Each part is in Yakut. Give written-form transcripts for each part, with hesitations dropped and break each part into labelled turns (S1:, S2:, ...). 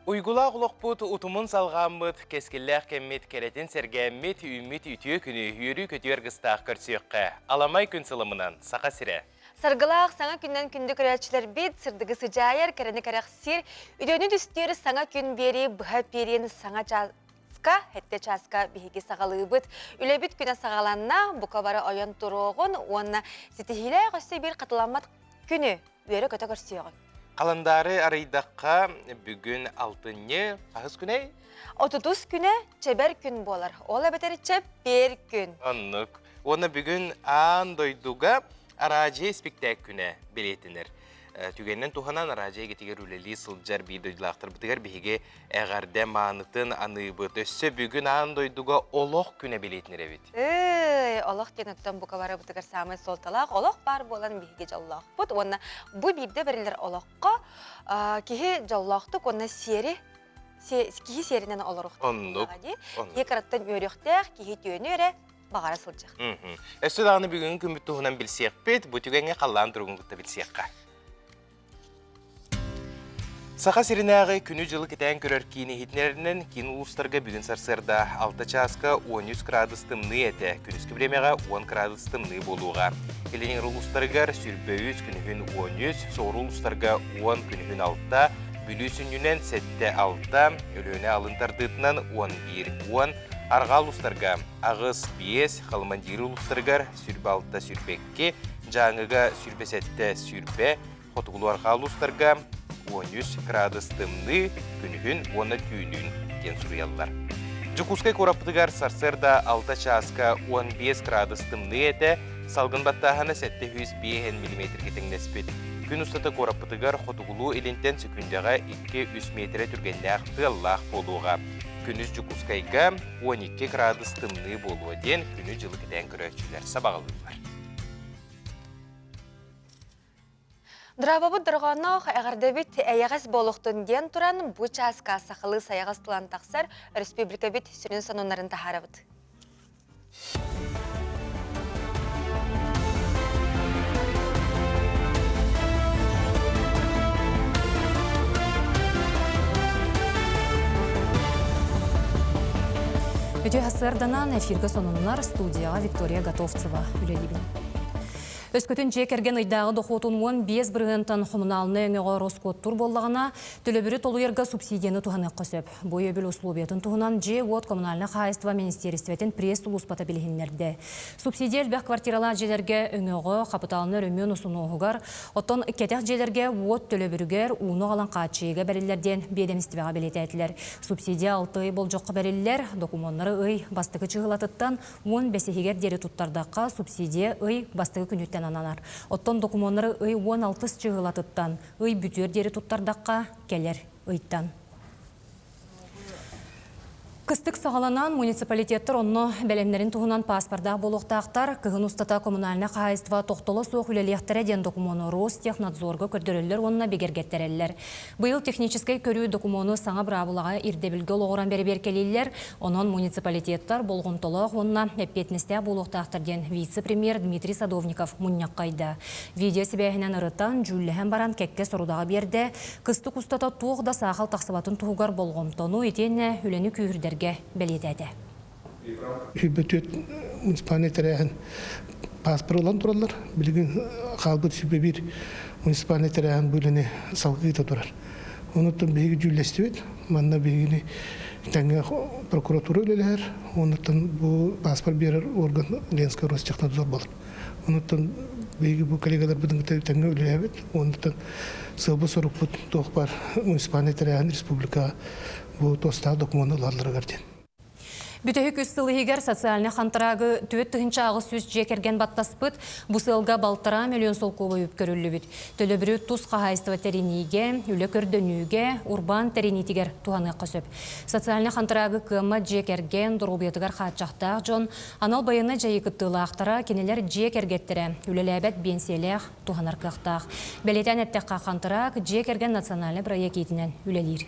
S1: Уйгулаах олохпут утумун салҕааммыт, кэскиллээх кэммит кэрэтин сэргээммит, үүммүт үтүө күнү үөрүү-көтүү аргыстаах көрсүөххэ. Аламай күн сылымынан, Саха сирэ!
S2: Саргылаах саҥа күннэн күндү көрөөччүлэрбит, сырдыгы сыдьаайар, кэрэни кэрэхсиир, үтүөнү түстүүр саҥа күн биэрии быһа пиэриэн саҥа чааска, сэттэ чааска биһиги саҕалыыбыт. Үлэбит күнэ саҕаланна, бука бары ойон туруоҕун уонна ситиһиилээх өссө биир хатыламмат күнү үөрэ-көтө көрсүөҕүҥ.
S1: Халандаары арыйдахха, бүгүн алтынньы хаһыс күнэй?
S2: Отутус күнэ чэбэр күн буолар. Ол эбэтэр чэппиэр күн.
S1: Оннук. Уонна бүгүн аан дойдуга араадьыйа испиктээк күнэ бэлиэтэнэр. Түгэнинэн туһанан араадьыйа эйгэтигэр үлэлии сылдьар биир дойдулаахтарбытыгар биһиги эҕэрдэ маанытын аныыбыт. Өссө бүгүн аан дойдуга олох күнэ бэлиэтэнэр эбит.
S2: Эй, олох диэн оттон бука барыбытыгар саамай суолталаах олох баар буолан биһиги дьоллоохпут уонна бу биирдэ бэриллэр олоххо киһи дьоллоохтук уонна сиэри киһи сиэринэн олоруохтаах.
S1: Оннук.
S2: Киһи кыраттан үөрүөхтээх, киһи түөнү эрэ баҕара сылдьар.
S1: Өссө даҕаны бүгүҥҥү күммүт туһунан билсиэхпит, бу түгэҥҥэ халлаан туругун кытта билсиэххэ. Саха сиринээҕи күнү-дьылы кэтээн көрөр киин иһитиннэрэринэн, киин улуустарга бүгүн сарсыарда 6 чааска 13 кыраадыс тымныы этэ, күнүскү бириэмэҕэ 10 кыраадыс тымныы буолуоҕа. Илин улуустарыгар 23, күнүһүн 13, соҕуруу улуустарга 10, күнүһүн 6, Бүлүү сүнньүнэн 7-6, Өлүөнэ алын тардыытынан 11, 10, арҕаа улуустарга 8-5, Халымандиир улуустарыгар 26-22, Дьааҥыга 27-20, Хотугулуу-арҕаа улуустарга 13 кыраадыс тымныы, күнүһүн уонна түүнүн диэн суруйаллар. Дьокуускай куораппытыгар сарсыарда 6 чааска 15 кыраадыс тымныы этэ, салгын баттааһына 705 миллиметргэ тэҥнэспит. Күн устата куораппытыгар хотугулуу-илинтэн сөкүүндэҕэ 2-3 миэтэрэ түргэннээх тыаллаах буолуоҕа. Күнүс Дьокуускайга 12 кыраадыс тымныы буолуо диэн күнү-дьылы кэтээн көрөөччүлэр сабаҕалыыллар.
S2: Драабабыт дорҕоонноох эҕэрдэбит эйэҕэс буолуохтун диэн туран, бу чааска сахалыы сайаҕас тылан тахсар өрөспүүбүлүкэбит сүрүн сонуннарын таһаарабыт.
S3: Үтүө сарсыарданан эфиргэ сонуннар студияҕа Виктория Готовцева үлэлиибин. Өскөтүн дьиэ кэргэн ыйдааҕы дохуотун 15 бырыһыантан хомунаалынай өҥөҕө ороскуоттуур буоллаҕына, төлөбүрү толуйарга субсидияны туһаныахха сөп. Бу өйөбүл условиятын туһунан дьиэ-уот коммунальнай хаһаайыстыба министиэристибэтин пресс-сулууспата билиһиннэрдэ. Субсидия элбэх квартиралаах дьиэлэргэ өҥөҕө, хапытаалынай өрөмүөн усунуоһугар, оттон кэтэх дьиэлэргэ уот төлөбүрүгэр ууну аҕалан хааччыйыыга бэриллэр диэн биэдэмистибэҕэ бэлиэтээтилэр. Субсидия алта ый болдьоххо бэриллэр, докумуоннары ый бастакы чыһылатыттан уон бэсиһигэр диэри туттардахха, субсидия ый бастакы күнүттэн ананар. Оттон докумуоннары ый уон алтыс чыһылатыттан ый бүтүөр диэри туттардахха, кэлэр ыйтан. Кыстык саҕаланан, муниципалитеттар онно бэлэмнэрин туһунан пааспардаах буолуохтаахтар. Кыһын устата коммунальнай хаһаайыстыба тохтоло суох үлэлиэхтэрэ диэн докумуону Ростехнадзорга көрдөрөллөр уонна бигэргэттэрэллэр. Быйыл техническэй көрүү докумуону саҥа быраабылаҕа ирдэбилгэ олоҕуран бэрэбиэркэлииллэр. Онон муниципалитеттар болҕомтолоох уонна эппиэтинэстээх буолуохтаахтар диэн вице-премьер Дмитрий Садовников мунньахха ыйда. Видео сибээһинэн ырытан, дьүүллэһэн баран кэккэ сорудаҕы биэрдэ. Кыстык устата туох да саахал тахсыбатын туһугар болҕомтону итиэннэ үлэни күүһүрдэргэ бэлиэтээтэ.
S4: Сүүрбэ муниципальнай тэрээһин пааспар ылан тураллар. Билигин хаалбыт 21 муниципальнай тэрээһин бу үлэни салгыы турар. Онуттан биһиги дьүүллэстибит. Манна биһигини тэҥҥэ прокуратура үлэлэһэр. Онуттан бу пааспар биэрэр орган Ленскэй Ростехнадзор буолар. Онуттан биһиги бу коллегаларбытын кытта тэҥҥэ үлэлэһэбит. Онуттан сыалбыт-сорукпут туох баар муниципальнай тэрээһин республика бу туостаах докумуону ылалларыгар диэн.
S3: Бүтэһик үс сыл иһигэр социальнай хантараагы 4800 дьиэ кэргэн баттаспыт, бу сыалга балтараа миллион солкуобай үп көрүллүбүт. Төлөбүрү тус хаһаайыстыба тэриниигэ, үлэ көрдөнүүгэ, урбаан тэриниитигэр туһаныахха сөп. Социальнай хантараагы кыаммат дьиэ кэргэн, доруобуйатыгар хааччахтаах дьон, анал байыаннай дьайыы кыттыылаахтара, кинилэр дьиэ кэргэттэрэ, үлэлээбэт биэнсийэлээх туһанар кыахтаах. Бэлиэтээн эттэххэ, хантараак дьиэ кэргэн национальнай бырайыак иитинэн үлэлиир.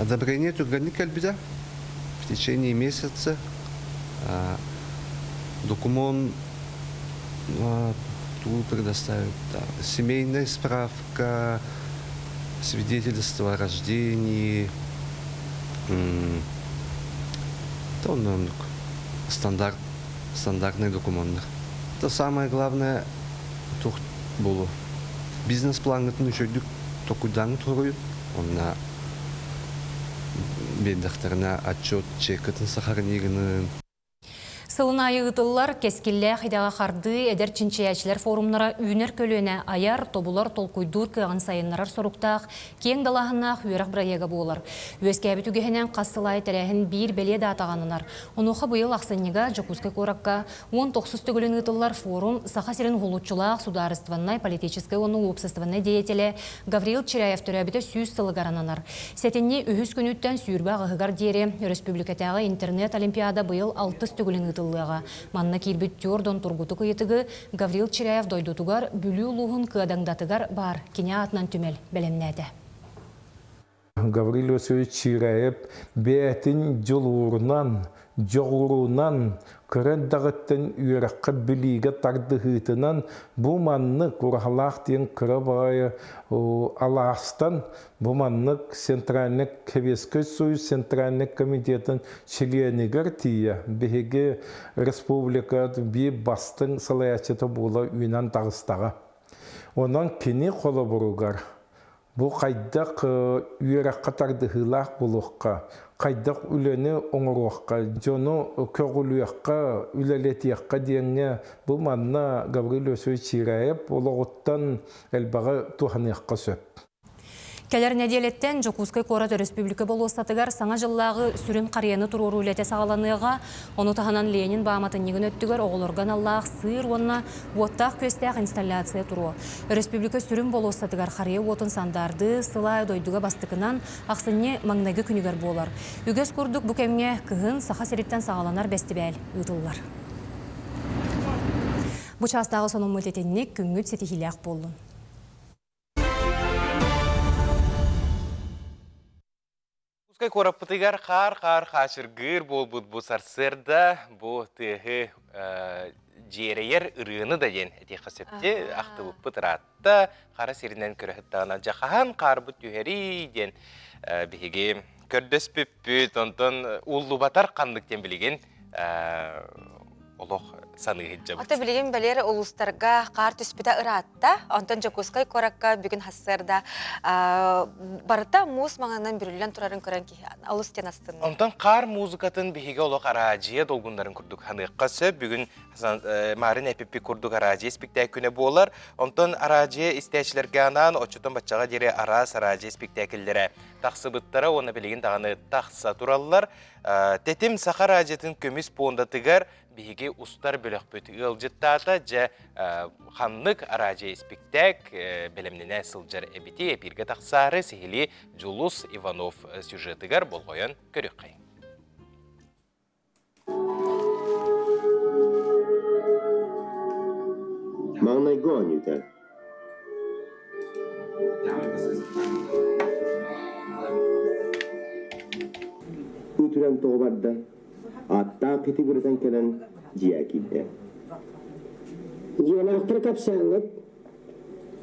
S5: Одобрение түргэнник кэлбитэ. В течение месяца документ тугу предоставить? Семейная справка, Свидетельство о рождении, оннук стандарт, стандартный документар. Это самое главное туох буолуо. Бизнес-плаҥҥытын үчүгэйдик токуйдааҥҥыт хоруйун, онно биэрдэхтэринэ отчет чеккытын сохранигынын.
S3: Сылын аайы ыытыллар кэскиллээх идэҕэ хардыы эдэр чинчийээччилэр форумнара үүнэр көлүөнэ айар, тобулар, толкуйдуур кыаҕын сайыннарар соруктаах киэҥ далааһыннаах үөрэх бырайыага буолар. Үөскээбит үгэһинэн хас сыл аайы тэрээһин биир бэлиэ даатаҕа ананар. Онуоха быйыл ахсынньыга Дьокуускай куоракка 19 төгүлүн ыытыллар форум Саха сирин уһулуччулаах судаарыстыбаннай, политическай уонна уопсастыбаннай деятелэ Гаврил Чиряев төрөөбүтэ 100 сылыгар ананар. Сэтинньи үһүс күнүттэн 28-ыгар диэри өрөспүүбүлүкэтээҕи интернет-олимпиада быйыл алтыс төгүлүн ыытыллыаҕа. Манна киирбит түөрт тургутук ыйытыгы Гаврил Чиряев дойдутугар Бүлүү улууһун Кыадаҥдатыгар баар кини аатынан түмэл бэлэмнээтэ.
S6: Гаврил Васильевич Чиряев бэйэтин дьулуурунан, дьоҕурунан, кыра эрдэҕиттэн үөрэххэ билиигэ тардыһыытынан бу маннык ураһалаах диэн кыра баҕайы алаастан бу маннык Центральный Советский Союз Центральный комитетын чилиэнигэр тиийэ биһиги республика биир бастыҥ салайааччыта буола үүнэн таҕыстаҕа. Онон кини холобуругар Бу хайдах үөрэххэ тардыһыылаах буолуохха, хайдах үлэни оҥоруохха, дьону көҕүлүөххэ, үлэлэтиэххэ диэҥҥэ бу манна Гаврил Лесович Чиряев олоҕуттан элбэҕи туһаныахха сөп.
S3: Кэлэр нэдиэлэттэн Дьокуускай куорат өрөспүүбүлүкэ болуоссатыгар Саҥа дьыллааҕы сүрүн харыйаны туруоруу үлэтэ саҕаланыаҕа. Ону таһынан Ленин бааматынньыгын өттүгэр оҕолорго аналлаах сыыр уонна Уоттаах-күөстээх инсталляция туруо. Өрөспүүбүлүкэ сүрүн болуоссатыгар харыйа уотун сандаардыы сыл аайы дойдуга бастакынан ахсынньы маҥнайгы күнүгэр буолар. Үгэс курдук бу кэмҥэ кыһын Саха сириттэн саҕаланар бэстибээл ыытыллар. Бу чаастааҕы сонуммут итинник күҥҥүт ситиһиилээх буоллун.
S1: Дьокуускай куораппытыгар хаар-хаар хаачыргыыр буолбут бу сарсыарда бу тыаһы дьиэрэйэр ырыаны да диэн этиэххэ сөптү ахтыбыппыт ыраатта хара сиринэн көрө сыттаҕына дьэ хаһан хаарбыт түһэрий диэн биһиги көрдөспүппүт онтон ууллубатар ханнык диэн билигин олох саныы сылдьабыт.
S2: Ата билигин бэлиэр улуустарга хаар түспүтэ ыраатта. Онтон Дьокуускай куоракка бүгүн сарсыарда барыта муус маҥанынан бүрүллэн турарын көрөн киһи олус диэн астынна.
S1: Онтон хаар музыкатын биһиги олох араадьыйа долгуннарын курдук ханыахха сөп. Бүгүн Марын эпиппит курдук араадьыйа испиктээк күнэ буолар. Онтон араадьыйа истээччилэргэ анаан оччотон баччаҕа диэри араас араадьыйа испиктээкиллэрэ тахсыбыттара уонна билигин даҕаны тахса тураллар. Тэтим Саха радиотын көмүс пуондатыгар биһиги устар бөлөхпүт ыалдьыттаата. Дьэ, ханнык араадьыйа испиктээк бэлэмнэнэ сылдьар эбити эпииргэ тахсаары сиһилии Дьулус Иванов сюжетыгар болҕойон көрүөххэйиҥ.
S7: Маҥнайгы оонньуута Ытыран тоҕо барда, аттаах кэтигиритэн кэлэн дьиэ киирдэ.
S8: Дьиэлээхтэр кэпсээҥҥит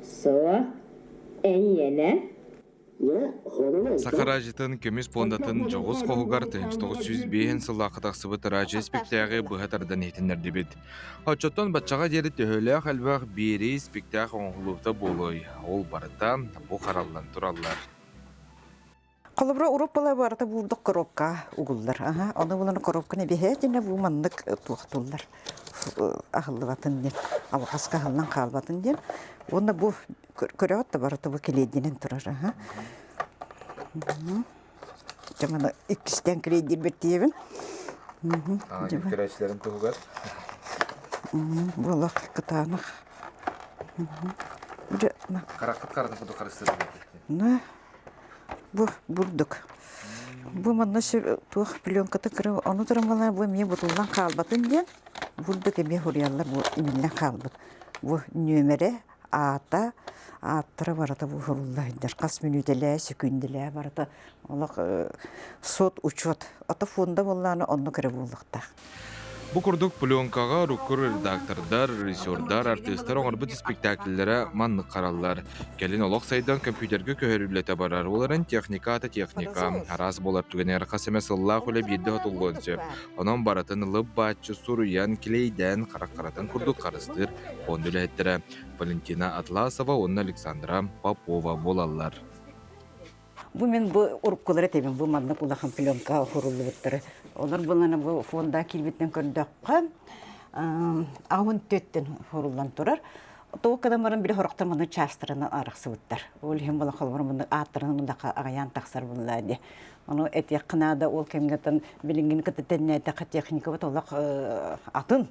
S8: Суох, эйиэнэ
S9: Саха араадьыйатын көмүс пуондатын дьоҕус хоһугар 1905 сыллаахха тахсыбыт араадьыйа испиктээҕи быһа тардан иһитиннэрдибит. Оччоттон баччаҕа диэри төһөлөөх элбэх биэрии испиктээх оҥоһуллубута буолуой, ол барыта бу хараллан тураллар.
S10: Холобура, уруп была барыта буурдук коробка угуллар. Аха, ону булан коробканы биһээтинэ бу маннык туохтуллар. Аһыллыбатын диэн, алҕаска аһыллан хаалбатын диэн. Уонна бу көрөҕүт да барыта бу килиэйдинэн турар. Аха. Дьэ маны иккистээн килиэйдиирбит диэбин.
S9: Көрөөччүлэрин туһугар.
S10: Буолах кытаанах.
S9: Хараххыт харатын курдук харыстыыр.
S10: На Бу бурдук. Бу манна туох пленката кыра ону туран бу эмиэ бутуллан хаалбатын диэн бурдук эмиэ хуруйаллар бу имиллэн хаалбыт. Бу нүөмэрэ, аата, ааптара барыта бу хурулла сылдьар. Хас мүнүүтэлээ, сөкүүндэлээ барыта олох суот учет. Ото фонда буоллаҕына оннук эрэ буолуохтаах.
S9: Бу курдук пленкаҕа урукку редактордар, режиссердар, артыыстар оҥорбут испиктээкиллэрэ маннык хараллар. Кэлин олох сайдан компьютерга көһөрүллэтэ барар. Ол эрэн техника ата техника. Араас буолар түгэнигэр хас эмэ сыллаах үлэ биирдэ сотуллуон сөп. Онон барытын ылып-бааччы суруйан, клейдээн, харах-харатын курдук харыстыыр фонд үлэһиттэрэ Валентина Атласова уонна Александра Попова буолаллар.
S10: Бу мин бу уруккулары этэбин, бу маннык улахан пленка уһуруллубуттары. Олор булана бу фонда киирбитинэн көрдөххө, аҕын төттөн уһуруллан турар. Тоҕо кыдан баран били хорохтор маны чаастарынан арахсыбыттар. Ол иһин була холобур муннук ааттарынан мундаха аҕайаан тахсар булла ди. Ону этиэххэ наада ол кэмҥэ билиҥҥини кытта тэннээтэххэ техникабыт олох атын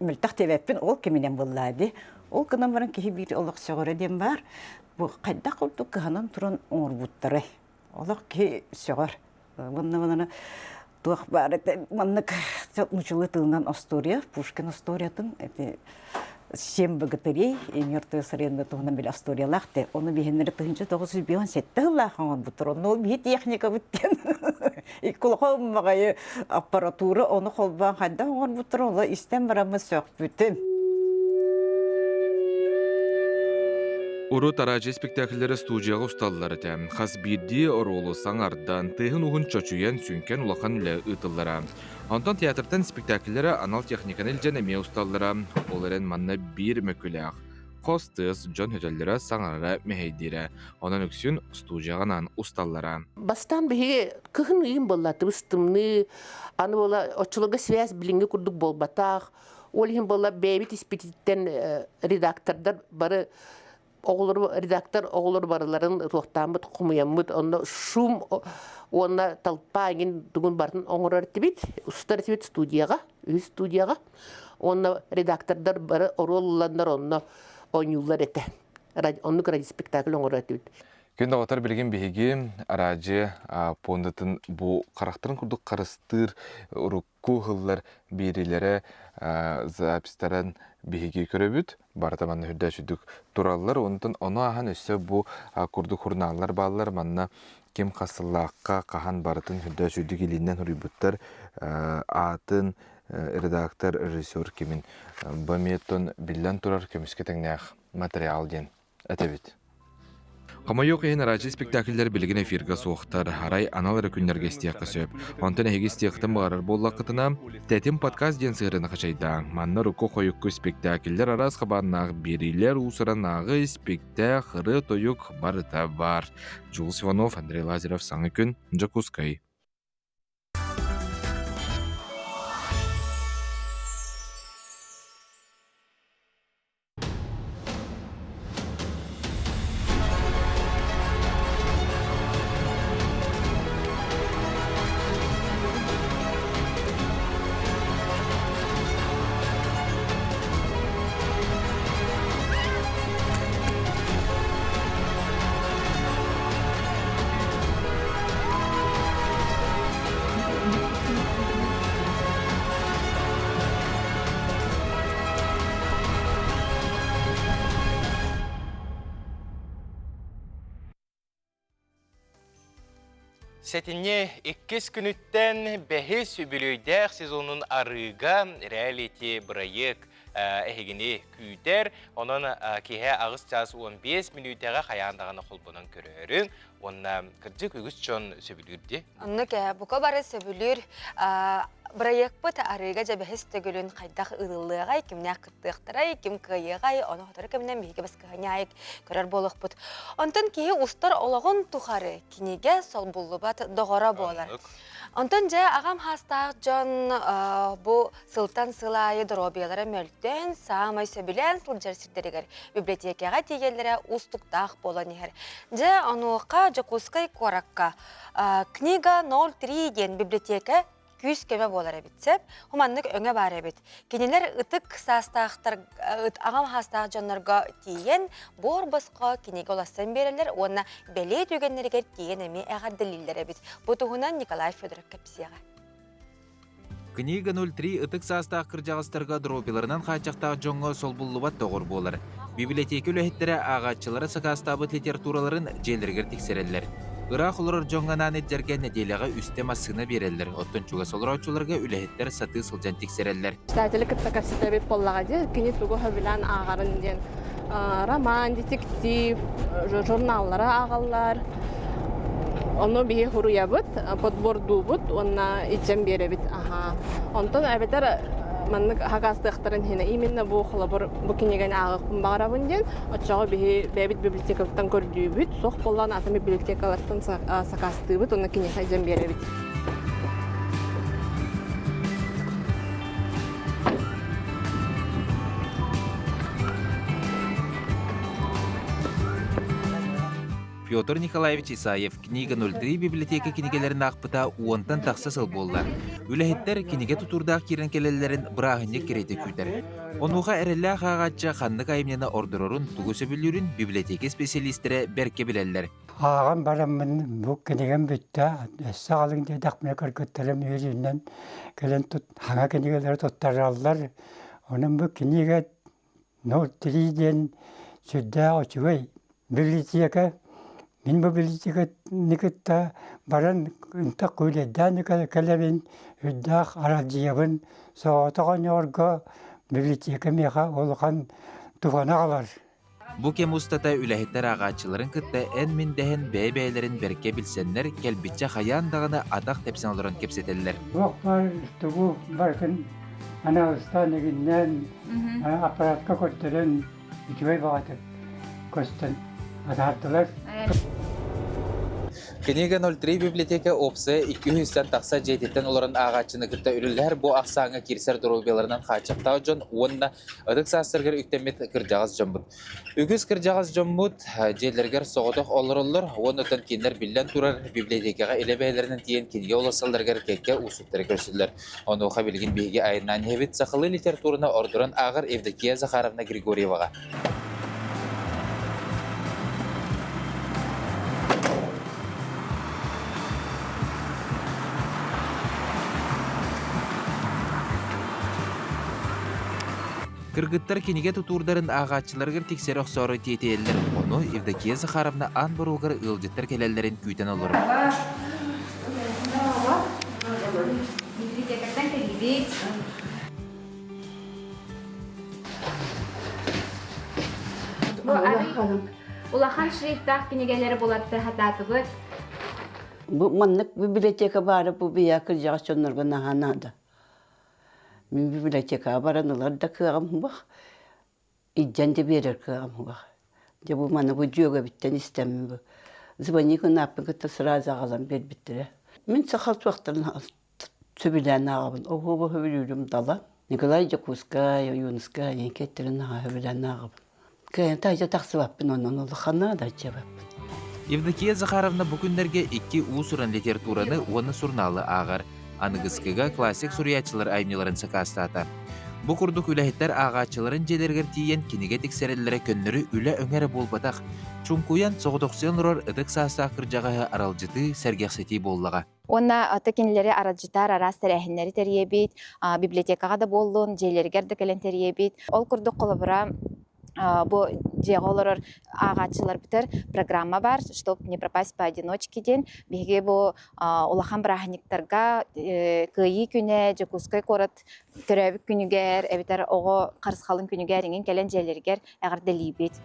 S10: мөлтөх диэбэппин, ол кэминэн буоллаа дии. Ол гынан баран киһи биир олох сөҕөрө диэн баар. Бу хайдах курдук кыһанан туран оҥорбуттарай. Олох киһи сөҕөр. Уонна манна туох баар этэ маннык нучулы тылынан остуоруйа, Пушкин остуоруйатын эти Семь богатырей и мертвые царевны туһунан били остуоруйалаах те. Ону биһиннэри 1957 сыллаах оҥорбуттар. Онно ол биһи техникабыт диэн Иккулаха уммаҕайы аппаратура ону холбоон хайдах оҥорбуттар оло истэн бараммын сөхпүтүм.
S9: Урут араадьыйа спектакльлэрэ студияҕа усталлар этэ. Хас биирдии оруолу саҥардан, тыаһын уһун чочуйан, сүҥкэн улахан үлэ ыытыллара. Онтон театртан спектакльлэрэ анал техниканы илдьэн эмиэ усталлара. Ол эрэн манна биир мөкүлээх. Хос тыас дьон өтөллөрө саҥарара мэһэйдиирэ. Онон үксүн студияҕа усталлара.
S11: Бастаан биһиги кыһын ыйын буолла тыбыс-тымныы, аны буола оччолорго связь билиҥҥи курдук буолбатах. Ол иһин буолла бэйэбит испититтэн редактордар бары оҕолору редактор оҕолор барыларын туохтааммыт хомуйаммыт онно шум уонна толпа эҥин тугун барытын оҥорор этибит устар этибит студияҕа үһүс студияҕа уонна редактордар бары оруол ылланнар онно оонньууллар этэ оннук радиоспектакль оҥорор этибит
S9: Күн доҕоттор билигин биһиги араадьыйа пуондатын бу харахтарын курдук харыстыыр урукку ыһыллар биэриилэрэ записьтарын биһиги көрөбүт. Барыта манна үрдэ сүдүк тураллар. Онтон ону ааһан өссө бу курдук хурнааллар бааллар. Манна ким хас сыллаахха хаһан барытын үрдэ сүдүк илиинэн суруйбуттар аатын редактор, режиссер кимин бу эмиэ биллэн турар көмүскэ тэҥнээх материал диэн этэбит. Хомойуох иһин араадьыйа спектакльлэр билигин эфиргэ суохтар, арай анал эрэ күннэргэ истиэххэ сөп. Онтон эһиги истиэххитин баҕарар буоллаххытына, Тэтим подкаст диэн сыһыарыны хачайдааҥ. Манна урукку-хойукку спектакльлэр араас хабааннаах биэриилэр, уус-ураннааҕы испиктээк, ырыа-тойук барыта баар. Джулс Иванов, Андрей Лазарев Саҥа күн, Дьокуускай.
S1: Сэтинньи иккис күнүттэн бэһис үбүлүөйдээх сезонун арыыга реалити бырайыак эһигини күүтэр. Онон киһи аҕыс чаас 15 мүнүүтэҕэ хайаан даҕаны холбонон көрөөрүҥ. Уонна кырдьык үгүс дьон сөбүлүүр дии.
S2: Оннук бука бары сөбүлүүр бырайыакпыт арыыга дьэбэһис төгүлүн хайдах ыытыллыаҕай, кимнээх кыттыахтарай, ким кыайыаҕай, ону сотору кэминэн биһиги баскыһанньаайык көрөр буолуохпут. Онтон киһи устар олоҕун тухары кинигэ солбуллубат доҕоро буолар. Онтон дьэ аҕам хаастаах дьон бу сылтан сыл аайы доруобуйалара мөлтөөн, саамай сөбүлээн сылдьар сирдэригэр библиотекаҕа тиийэллэрэ уустуктаах буолан иһэр. Дьэ, онуоха Дьокуускай куоракка «Книга 03» диэн библиотека күүс-көмө буолар эбит сөп. Маннык өҥө баар эбит. Кинилэр ытык саастаахтар аҕам саастаах дьоннорго тиийэн буор босхо кинигэ улассан биэрэллэр уонна бэлиэ түгэннэригэр тиийэн эмиэ эҕэрдэлииллэр эбит. Бу туһунан Николай Федоров кэпсиэҕэ.
S12: Книга 03 ытык саастаах кырдьаҕастарга дробиларынан хааччахтаах дьоҥҥо солбуллубат доҕор буолар. Библиотека үлэһиттэрэ ааҕааччылара сакаастаабыт литератураларын дьиэлэригэр тиксэрэллэр. Ыраах олорор дьоҥҥо анаан илдьэргэ нэдиэлэҕэ үстэ массыына биэрэллэр, оттон чугас олорооччуларга үлэһиттэр сатыы сылдьан тиксэрэллэр.
S13: Читатели кытта кэпсэтэбит буоллаҕа дии, кини тугу сөбүлээн ааҕарын диэн. Роман, детектив, журналлары ааҕаллар. Ону биһи суруйабыт, подбордуубут уонна илдьэн биэрэбит. Аха. Онтон эбэтэр маннык хакаастыахтарын иһинэ именно бу холобур бу кинигэни ааҕыахпын баҕарабын диэн оччоҕо биһи бэйэбит библиотекабыттан көрдүүбүт, суох буоллаҕына атын библиотекалартан сакаастыыбыт уонна киниэхэ илдьэн биэрэбит.
S12: Петр Николаевич Исаев «Книга 03» библиотека кинигэлэрин аахпыта уонтан тахса сыл буолла. Үлэһиттэр кинигэ тутуурдаах киирэн кэлэллэрин бырааһынньык кэриэтэ күүтэр. Онуоха эрэллээх ааҕааччы ханнык айымньыны ордорорун, тугу сөбүлүүрүн библиотека специалистэрэ бэркэ билэллэр.
S14: Ааҕан бараммын бу кинигэм бүттэ, өссө аҕалыҥ диэтэхпинэ кыргыттарым үөрүүнэн кэлэн тут хаҥа кинигэлэри туттараллар. Онон бу кинигэ ну три диэн сүрдээх үчүгэй библиотека. Мин бу библиотеканы кытта баран ынтах күүлэйдээн кэлэбин, үрдээх аралдьыйабын. Соҕотох оонньоорго библиотека миэхэ улахан туһаны аҕалар.
S12: Бу кэм устата үлэһиттэр ааҕааччыларын кытта эн-мин дэһэн бэйэ-бэйэлэрин бэркэ билсэннэр, кэлбиччэ хайаан даҕаны атах тэпсэн олорон кэпсэтэллэр.
S14: Туох баар тугу барытын аналыстаан игиннээн аппаратка көрдөрөн үчүгэй баҕатык көстөн атаардылар.
S12: Книга 03 библиотека опция 200-тэн тахса дьиэтиттэн олорон ааҕааччыны кытта үлэлэһэр бу ахсааҥҥа киирсэр доруобуйаларынан хааччахтаах дьон уонна Ытык саастарыгар үктэммит кырдьаҕас дьоммут. Үгүс кырдьаҕас дьоммут дьиэлэригэр соҕотох олороллор уонна оттон кинилэр биллэн турар библиотекаҕа илэ бэйэлэринэн тиийэн кинигэ уларсалларыгар кэккэ уустуктары көрсөллөр. Онуоха билигин биһиги айаннаан иһэбит сахалыы литератураны ордорон ааҕар Евдокия Захаровна Григорьеваҕа. Кыргыттар кинигэ тутуурдарын ааҕааччыларыгар тиксэрэ охсоору тиэтэйэллэр. Ону Евдокия Захаровна аан боруогар ыалдьыттар кэлэллэрин күүтэн олорор.
S15: Библиотекаттан кэллибит. Бу улахан шрифтаах кинигэлэри булатты хатаатыбыт.
S16: Бу маннык библиотека баара бу бийа кырдьаҕас дьоннорго наһаа наада. Мин библиотекаҕа баран ылар да кыаҕым суох, илдьэн да биэрэр кыаҕым суох. Дьэ бу маны бу дьүөгэбиттэн истэммин бу звони гынааппын кытта сразу аҕалан биэрбиттэрэ. Мин саха туохтарын сөбүлээн ааҕабын. Оһуоба сөбүлүүрүм дала. Николай Дьокуускай, Ойуунускай эҥкэттэрин наһаа сөбүлээн ааҕабын. Кыайан таһырдьа тахсыбаппын онон улаханна да дьиэбэппин.
S12: Евдокия Захаровна бу күннэргэ икки уус-уран литератураны уонна сурунаалы ааҕар. Аныгыскыга классик суруйааччылар айымньыларын сакаастаата. Бу курдук үлэһиттэр ааҕааччыларын дьиэлэригэр тиийэн кинигэ тиксэрэллэрэ көннөрү үлэ өҥө эрэ буолбатах, чуҥкуйан, соҕотохсуйан олорор ытык саастаах кырдьаҕаһы аралдьытыы, сэргэхситии буоллаҕа.
S15: Уонна ата кинилэри аралдьытар араас тэрээһиннэри тэрийэбит, библиотекаҕа да буоллун, дьиэлэригэр да кэлэн тэрийэбит. Ол курдук холобура бу дьиэҕэ олорор ааҕааччыларбытыгар программа баар, чтоб не пропасть поодиночке диэн. Биһиги бу улахан бырааһынньыктарга Кыайыы күнэ, Дьокуускай куорат төрөөбүт күнүгэр эбэтэр оҕо харысхалын күнүгэр иҥин кэлэн дьиэлэригэр эҕэрдэлиибит.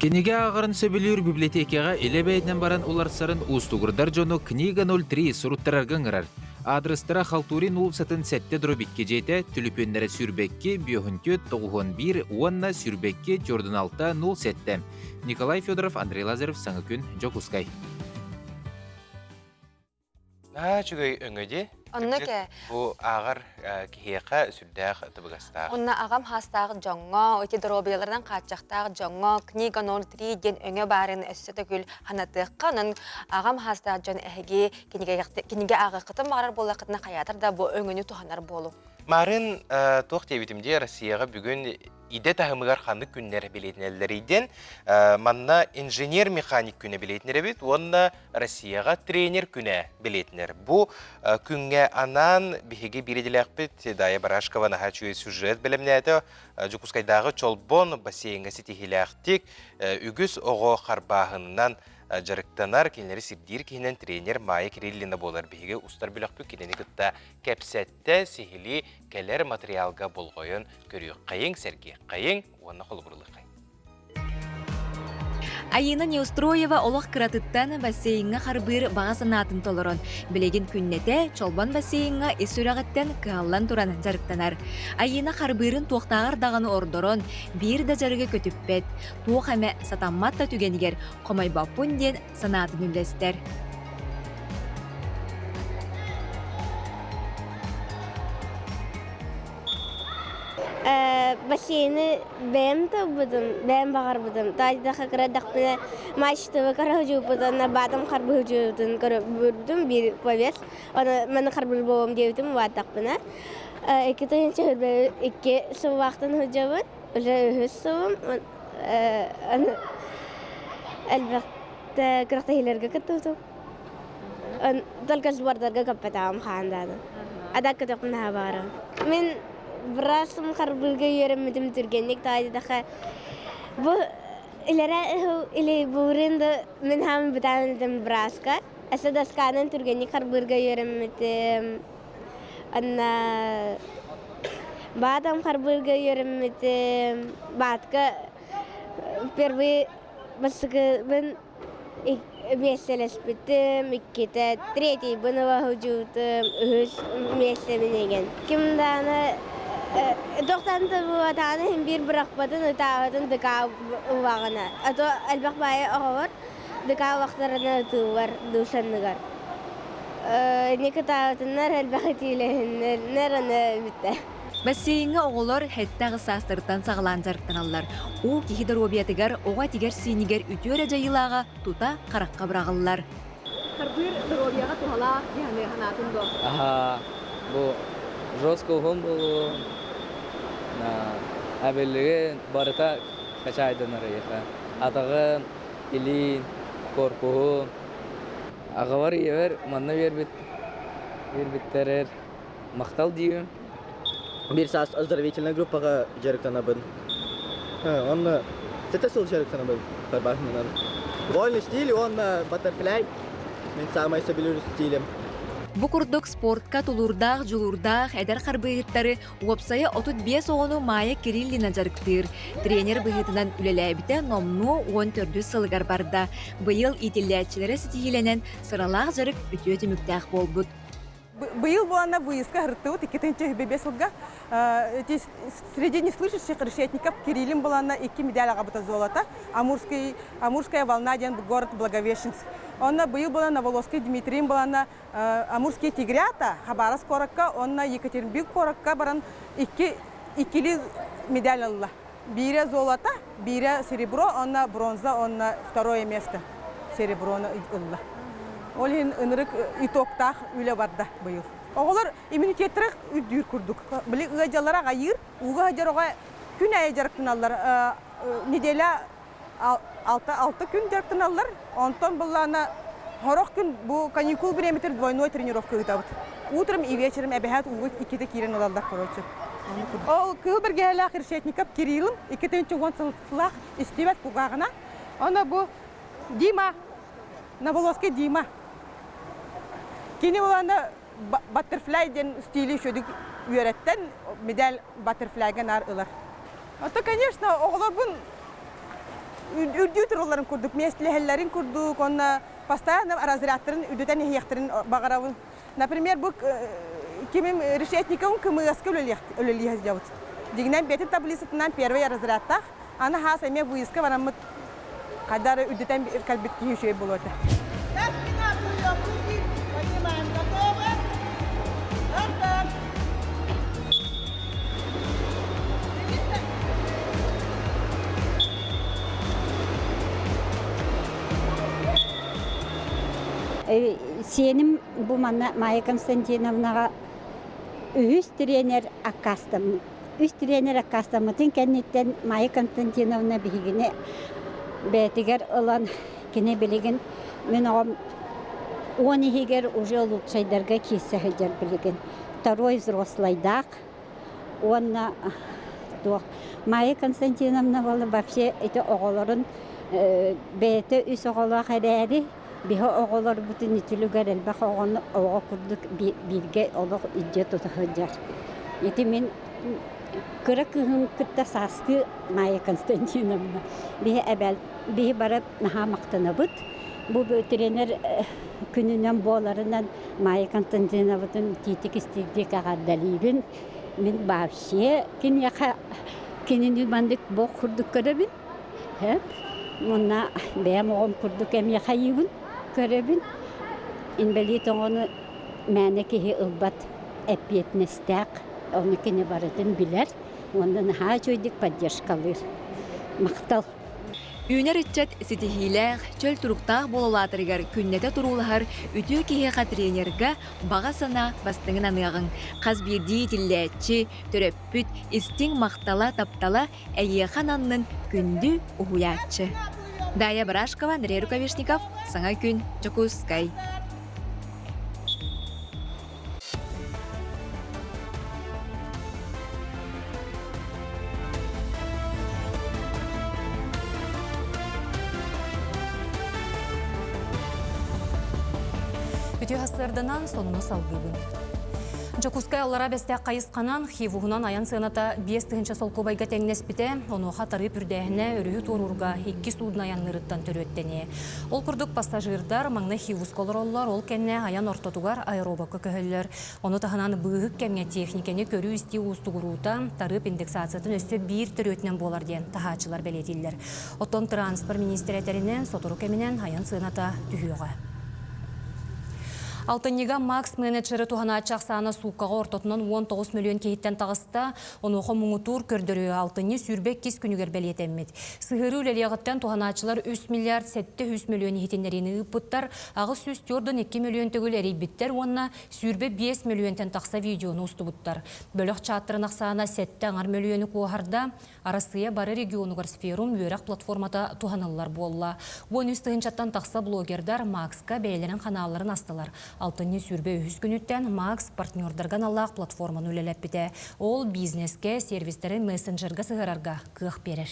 S12: Кинигэ ааҕарын сөбүлүүр библиотекаҕа илэ бэйэтинэн баран уларсарын уустугурдар дьону Книга 03 суруттарарга ыҥырар. Аадырыстара Халтурин уулуссатын сэттэ дробикки дьиэтэ, түлүпүөннэрэ сүүрбэкки, биэһүнтү, тоҕуһуон биир уонна сүүрбэкки, түөрдүн алта, нул сэттэ. Николай Федоров, Андрей Лазарев, Саҥа күн, Дьокуускай.
S1: Наһаа үчүгэй өҥө дии.
S2: Онно кэ.
S1: Бу ааҕар киһиэхэ сүрдээх табыгастаах.
S2: Онно аҕам хаастаах дьоҥҥо, ити доруобуйаларынан хааччахтаах дьоҥҥо книга 03 диэн өҥө баарын өссө төгүл ханатыахха. Онон аҕам хаастаах дьон эһиги кинигэ ааҕыаххытын баҕарар буоллаххытына хайаатар да бу өҥөнү туһанар буолуҥ.
S1: Марын туох диэбитим дии Россияҕа бүгүн идэ таһымыгар ханнык күннэр билиэтинэллэрий диэн манна инженер-механик күнэ билиэтинэрэбит уонна Россияҕа тренер күнэ билиэтинэр. Бу күҥҥэ анаан биһиги биир идэлээхпит Дая Барашкова наһаа үчүгэй сюжет бэлэмнээтэ. Дьокуускайдааҕы Чолбон бассейҥҥа ситиһиилээхтик үгүс оҕо харбааһынынан дьарыктанар, кинилэри сирдиир киһинэн тренер Майя Кириллина буолар. Биһиги устар бөлөхпүт кинини кытта кэпсэттэ, сиһилии кэлэр материалга болҕойон көрүөххэйиҥ, сэргиэххэйиҥ уонна холобурлуоххайыҥ.
S17: Айыына Неустроева олох кыратыттан бассейҥҥа харбыыр баҕа санаатын толорон, билигин күннэтэ Чолбон бассейҥҥа ис сүрэҕиттэн кыһаллан туран дьарыктанар. Айыына харбыырын туохтааҕар даҕаны ордорон, биир да дьарыгы көтүппэт, туох эмэ сатаммат да түгэнигэр хомойбоппун диэн санаатын үллэстэр.
S18: Бассейны бэйэм талбытым, бэйэм баҕарбытым. Таайдаха кыра эрдэхпинэ мачтовы көрө баатым харбыһыдьуутун көрбүтүм биир повес. Оны маны харбыр буолуом диэбитим убааттахпына. 2002 сыллаахтан сылдьабын. Уже үһүс сылым. Элбэх күрэхтэһиилэргэ кыттыбытым. Только сбордарга көппөтөҕүм хаан даҕаны. А так көтөхпүн наһаа баҕарабын. Мин быраасым харбыырга үөрэммитим түргэнник таайдаха бу илэрэ или буурин да мин хаамын бытаан этим бырааска. Эсэ досканан түргэнник харбыырга үөрэммитим. Анна баатам харбыырга үөрэммитим. Баатка впервые бастакыбын миэстэлэспитим, иккитэ, третийбин ыла сылдьыбытым, үһүс миэстэбин игин. Ким даҕаны тохтон табыллыбатаҕына иһин биир бырахпатын, ытаабатын дыкаа ыллаҕына. А то элбэх баайы оҕолор дыкаа ыллахтарына ытыыллар дуусанныгар. Инник ытаабатыннар элбэх итиилэһиннэр аны бүттэ.
S17: Бассейҥҥа оҕолор 7-8 саастарыттан саҕалаан дьарыктаналлар. Уу киһи доруобуйатыгар, оҕо этигэр-сиинигэр үтүө эрэ дьайыылааҕа тута харахха быраҕыллар.
S13: Харбыыр доруобуйаҕа туһалаах дии санаатын дуо?
S19: Аха, бу жестко уһун буолуо, эбиллиги барыта качайданар эйиэхэ. Атаҕын, илиин, корпуһун. Аҕабар, ийэбэр манна биэрбит биэрбиттэрэр Махтал диибин.
S20: Биир саас оздоровительнай группаҕа дьарыктанабын. Онно сэтэ сыл дьарыктанабын тарбаһынан. Вольный стиль уонна баттерфляй мин саамай сөбүлүүр стилем.
S17: Бу курдук спортка тулуурдаах, дьулуурдаах эдэр харбыыһыттары уопсайа 35 оҕону Майя Кириллина дьарыктыыр. Тренер быһыытынан үлэлээбитэ номнуо 14 сылыгар барда. Быйыл иитиллээччилэрэ ситиһиилэнэн сыралаах дьарык үтүө түмүктээх буолбут.
S21: Быйыл буолана выездка ырыттыбыт 2005 сылга среди неслышащих решетников Кириллин буланна икки медаль аҕабыта золото Амурский, Амурская волна диэн город Благовещенск. Онно быйыл буолан Новолоский Дмитрийин буланна Амурские тигрята Хабаровск куоракка, онно Екатеринбург куоракка баран икки иккили медаль ылла. Биирэ золото, биирэ серебро, онно бронза, онно второе место сереброну ылла. Ол иһин ынырык итогтаах үлэ барда быйыл. Оҕолор иммунитеттара үрдүүр курдук. Били ыадьалара аҕайыыр, ууга сылдьар оҕо күн аайы дьарыктаналлар. Неделя алта, алта күн дьарыктаналлар. Онтон быллаана сорох күн бу каникул бириэмэтигэр двойной тренировка ыытабыт. Утром и вечером эбэһээт ууга иккитэ киирэн ылаллар короче. Ол кыыл бэргэһэлээх Решетников Кириллым 2010 сыллаах истибэт кулгааҕына. Онно бу Дима, Новолоский Дима. Кини булана баттерфляй диэн стили үчүгүйдүк үөрэттэн медаль баттерфляйга наар ылар. Ото, конечно, оҕолорбун үрдүү туралларын курдук, миэстэлэһэллэрин курдук, онно постоянно разрядтарын үрдүтэн иһиэхтэрин баҕарабын. Например, бу кимим Решетниковым КМС-ка үлэлиэх сылдьабыт. Дигинэн бэйэтин таблицатынан первый разрядтаах, аны хаас эмиэ выездка бараммыт хайдары үрдүтэн кэлбит киһи үчүгэй буолуо этэ.
S22: Сиэним бу манна Майя Константиновнаҕа үһүс тренер аккаастаммыт. Үс тренер аккаастаммытын кэнниттэн Майя Константиновна биһигини бэйэтигэр ылан кини билигин мин оҕом уон иһигэр уже лучшайдарга киирсэ сылдьар билигин. Второй взрослайдаах уонна туох Майя Константиновна вообще ити оҕолорун Бэйэтэ үс оҕолоох эрээри, биһи оҕолорбутун үтүлүгэр элбэх оҕону оҕо курдук бииргэ олох илдьэ тута сылдьар. Ити мин кыра кыыһым кытта саастыы Майя Константиновна. Биһи эбэл биһи бары наһаа махтанабыт. Бу тренер күнүнэн буоларынан Майя Константиновнатын тиитик истиирдик эҕэрдэлиибин. Мин вообще киниэхэ кинини маннык бох курдук көрөбүн. Сөп. Уонна бэйэм оҕом курдук эмиэ хайыыбын, көрөбүн. Инбэлиит оҕону мээнэ киһи ылбат эппиэтинэстээх, ону кини барытын билэр уонна наһаа үчүгэйдик поддержкалыыр. Махтал.
S17: Үүнэр ыччат ситиһиилээх, чөл туруктаах буола улаатарыгар күннэтэ туруулаһар үтүө киһиэхэ тренергэ баҕа санаа бастыҥын аныаҕыҥ. Хас биирдии итиллээччи, төрөппүт истиҥ махтала, таптала эйиэхэ ананнын күндү уһуйааччы. Дая Барашкова, Андрей Рукавишников, Саҥа күн, Дьокуускай.
S3: Үтүө сарсыарданан сонуну салгыыбын. Дьокуускай аллара бэстээх хайысханан Хивуһунан айан сыаната 5000 солкуобайга тэҥнэспитэ, онуоха тарыып үрдээһинэ өрүһү туоруурга икки суудун айанныырыттан төрүөттэниэ. Ол курдук пассажирдар маҥнай Хивуска олороллор, ол кэннэ айан ортотугар аэробокка көһөллөр. Ону таһынан быыһык кэмҥэ техникэни көрүү-истии уустугуруута тарыып индексациятын өссө биир төрүөтүнэн буолар диэн таһааччылар бэлиэтииллэр. Оттон транспорт миниистирэ этэринэн, сотору кэминэн айан сыаната түһүөҕэ. Алтынньыга Макс менеджеры туһанааччы ахсаана сууккаҕа ортотунан 19 мөлүйүөн киһиттэн таҕыста. Онуоха муҥутуур көрдөрүү алтынньы 22 күнүгэр бэлиэтэммит. Сыһыарыы үлэлиэҕиттэн туһанааччылар 3 миллиард 700 мөлүйүөн иһитиннэриини ыыппыттар, 842 мөлүйүөн төгүл эрийбиттэр уонна 25 мөлүйүөнтэн тахса видеону устубуттар. Бөлөх чааттарын ахсаана 7,5 мөлүйүөнү куоһарда. Арассыыйа бары регионугар Сферум үөрэх платформата туһаныллар буолла. 13 тыһыынчаттан тахса блогердар Макска бэйэлэрин ханаалларын астылар. Алтынньы 23 күнүттэн Макс партнердарга аналлаах платформаны үлэлэппитэ. Ол бизнескэ, сервистэри мессенджергэ сыһыарарга кыах биэрэр.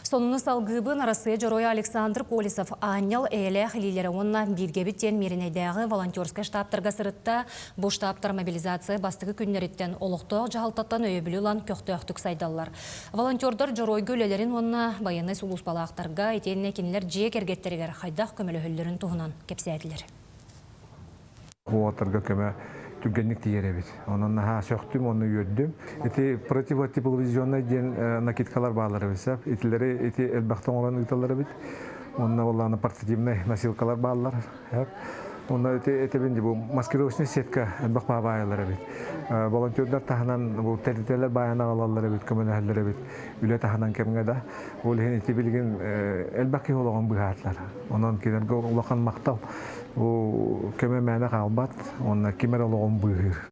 S3: Сонуну салгыыбын Арассыыйа Дьоруойа Александр Колесов аанньал эйэлээх илиилэрэ уонна бииргэбит диэн Мииринэйдээҕи волонтерскай штабтарга сырытта. Бу штабтар мобилизация бастакы күннэриттэн олохтоох дьаһалтаттан өйөбүлү ылан көхтөөхтүк сайдаллар. Волонтердар дьоруойга үлэлэрин уонна байыаннай сулууспалаахтарга итиэннэ кинилэр дьиэ кэргэттэригэр хайдах көмөлөһөллөрүн туһунан кэпсээтилэр.
S4: Уолаттарга көмө түргэнник тиийэр эбит. Онон наһаа сөхтүм, онно үөрдүм. Ити противотепловизионнай диэн накидкалар бааллар эбит сөп. Итилэри ити элбэхтэ оҥорон ыыталлар эбит. Онно буоллаҕына портативнай носилкалар бааллар. Онно ити этебин бу маскировочный сетка элбэх баайалар эбит. Волонтердар таһынан бу тэрилтэлэр баайан аҕалаллар эбит, көмөлөһөллөр эбит. Үлэ таһынан кэмҥэ да. Ол иһин ити билигин элбэх киһи олоҕун быыһаатылар. Онон кинилэргэ улахан махтал. Бу көмө мээнэ хаалбат уонна ким эрэ олоҕун быыһыыр.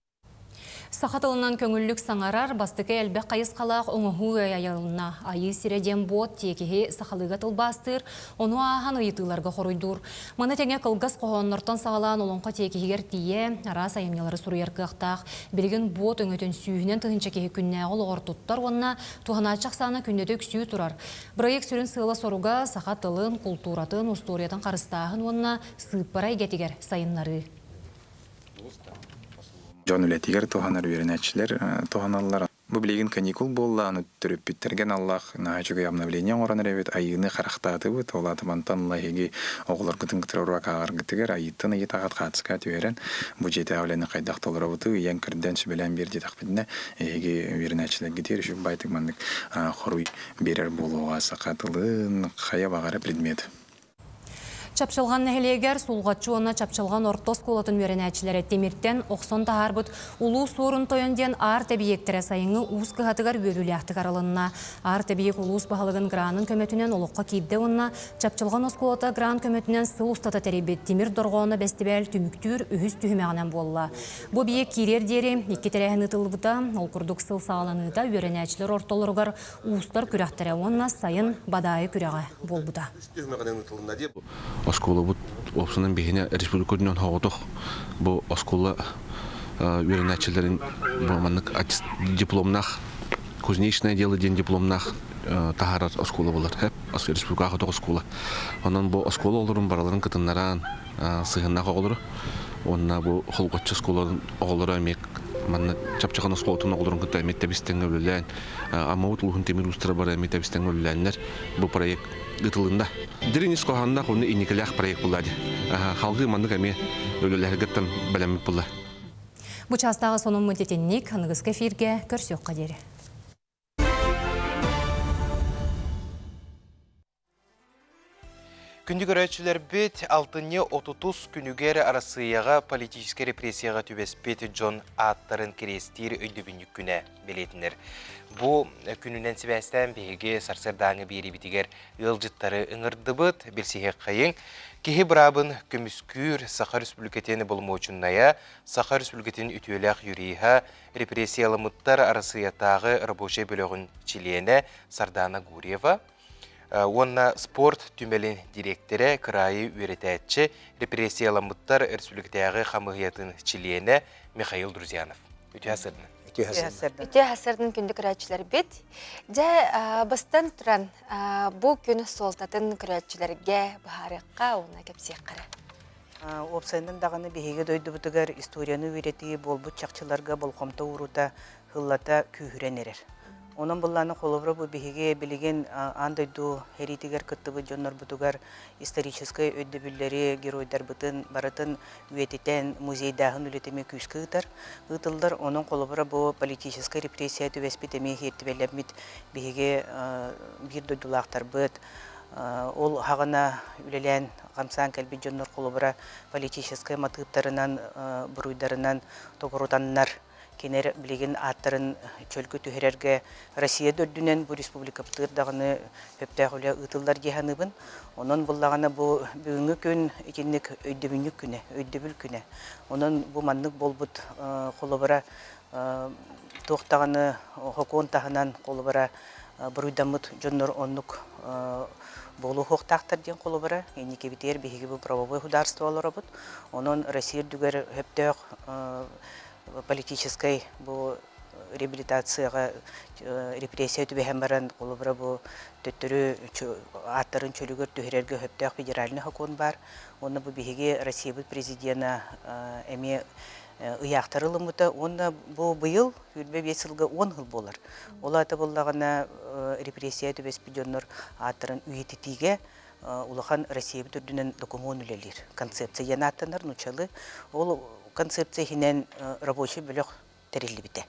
S3: Саха тылынан көҥүллүк саҥарар бастакы элбэх хайысхалаах оҥоһуу өй айылынна. Айыы сирэ диэн буот тиэкиһи сахалыыга тылбаастыыр, ону ааһан ыйытыыларга хоруйдуур. Маны тэҥэ кылгас хоһооннортон саҕалаан олоҥхо тиэкиһигэр тиийэ араас айымньылары суруйар кыахтаах. Билигин буот өҥөтүн сүүһүнэн тыһыынча киһи күннээҕи олоҕор туттар уонна туһанааччы ахсаана күннэтэ үксүү турар. Бырайыак сүрүн сыала-соруга саха тылын, култууратын, устуоруйатын харыстааһын уонна сыыппара эйгэтигэр сайыннарыы.
S5: Дьон үлэтигэр туһанар үөрэнээччилэр туһаналлар. Бу билигин каникул буолла, аны төрөппүттэргэ аналлаах наһаа үчүгэй обновление оҥорон эрэбит, айыыны харахтаатыбыт, ол аата мантан ыла эһиги оҕолоргутун кытары уруок ааҕаргытыгар айыыттан ыйытаҕыт хаацка түһэрэн, бу дьиэтээҕи үлэни хайдах толоробутуй, ыйан көрдөөн сүбэлээн биэр диэтэхпитинэ, эһиги үөрэнээччилэргитигэр үчүгэй баайтык маннык хоруй биэрэр буолуоҕа саха тылын хайа баҕара предмет.
S3: Чапчылҕан нэһилиэгэр Сулҕаччы уонна Чапчылҕан орто оскуолатын үөрэнээччилэрэ тимиртэн охсон таһаарбыт Улуу Суорун Тойон диэн арт-эбийиэктэрэ сайыҥҥы уус кыһатыгар үөрүүлээхтик арылынна. Арт-эбийиэк улуус баһылыгын гранын көмөтүнэн олоххо киирдэ уонна Чапчылҕан оскуолата грант көмөтүнэн сыл устата тэрийбит Тимир дорҕооно бэстибээл түмүктүүр үһүс түһүмэҕинэн буолла. Бу эбийиэк киириэр диэри икки тэрээһин ыытыллыбыта. Ол курдук сыл саҕаланыыта үөрэнээччилэр ортолоругар уустар күрэхтэрэ уонна сайын Бадаайы күрэҕэ буолбута.
S23: Оскуолабыт уопсанан биһиэнэ республика үрдүнэн соҕотох бу оскуола үөрэнээччилэрин бу маннык дипломнаах кузнечное дело диэн дипломнаах таһаарар оскуола буолар. Республикаҕа хотох оскуола. Онон бу оскуола оҕолорун барыларын кытыннаран сыһыннаах оҕолору уонна бу Холгоччу оскуолатын оҕолоро эмиэ манна Чапчахан оскуолатын оҕолорун кытта эмиэ тэбис-тэҥҥэ үлэлээн Аммабыт улууһун тимир уустара бары эмиэ тэбис-тэҥҥэ үлэлээннэр бу проект ыытылынна. Дириҥ ис хоһоонноох уонна инникилээх проект буолла дии. Халгыы маннык эмиэ үлэлэһэргэттэн бэлэммит буолла.
S3: Бу чаастааҕы сонуммут итинник аныгыскы эфиргэ көрсүөххэ диэри.
S1: Күндү көрөөччүлэрбит, алтынньы 30 күнүгэр Арассыыйаҕа политическай репрессияҕа түбэспит дьон ааттарын кириэстиир өйдөбүнньүк күнэ бэлиэтинэр. Бу күнүнэн сибээстээн биһиги сарсыардааҥы биэриибитигэр ыалдьыттары ыҥырдыбыт, билсиһиэххэйиҥ. Киһи быраабын көмүскүүр Саха Республикатын боломуочунайа, Саха Республикатын үтүөлээх юриһа, репрессияламмыттар Арассыыйатааҕы рабочай бөлөҕүн чилиэнэ Сардана Гурьева, уонна спорт түмэлин дириэктэрэ, кыраайы үөрэтээччи, репрессияламмыттар республикатааҕы хамыыһыйатын чилиэнэ Михаил Друзьянов. Үтүө сырдын.
S2: Үтүө сырдын күндү көрөөччүлэрбит. Дьэ, бастан туран, бу күн суолтатын көрөөччүлэргэ быһаарыахха уонна кэпсиэххэ эрэ.
S6: Уопсайынан даҕаны биһиги дойдубутугар историяны үөрэтии буолбут чахчыларга болҕомто уурута һыллата күүһүрэн эрэр. Онон былааны холобура бу биһиги билигин аан дойду сэриитигэр кыттыбыт дьоннорбутугар историческай өйдөбүллэри, геройдарбытын барытын үйэтитэн музейдааһын үлэтэ эмиэ күүскэ ыытар, ыытыллар. Онон холобура бу политическай репрессия түбэспит эмиэ иһиэртибэлэммит биһиги биир дойдулаахтарбыт ол хаҕына үлэлээн хамсаан кэлбит дьоннор холобура политическай матыыптарынан, буруйдарынан тогурутаннар Кинилэр билигин ааттарын чөлгө түһэрэргэ Россия да үрдүнэн бу республикабытыгар даҕаны сөптөөх үлэ ыытыллар дии саныыбын. Онон буллаҕына бу бүгүҥҥү күн итинник өйдөбүнньүк күнэ, өйдөбүл күнэ. Онон бу маннык буолбут холобура туох даҕаны сокуон таһынан холобура буруйдаммыт дьоннор оннук буолуохтаахтар диэн холобура инникибитигэр биһиги бу правовой государство олоробут. Онон Россия үрдүгэр сөптөөх политическай бу реабилитацияҕа репрессия түбэһэн баран холобура бу төттөрү ааттарын чөлүгэр түһэрэргэ сөптөөх федеральный сокуон баар. Уонна бу биһиги Россиябыт президена эмиэ ыйаахтары ылыммыта уонна бу быйыл 25 сылга 10 сыл буолар. Ол аата буоллаҕына репрессия түбэспит дьоннор ааттарын үйэтитиигэ улахан Россиябыт үрдүнэн докумуон үлэлиир. Концепция диэн ааттанар нууччалыы. Ол концепция иһинэн рабочий бөлөх тэриллибитэ.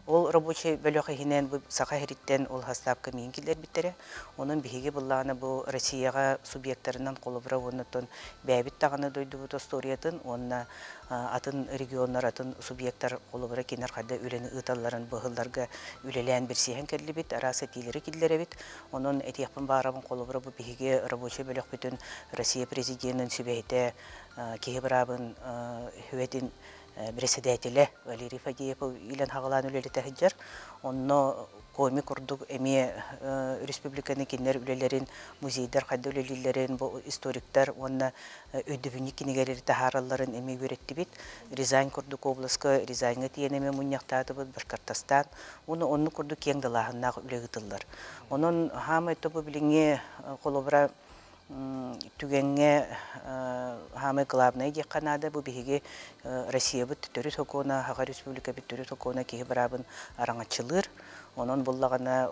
S6: Ол рабочий бөлөх иһинэн бу Саха сириттэн ол хастаапка миин киллэрбиттэрэ. Онон биһиги былаана бу Россияҕа субъектарынан холобура уонна бэйэбит даҕаны дойдубут историятын уонна атын регионнар, атын субъектар холобура кинилэр хайда үлэни ыыталларын быһылларга үлэлээн билсиһэн кэллибит, араас этиилэри киллэрэбит. Онон этиэхпин баарабын холобура бу биһиги рабочай бөлөхпүтүн Россия президенин сүбэһитэ киһи быраабын сүбэтин председателэ Валерий Фадеев илэн хаҕалаан үлэлэтэ сылдьар. Онно коми курдук эмиэ республиканы кинилэр үлэлэрин, музейдар хайда үлэлииллэрин, бу историктар уонна өйдөбүнньүк кинигэлэри таһааралларын эмиэ үөрэттибит. Рязань курдук обласка Рязаньга тиийэн эмиэ мунньахтаатыбыт, Башкортостан. Уонна оннук курдук киэҥ далааһыннаах үлэ ыытыллар. Онон хаамай тобу билиҥҥи холобура түгэҥҥэ хаамай главное диэххэ наада бу биһиги Россиябыт төрүт сокуона, Саха Республикабыт төрүт сокуона киһи быраабын араҥаччылыыр. Онон буллаҕына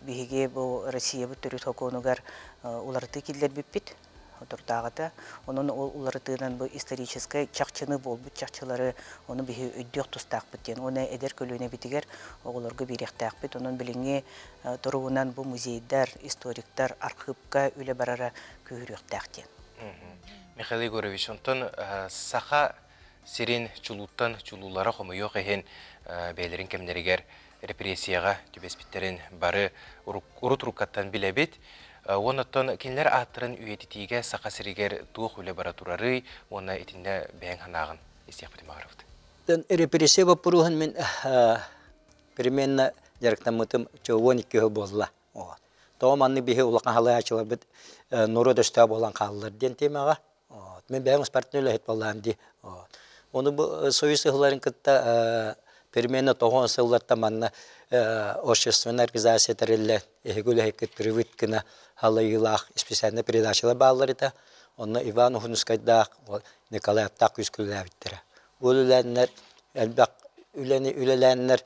S6: биһиги бу Россиябыт төрүт сокуонугар уларытыы киллэрбиппит. Соторутааҕыта. Онон ол уларытыынан бу историческай чахчыны буолбут чахчылары ону биһи өйдүөх тустаахпыт диэн. Уонна эдэр көлүөнэбитигэр оҕолорго биэриэхтээхпит. Онон билиҥҥи туругунан бу музейдар, историктар архыыпка үлэ барара күүһүрүөхтээх диэн.
S1: Михаил Егорович, онтон саха сирин чулууттан чулуулара хомойуох иһин бэйэлэрин кэмнэригэр репрессияҕа түбэспиттэрин бары урут уруккаттан билэбит. Уонна кинилэр ааттарын үйэтитиигэ Саха сиригэр туох үлэ бара турарый уонна итиннэ бэйэҥ санааҕын истиэхпитин баҕарабыт.
S7: Репрессия боппуруоһун мин примерно дьарыктаммытым 12 сыл буолла. Тоҕо маннык биһи улахан халаачыларбыт норуот өстөөх буолан хааллар диэн темаҕа. Мин бэйэм спортивный үлэһит буоллаҕым дии. Ону бу союз ыһыларын кытта Примерно тоҕон сылларта манна общественная организация тэриллэн, эһиги үлэһиккит Привыткина халайыылаах специальная передачалар бааллар этэ. Онно Иван Уһунускайдаах, Николай Аттаах күүскүлээбиттэрэ. Ол үлээннэр элбэх үлэни үлэлээннэр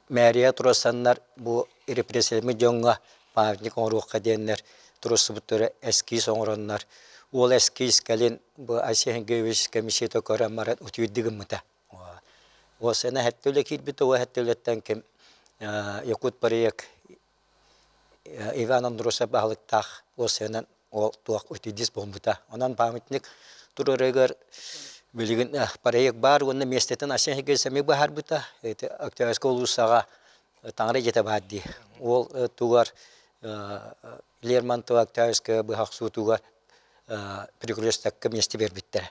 S7: мэрия туруорсаннар бу репрессиялэммит дьоҥҥо памятник оҥоруохха диэннэр туруорсубуттара эскиз оҥороннор уол эскиз кэлин бу Айсен Сергеевич комиссията көрөн баран утуйдуу гыммыта. Уосана сэттэ үлэ киирбитэ, ол сэттэ үлэттэн ким Якут проект Иван Андросов баһылыктаах уосайынан ол туох утуйдис буолбута. Онон памятник турарыгар билигин проект баар уонна миэстэтин Айсен Сергеевич эмиэ быһаарбыта. Ити Октябрьскай улууссаҕа таҥара дьиэтэ баар дии. Ол тугар Лермонтова Октябрьская быһа охсуутугар перекрестокка миэстэ биэрбиттэрэ.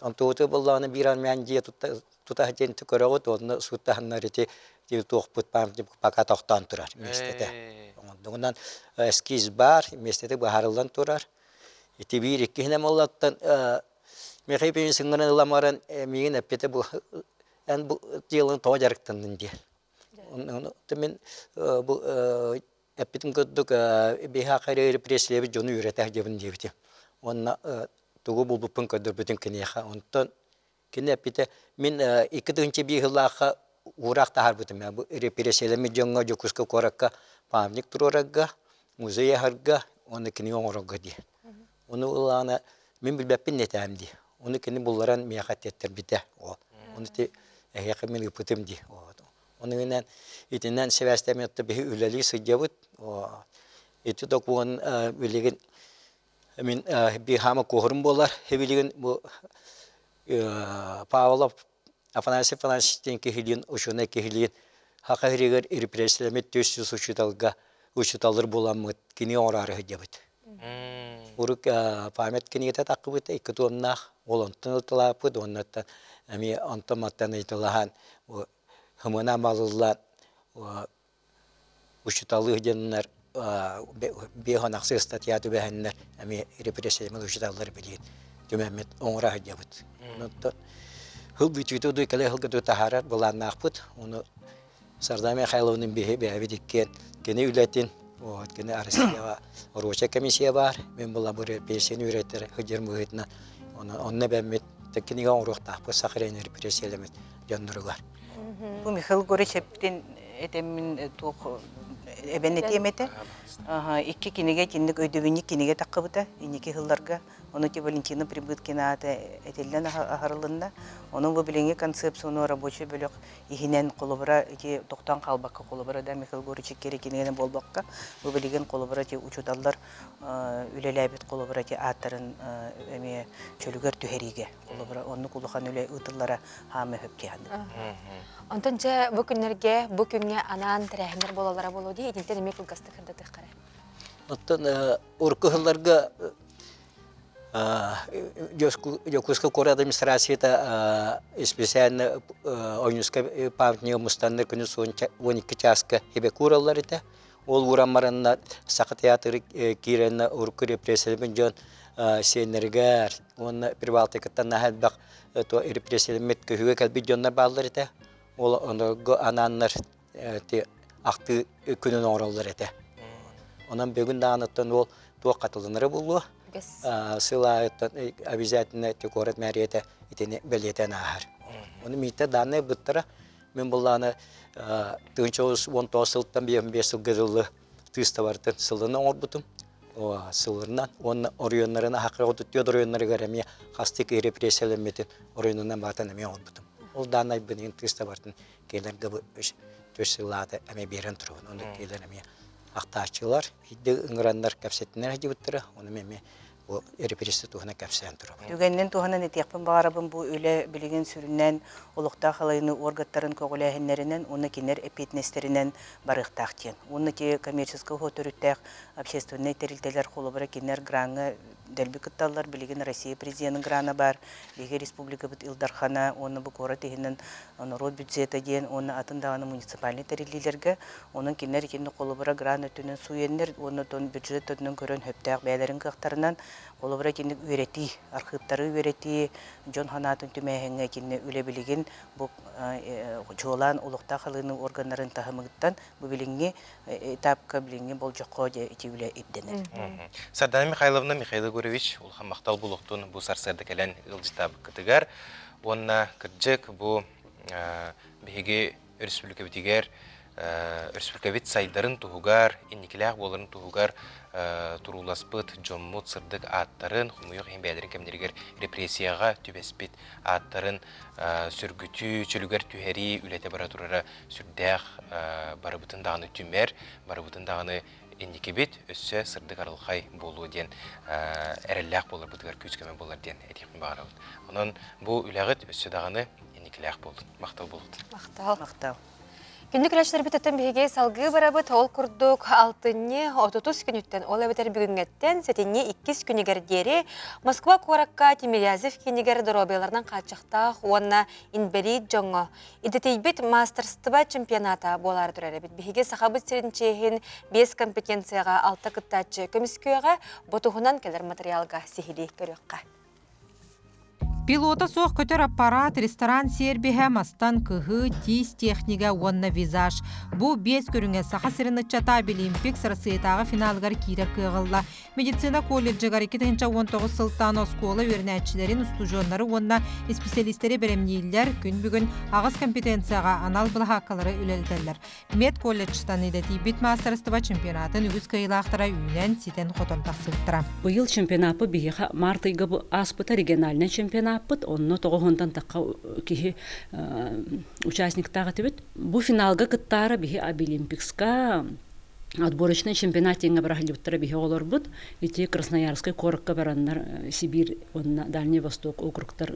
S7: Онтугуту буоллаҕына биир армян дьиэ тутаһа диэн көрөҕүт, уонна сууттаһаннар ити туохпут пока тохтоон турар миэстэтэ. Оҥордугунан эскиз баар, миэстэтэ быһаарыллан турар. Ити биир иккиһинэн буоллаттан Михаил Петрович ыҥыран ылан баран миигин эппитэ бу эн бу дьыаланы тоҕо дьарыктаннын диэн. Мин бу эппитим курдук биһиэхэ репрессийэбит дьону үөрэтэ сылдьабын диэбитим. Уонна тугу булбуппун көрдөрбүтүм киниэхэ. Онтон кини эппитэ мин 2001 сыллаахха уураах таһаарбытым. Бу репрессиялэммит дьоҥҥо Дьокуускай куоракка памятник туруорарга, музей аһарга уонна кинигэ оҥорорго диэн. Ону ылаана мин билбэппин этээм дии. Ону кини булларан миэхэ тиэттэрбитэ. Ону ити эһиэхэ мин ыыппытым дии. Ону гынан итинэн сибээстээн биһи үлэлии сылдьабыт. Ити докумуон билигин мин биир куоһурум буолар. Билигин бу Павлов Афанасий Афанасьевич диэн киһилиин, учуонай киһилиин Саха сиригэр репрессиялэммит 400 учууталга учууталлар буоламмыт кини оҥороору сылдьабыт. Урук память кинигэтэ таххыбыта икки туомнаах ол онтон ылталааппыт уоннаттан эмиэ онтон мантан ыйыталаһан хымына малыллан учуталыы диэннэр биэһон ахсы статья түбэһэннэр эмиэ репрессияммыт учуталлар билиин түмэммит оҥоро сылдьабыт. Онон хыл бүтүүтэ удуй кэлэ сылга таһаарар былааннаахпыт. Ону Сардана Михайловна биһи бэйэбит иккиэн кини үлэтин вот кини Россияҕа рабочая комиссия баар. Мин була бу репрессияны үөрэтэр сылдьар быһыытынан онно бэммит кинигэ оҥоруохтаахпыт саха репрессиялэммит дьонноругар.
S6: Бу Михаил Егорович эптин этэммин туох эбэн этиэм этэ. Икки кинигэ итинник өйдөбүнньүк кинигэ таххыбыта инники сылларга. Ону ити Валентина Прибыткина аата этиллэн аһарылынна. Ону бу билиҥҥи концепцияны рабочий бөлөх иһинэн холобура ити тохтоон хаалбакка холобура да Михаил Егорович икки кинигэнэ буолбакка бу билигин холобура ити учууталлар үлэлээбит холобура ити ааттарын эмиэ чөлүгэр түһэриигэ холобура оннук улахан үлэ ыытыллара хаама өһөп диэханнык.
S2: Онтон дьэ бу күннэргэ бу күҥҥэ анаан тэрээһиннэр буолаллара буолуо дии итинтэн эмиэ кылгастык сырдатыахха эрэ.
S7: Оттон урукку сылларга Дьокуускай куорат администрацията специально Ойуунускай памятнига мустаннар күнүс 12 чааска хибэк уураллар этэ. Ол ууран баранна Саха театры киирэннэ урукку репрессиялэммит дьон сиэннэригэр уонна Прибалтикаттан наһаа элбэх репрессиялэммит көһүүгэ кэлбит дьоннор бааллар этэ. Ол онорго анааннар ахтыы күнүн оҥороллор этэ. Онон бүгүн даҕаныттан ол туох хатыланара буолуо. Сыл аайыттан обязательно ити куорат мэрията итини бэлиэтээн ааһар. Ону миитэ дааннай быттара мин буллааны 1919 сылтан 55 сылга дылы тыыстабартын сылын оҥорбутум. Сылырынан уонна оройуоннарын аһақы 34 оройуоннарыгар эмиэ хастык репрессиялэммитин оройуонунан баатан эмиэ оҥорбутум. Ол дааннайбын иһин тыыстабартын кинилэргэ бу үс сыллаата эмиэ биэрэн турабын. Ону кинилэр эмиэ ахтааччылар, биирдэ ыҥыраннар кэпсэтинэр сылдьыбыттара, ону эмиэ бу репрессия туһунан кэпсээн турабын.
S6: Түгэнинэн туһанан этиэхпин баҕарабын бу үлэ билигин сүрүннээн олохтоох халайыны уоргаттарын көҕүлээһиннэринэн уонна кинилэр эппиэтинэстэринэн барыахтаах диэн. Уонна ити коммерческай уһуо төрүттээх общественнай тэрилтэлэр холобура кинилэр граҥҥа дэлби кытталлар. Билигин Россия президенин грана баар, биһиги республикабыт Ил Дархана уонна бу куорат иһинэн норуот бюджета диэн уонна атын даҕаны муниципальнай тэриллиилэргэ. Онон кинилэр итинник холобура гран өттүнэн сууйэннэр уонна бюджет өттүнэн көрөн сөптөөх бэйэлэрин кыахтарынан холобура итинник үөрэтии, архыыптары үөрэтии, дьон санаатын түмээһиҥҥэ итиннэ үлэ билигин бу чуолаан олохтоох халыыны органнарын таһымыттан бу билиҥҥи этапка билиҥҥи болдьоххо дьэ ити үлэ ирдэнэр.
S1: Сардана Михайловна, Михаил Егорович, улахан махтал булуохтун бу сарсыарда кэлэн ыалдьытаабыккытыгар уонна кырдьык бу биһиги өрөспүүбүлүкэбитигэр өрөспүүбүлүкэбит сайдарын туһугар, инникилээх буоларын туһугар турууласпыт дьоммут сырдык ааттарын, хомойуох иһин бэйэлэрин кэмнэригэр репрессияҕа түбэспит ааттарын сүргүтүү, чөлүгэр түһэрии үлэтэ бара турара сүрдээх барыбытын даҕаны түмэр, барыбытын даҕаны инникибит өссө сырдык арылхай буолуо диэн эрэллээх буоларбытыгар күүс-көмө буолар диэн этиэхпин баҕарабын. Онон бу үлэҕит өссө даҕаны инникилээх буоллун. Махтал буолуохтун.
S2: Махтал.
S6: Махтал.
S2: Күндү көрөөччүлэрбит өттөн биһиги салгыы барабыт. Ол курдук алтынньы 30 күнүттэн, ол эбэтэр бүгүҥҥэттэн сэтинньи иккис күнүгэр диэри Москва куоракка Тимирязев киинигэр доруобуйаларынан хааччахтаах уонна инбэлиит дьоҥҥо идэтийбит маастарыстыба чемпионата буолаары турар эбит. Биһиги Сахабыт сирин чиэһин биэс компетенцияҕа алта кыттааччы көмүскүөҕэ. Бу туһунан кэлэр материалга сиһилии көрүөххэ.
S8: Пилота суох көтөр аппараат ресторан сервиһэ мастан кыһыы, тиис технига уонна визаж. Бу биэс көрүҥэ Саха сирин ыччата Абилимпикс Арассыыйатааҕы финалыгар киирэр кыаҕылла. Медицина колледжыгар 2019 сылтан оскуола үөрэнээччилэрин, устудьуоннары уонна исписэлиистэри бэлэмнииллэр. Күн бүгүн аҕыс компетенцияҕа анал былаһааккалары үлэлэтэллэр. Медколледжтан идэтийбит маастарыстыба чемпионатын үгүс кыайыылаахтара үүнэн, ситэн-хотон тахсыбыттара.
S10: Быйыл чемпионаппыт биһиэхэ март ыйга ааспыта региональнай чемпионаппыт. Онно тоҕуһунтан тахха киһи участниктаах этибит. Бу финалга кыттаара биһи Абилимпикска отборочный чемпионат диэҥҥэ барахыллыбыттара биһи оҕолорбут. Ити Красноярскай куоракка бараннар Сибирь уонна Дальний Восток округтар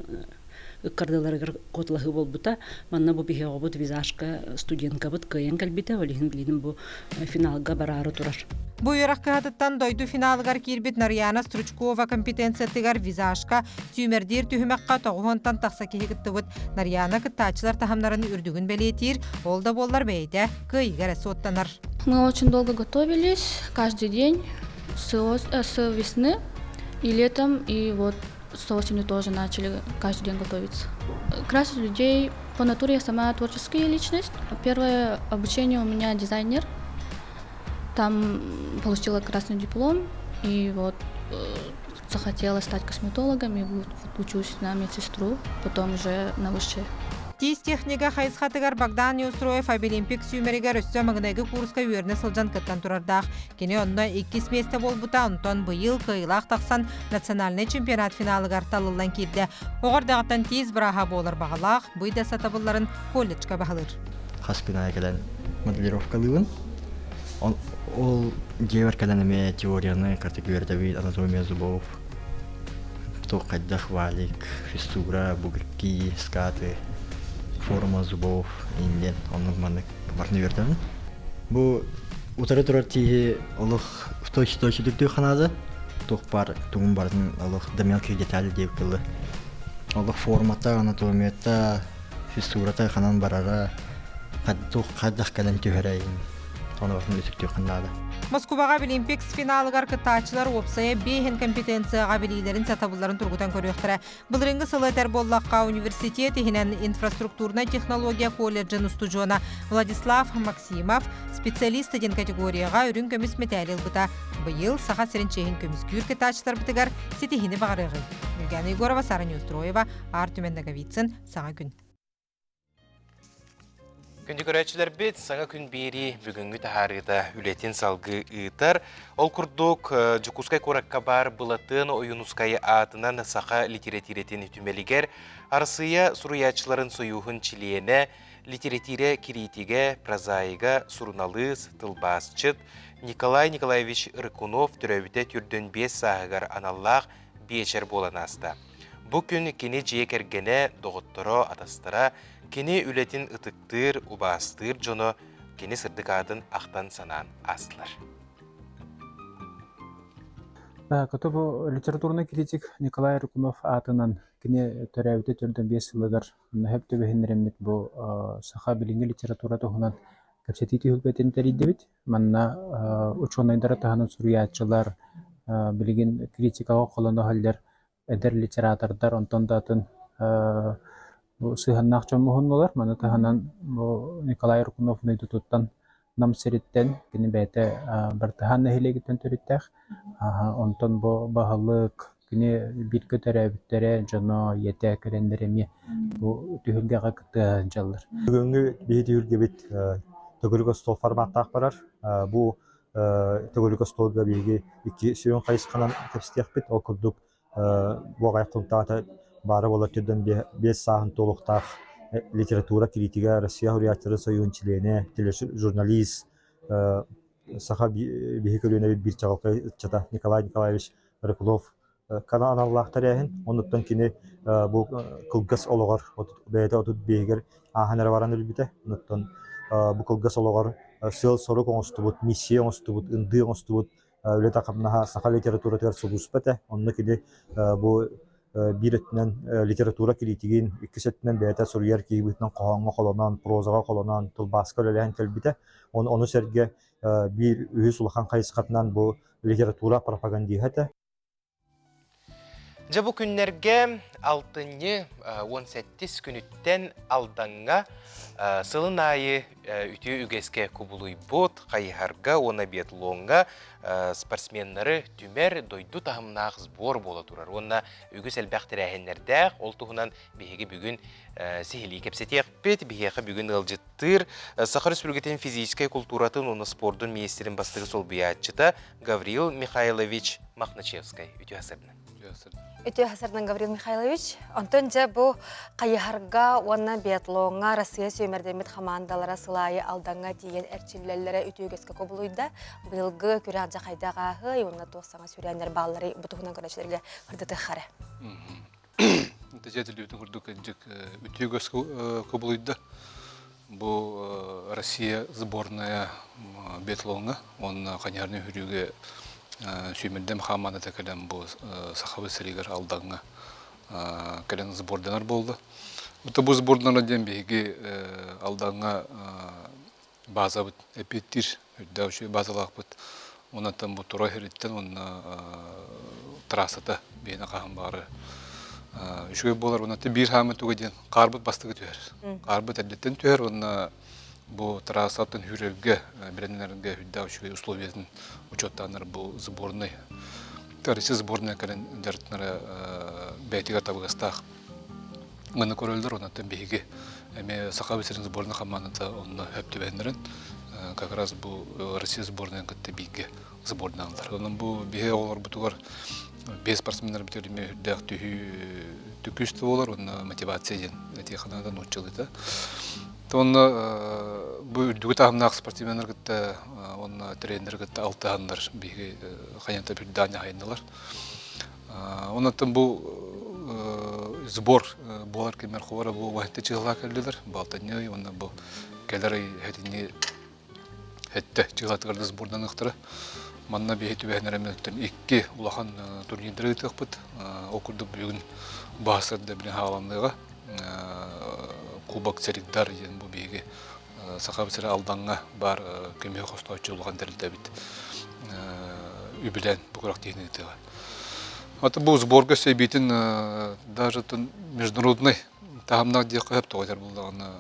S10: ыккардыларыгар куоталаһыы буолбута. Манна бу биһи оҕобут визажка студенткабыт кыайан кэлбитэ, ол иһин билигин бу финалга бараары турар.
S8: Бу үөрэх кыһатыттан дойду финалыгар киирбит Нарьяна Стручкова компетенциятыгар визажка сүүмэрдиир түһүмэххэ тоҕуһуонтан тахса киһи кыттыбыт. Нарьяна кыттааччылар таһымнарын үрдүгүн бэлиэтиир, ол да буоллар бэйэтэ кыайыыга эрэ суоттанар.
S11: Мы очень долго готовились, каждый день, с, с весны и летом, и вот с осени тоже начали каждый день готовиться. Красить людей по натуре я сама творческая личность. Первое обучение у меня дизайнер. Там получила красный диплом и вот захотела стать косметологом и вот учусь на медсестру, потом уже на высшее.
S8: Тиис технига хайысхатыгар Богдан Неустроев Абилимпик сүүмэригэр өссө маҥнайгы курска үөрэнэ сылдьан кыттан турардаах. Кини онно иккис миэстэ буолбута, онтон быйыл кыайыылаах тахсан национальнай чемпионат финалыгар талыллан киирдэ. Оҕо эрдэҕиттэн тиис бырааһа буолар баҕалаах, бу идэ сатабылларын колледжка баһылыыр.
S20: Хас күн аайы кэлэн моделировкалыыбын. Ол дьиэбэр кэлэн эмиэ теорияны кырдьык үөрэтэбин, анатомия зубов, туох хайдах валик, фиссура, бугрки, скаты, форма зубов, индиан, оннук маннык барытын үөрэтэбин. Бу утары турар тииһи олох точь-точь үрдүк ханаада туох баар тугун барытын олох до мелких деталей диэбит тылы олох формата анатомията фиссурата ханан барара туох хайдах кэлэн түһэрэ ону барытын үтүктүөххүн наада
S8: Москубаҕа Олимпикс финалыгар кыттааччылар уопсайа биэһин компетенцияҕа билиилэрин сатабылларын тургутан көрүөхтэрэ. Былырыыҥҥы сылы этэр буоллахха, университет иһинэн инфраструктурнай технология колледжын устудьуона Владислав Максимов специалист диэн категорияҕа үрүҥ көмүс мэтээли ылбыта. Быйыл Саха сирин чиэһин көмүскүүр кытааччыларбытыгар ситиһиини баҕарыаҕый. Юлиана Егорова, Сара Неустроева, Артем Ноговицын. Саҥа күн.
S1: Күндү көрөөччүлэрбит, саҥа күн биэрии бүгүҥҥү таһаарыыта үлэтин салгыы ыытар. Ол курдук, Дьокуускай куоракка баар Былатыан Ойуунускай аатынан саха литэрэтиирэтин түмэлигэр Арассыыйа суруйааччыларын сойууһун чилиэнэ, литэрэтиирэ кириитигэ, прозаига, суруналыыс, тылбаасчыт Николай Николаевич Рыкунов төрөөбүтэ түрдүн биэс сааһыгар аналлаах биэчэр буолан ааста. Бу күн кини дьиэ кэргэнэ, доҕотторо, атастара, кини үлэтин ытыктыыр, убаастыыр дьоно кини сырдык аатын ахтан-санаан аастылар.
S9: Көтө бу литературнай критик Николай Рыкунов аатынан кини төрөөбүтэ 45 сылыгар сөп түбэһиннэриммит бу саха билиҥҥи литература туһунан кэпсэтии түһүлгэтин тэрийдибит. Манна учуонайдары таһынан суруйааччылар, билигин критикаҕа холоно иһэллэр эдэр литератордар, онтон да атын бу сыһыаннаах дьон муһуннулар. Маны таһынан бу Николай Рыкунов дойдутуттан Нам сириттэн, кини бэйэтэ Бартыһаан нэһилиэгиттэн төрүттээх. Онтон бу баһылык, кини бииргэ төрөөбүттэрэ, дьоно, ийэтэ кэлэннэр эмиэ бу түһүлгэҕэ кытта сылдьаллар.
S14: Бүгүҥҥү биһи түһүлгэбит төгүрүк остуол форматтаах барар. Бу төгүрүк остуолга биһиги икки сүрүн хайысханан кэпсэтиэхпит. Ол курдук бу аҕыйах хонуктааҕыта баара буолар түрдэн биэс сааһын туолуохтаах литература критига, Россия суруйааччыларын сойууһун чилиэнэ, тележурналист, саха биһи көлүөнэбит биир чаҕылхай ыччата Николай Николаевич Рыкунов аналлаах тэрээһин. Оннуттан кини бу кылгас олоҕор бэйэтэ 35-гэр ааһан эрэ баран өлбүтэ. Оннуттан бу кылгас олоҕор сыал-сорук оҥостубут, миссия оҥостубут, ындыы оҥостубут үлэтэ-хамнаһа саха литературатыгар сулууспа этэ. Онно кини бу биир өттүнэн литература кириитигин, иккис өттүнэн бэйэтэ суруйар киһи быһыытынан хоһооҥҥо холонон, прозаҕа холонон, тылбааска үлэлээн кэлбитэ. Ону сэргэ биир үһүс улахан хайысхатынан бу литература пропагандиһа этэ.
S1: Дьэ бу күннэргэ алтынньы 17 күнүттэн Алдаҥҥа сылын аайы үтүө үгэскэ кубулуйбут хайыһарга уонна биатлоҥҥа спортсменнары түмэр дойду таһымнаах сбор буола турар уонна үгүс элбэх тэрээһиннэрдээх. Ол туһунан биһиги бүгүн сиһилии кэпсэтиэхпит. Биһиэхэ бүгүн ыалдьыттыыр Саха Республикатын физическэй култууратын уонна спордун министрин бастакы солбуйааччыта Гаврил Михайлович Махначевскай. Үтүө сарынан.
S2: Үтүө сарынан Гаврил Михайлович. Онтон дьэ бу хайыһарга уонна биатлоҥҥа Россия сүүмэрдэммит хамаандалара сылаайы Алдаҥҥа тиийэн эрчиллэллэрэ үтүө үгэскэ кубулуйда. Быйылгы күрэх дьэ хайдах ааһыай уонна туох саҥа сүүрээннэр баалларый бу туһунан көрөөччүлэргэ ырдытыаххара.
S16: Дьэ курдук кырдьык үтүө үгэс кубулуйда. Бу Россия сборная биатлоҥҥа уонна хайыһарны үрүүгэ сүүмэрдэм хааманата кэлэн бу Сахабыт сиригэр Алдаҥҥа кэлэн сборданар буолла. Бу бу сборданар диэн биһиги Алдаҥҥа базабыт эпиэттиир үрдээх үчүгэй базалаахпыт. Онон бу тура иһириттэн уонна трассата биһиэнэ хаһан баҕары үчүгэй буолар. Онон биир хаамыы туга диэн хаарбыт бастакы түһэр. Хаарбыт эрдэттэн түһэр уонна бу трассаттан хүрэргэ, бирэннэргэ үрдээх үчүгэй условиятын учуоттааннар бу сборнай Россия сборная кэлэн дьарыктанара бэйэтигэр табыгастаах Маны көрөллөр, онон биһиги эмиэ Саха сирин сборнай хамаандата онно сөп түбэһиннэрэн как раз бу Россия сборнайын кытта бииргэ сборданаллар. Онон бу биһи оҕолорбутугар биэс спортсменнарбытыгар эмиэ үрдээх түһүү түкүс да буолар уонна мотивация диэн этиэхэ нууччалыыта. Онно бу үрдүгү таһымнаах спортсменнар кытта уонна тренер кытта алтыһаннар биһиги хайанта үрдээн хайыннылар. Онон бу сбор буолар кэмэр хобара бу уһатты чыһылаа кэллилэр. Балтанньы уонна бу кэлэр ый хэтинни хэтте чыһылатыгар да сборданыахтара. Манна биһи түбэһинэр икки улахан турнирдары ыытыахпыт. Ол курдук бүгүн баһасырда билин хааланныаҕа. Кубок Царигдар диэн бу биһиги Саха сирэ Алдаҥҥа баар көмүһү хостооччу улахан тэрилтэбит үбүлээн бу күрэхтэһиини ыытыаҕа. Аты бу сборга сэбиэтин даже международный таһымнаах диэххэ сөп тоҕо этэр буоллаҕына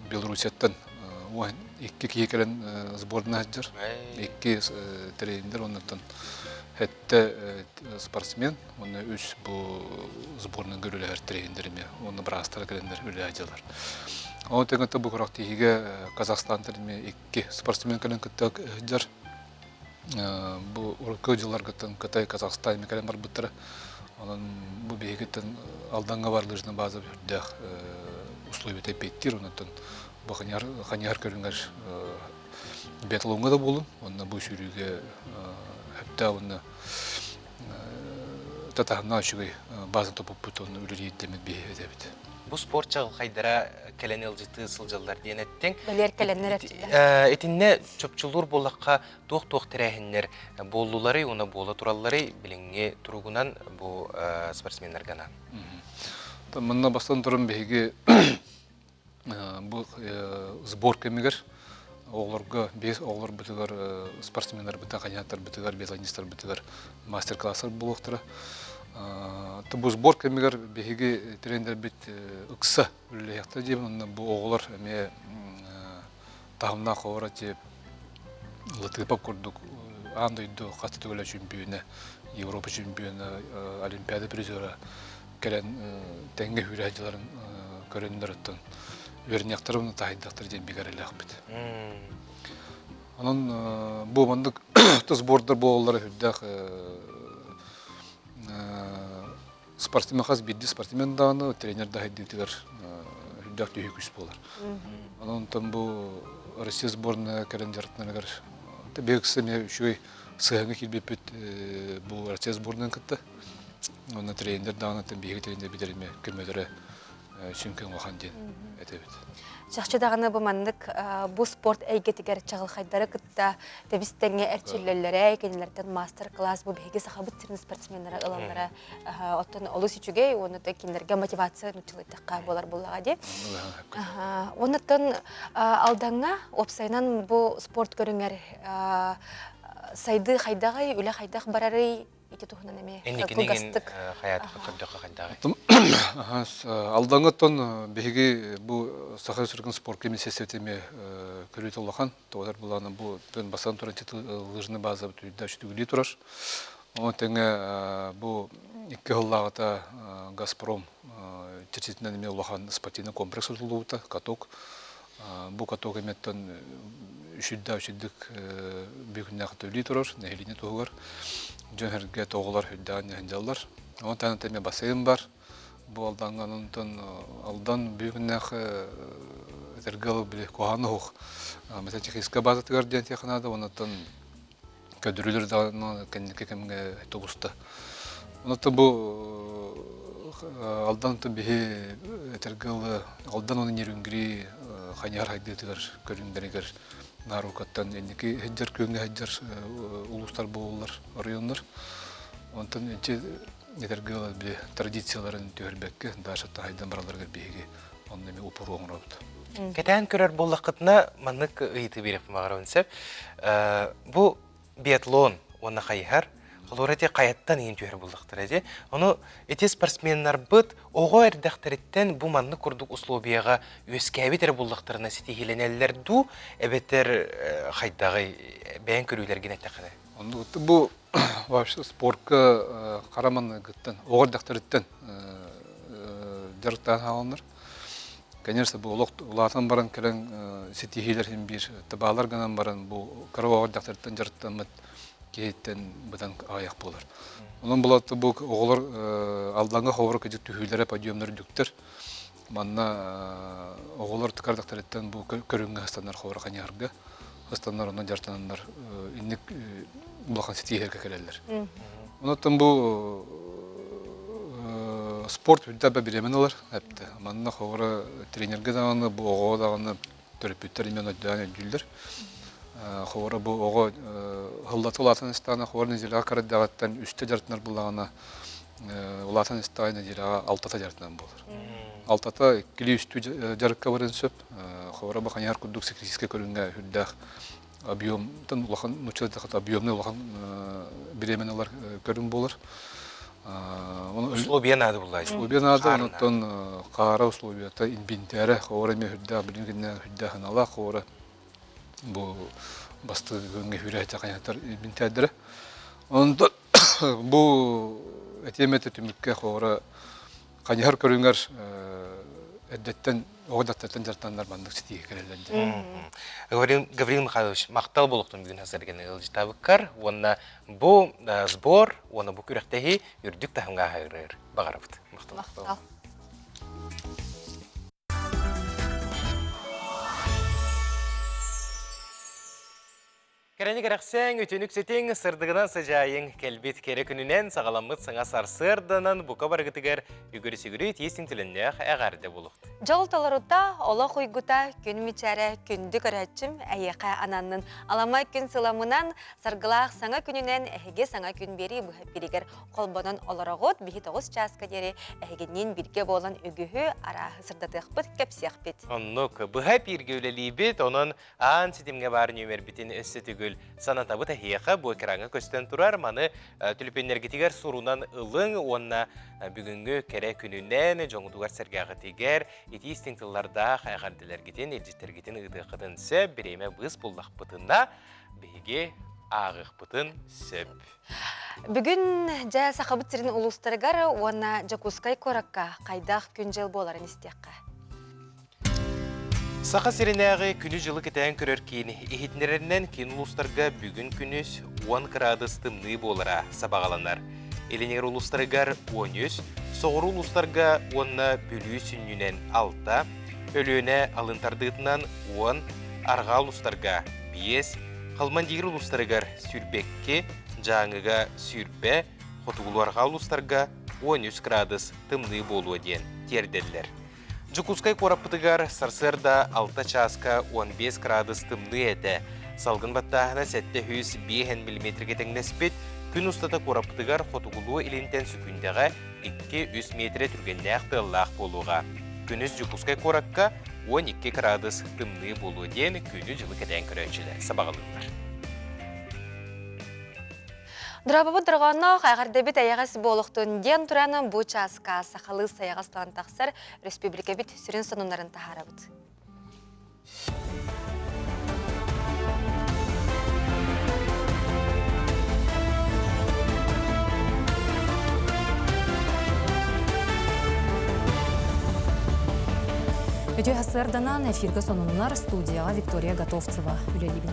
S16: Белоруссияттан икки киһи кэлэн сбордана сылдьар. Икки тренердэр оннуттан сэттэ спортсмен уонна үс бу сборныйга үлэлэһэр тренердэр эмиэ уонна быраастара кэлэннэр үлэлэһэ дьылар. Ол тэҥэ бу күрэхтэһиигэ Казахстантан эмиэ икки спортсмен кэлэн кытта сылдьар. Бу урукку дьылларгыттан Кытай, Казахстан эмиэ кэлэн барбыттара. Онон бу биһигиттэн Алдаҥҥа бар лыжный база үрдээх условията эппиэттиир. Онон бу хайыһар көрүҥэр биатлоҥҥа да буолун, уонна бу сүүрүүгэ сөптөөх уонна татаһымнаах үчүгэй база топуппут уонна үлэлиирдэммит биһи этэбит.
S1: Бу спорт чаҕылхайдара кэлэн ыалдьытыы сылдьаллар диэн эттиҥ.
S2: Бэлиэр кэлэннэр эрчиллэр.
S1: Итиннэ чопчулуур буоллахха туох-туох тэрээһиннэр буоллуларый уонна буола туралларый билиҥҥи туругунан бу спортсменнарга анаан?
S16: Манна бастан туран биһиги бу сбор кэмигэр оҕолорго биэс оҕолорбутугар спортсменнарбытыгар хайааттарбытыгар биатлонистарбытыгар мастер-класстар буолуохтара бу сбор кэмигэр биһиги тренербит ыкса үлэлэһиэхтэрэ диэбин онно бу оҕолор эмиэ таһымнаах оҕолор эти Латыпов курдук аан дойду хас да төгүлэ чөмпүйүөнэ Европа чемпиона Олимпиада призера кэлэн тэҥҥэ сүүрэ сылдьалларын көрөннөр оттон үөрэниэхтэрэ уонна таһыйдахтара диэн бигэ эрэлээхпит. Онон бу маннык сбордар буолаллара сүрдээх спортсмен хас биирдии спортсмен даҕаны тренер да сайдыытыгар сүрдээх түһүү күүс буолар. Онон онтон бу Россия сборная кэлэн дьарыктанарыгар биһиги эмиэ үчүгэй сыһыаҥҥа киирбиппит бу Россия сборныйын кытта. Уонна тренер даҕаны биһиги тренербит эмиэ көмөлөрө сүҥкэн улахан диэн этэбит.
S2: Чахчы даҕаны бу маннык бу спорт эйгэтигэр чаҕылхайдары кытта тэбис-тэҥҥэ эрчиллэллэрэ, кинилэртэн мастер-класс бу биһиги сахабыт сирин спортсменнара ылаллара оттон олус үчүгэй уонна кинилэргэ мотивация нуччалыйтахха буолар буоллаҕа дии. Уоннаттан Алдаҥҥа уопсайынан бу спорт көрүҥэр сайдыы хайдаҕый, үлэ хайдах барарый ити туһунан эмиэ кылгастык
S1: хайаатыха көрдөххө хайдаҕый?
S16: Алдаҥҥа оттон биһиги бу Саха Республикатын спорт министерствота эмиэ көрүүтэ улахан. Тоҕо булаана бу бастан туран лыжный база бүтүүрдэ үчүгүлүү турар. Ону тэҥэ бу икки сыллааҕыта Газпром чэрчитинэн эмиэ улахан спортивный комплекс тутуллубута, каток. Бу каток эмиэттэн үчүйдэ үчүйдүк бүгүннээх төлүү турар нэһилиэнньэ туһугар. Дьон сэргэ тоҕолор үрдээн сылдьаллар. Ону таһынан эмиэ бассейн бар. Бу Алдаҥҥа онтон Алдан бүгүннээх этэргэ дылы били куһаҕан оһох Математическай базатыгар диэн тиэхэ наада. Онтон көдүрүлэр даҕаны кэнники кэмҥэ тубуста. Онон бу Алдан биһи этэргэ дылы Алдан уонна Нерюнгри хайыһар хайдыытыгар көрүҥнэригэр наукаттан инники сылдьар күөҥҥэ сылдьар улуустар буолаллар оройуоннар. Онтон ити этэргэ дылы били традицияларын түһэрбэккэ дальше таһайдан баралларыгар биһиги онно эмиэ упору оҥоробут.
S1: Кэтээн көрөр буоллаххытына маннык ыйытыы биэриэхпин баҕарабын сөп. Бу биатлон уонна хайыһар холобура ити хайаттан иһин түһэр буоллахтара дии. Ону ити спортсменнарбыт оҕо эрдэхтэриттэн бу маннык курдук условияҕа үөскээбит эрэ буоллахтарына ситиһиилэнэллэр дуу эбэтэр хайдаҕый бэйэҥ көрүүлэргин эттэххинэ.
S16: Оннук бу вообще спортка хара маҥнайгыттан оҕо эрдэхтэриттэн дьарыктаан хааланнар Конечно, бу олох улаатан баран кэлэн ситиһиилэр иһин биир табаалар гынан баран бу кыра оҕо дьахтартан дьарыктаммыт киһиттэн быдан аҕыйах буолар. Онон булатты бу оҕолор Алдаҥҥа ховору кыдьык түһүүлэрэ подъемнар үрдүктэр. Манна оҕолор тыкардахтарыттан бу көрүҥҥэ ыстанар ховору ханьыһарга ыстанар онон дьарыктананнар инник улахан ситиһиилэргэ кэлэллэр. Онон бу спорт үрдэ бириэмэн ылар эптэ. Манна ховоро тренергэ даҕаны бу оҕоҕо даҕаны төрөппүттэр именно өйдөөн өйдүүллэр. Ховоро бу оҕо һыллата улаатан истэҕинэ ховоро неделяҕа кыра үстэ дьарыктанар буллаҕына улаатан истэҕинэ неделяҕа алтата дьарыктанан буолар. Алтата иккилии үстүү дьарыкка барыан сөп. Ховоро бу хайыһар курдук циклическэй көрүҥҥэ үрдээх объемтан улахан нуучча объемный улахан бириэмэни ылар көрүҥ буолар.
S1: Условия наада булла.
S16: Условия наада, онтон хаара условията инбинтээрэ, хоора эмиэ үрдээх, билин кинэ үрдээх аналаах хоора бу бастыгы күҥҥэ хүрэ хайатар инбинтээрдэрэ. Онтон бу этиэм этэ түмүккэ хоора хайыһар көрүҥэр эрдэттэн оҕо дьахтартан дьарыктаннар маннык ситиһии кэлэллэр диэн.
S1: Гаврил, Гаврил Михайлович, махтал буолуохтун бүгүн хасарганы ыалдьытаабыккар уонна бу сбор уонна бу күрэхтэһии үрдүк таһымҥа аһарар баҕарабыт. Махтал.
S2: Махтал.
S1: Кэрэни кэрэхсээҥ, үтүөнү үксэтиҥ, сырдыгынан сыдьаайыҥ, кэлбит кэрэ күнүнэн саҕаламмыт саҥа сарсыарданан бука барыгытыгар үгүрү-сүгүрү тиис түлэннээх эҕэрдэ буолуохтун.
S2: Дьол толорута, олох уйгута, күн мичээрэ, күндү көрөөччүм эйиэхэ ананнын. Аламай күн сыламынан, саргылаах саҥа күнүнэн эһиги саҥа күн биэрии быһа пиригэр холбонон олороҕут. Биһи тоҕус чааска диэри эһигинниин бииргэ буолан үгүһү арааһы сырдатыахпыт, кэпсиэхпит.
S1: Оннук, быһа пииргэ үлэлиибит, онон аан ситимҥэ баар нүөмэрбитин өссө төгүл санатабыт эһиэхэ бу экраҥҥа көстөн турар маны түлүпүөннэргитигэр сурунан ылыҥ уонна бүгүҥҥү кэрэ күнүнэн дьоҥутугар сэргээҕитигэр итии истиҥ тыллардаах эҕэрдэлэргитин илдьиттэргитин ыытыаххытын сөп бириэмэ быыс буллахпытына биһиги ааҕыахпытын сөп.
S2: Бүгүн дьэ Сахабыт сирин улуустарыгар уонна Дьокуускай куоракка хайдах күн-дьыл буоларын истиэххэ.
S1: Саха сиринээҕи күнү-дьылы кэтээн көрөр киин иһитиннэрэринэн киин улуустарга бүгүн күнүс 10 кыраадыс тымныы буолара сабаҕаланар. Илиҥэр улуустарыгар 13, соҕуруу улуустарга уонна Бүлүү сүнньүнэн 6, Өлүөнэ алын тардыытынан 10, арҕаа улуустарга 5, Халмандиир улуустарыгар сүүрбэкки, Дьааҥыга сүүрбэ, хотугулуу-арҕаа улуустарга 13 кыраадыс тымныы буолуо диэн тиэрдэллэр. Дьокуускай куораппытыгар сарсыарда 6 чааска 15 кыраадыс тымныы этэ. Салгын баттааһына 705 миллиметргэ тэҥнэспит. Күн устата куораппытыгар хотугулуу илинтэн сүкүндэҕэ 2-3 миэтэрэ түргэннээх тыаллаах буолуоҕа. Күнүс Дьокуускай куоракка 12 кыраадыс тымныы буолуо диэн күнү-дьылы кэтээн көрөөччүлэр сабаҕалыыллар.
S2: Дорообобут дорҕоонноох эҕэрдэбит эйэҕэс буолуохтун диэн туран бу чааска сахалыы сайаҕастан тахсар республикабит сүрүн сонуннарын таһаарабыт.
S3: Үтүө сарсыарданан эфиргэ сонуннар студияҕа Виктория Готовцева үлэлиибин.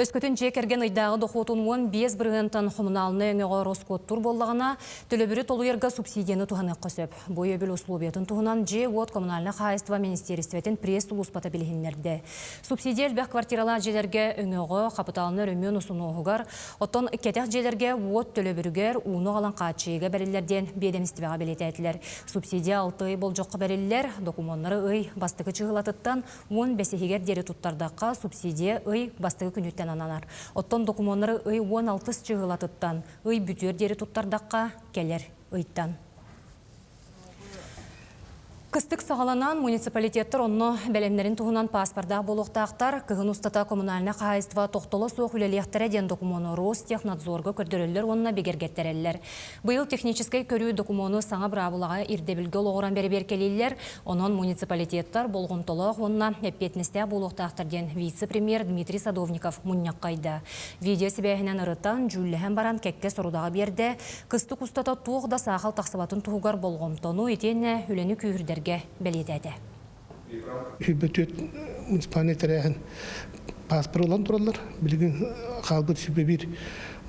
S3: Өскөтүн дьиэ кэргэн ыйдааҕы дохуотун 15 бырыһыантан хомунаалынай өҥөҕө ороскуоттуур буоллаҕына, төлөбүрү толуйарга субсидияны туһаныахха сөп. Бу өйөбүл условиятын туһунан дьиэ-уот коммунальнай хаһаайыстыба министиэристибэтин пресс-сулууспата билиһиннэрдэ. Субсидия элбэх квартиралаах дьиэлэргэ өҥөҕө, хапытаалынай өрөмүөн усунуоһугар, оттон кэтэх дьиэлэргэ уот төлөбүрүгэр ууну аҕалан хааччыйыыга бэриллэр диэн биэдэмистибэҕэ бэлиэтээтилэр. Субсидия алты ый болдьоххо бэриллэр, докумуоннары ый бастакы чыһылатыттан Уон бэсиһигэр диэри туттардахха, субсидия ый бастакы күнүттэн ананар. Оттон докумуоннары ый уон алтыс чыыһылатыттан ый бүтүөр диэри туттардахха, кэлэр ыйтан. Кыстык саҕаланан, муниципалитеттар онно бэлэмнэрин туһунан пааспардаах буолуохтаахтар. Кыһын устата коммунальнай хаһаайыстыба тохтоло суох үлэлиэхтэрэ диэн докумуону Ростехнадзорга көрдөрөллөр уонна бигэргэттэрэллэр. Быйыл техническэй көрүү докумуону саҥа быраабылаҕа ирдэбилгэ олоҕуран бэрэбиэркэлииллэр, онон муниципалитеттар болҕомтолоох уонна эппиэтинэстээх буолуохтаахтар диэн вице-премьер Дмитрий Садовников мунньахха ыйда. Видео сибээһинэн ырытан, дьүүллэһэн баран кэккэ сорудаҕы биэрдэ, кыстык устата туох да саахал тахсыбатын туһугар болҕомтону итиэннэ үлэни күүһүрдэргэ бэлиэтээтэ.
S12: Сүүрбэ муниципальнай тэрээһин пааспар ылан тураллар. Билигин хаалбыт 21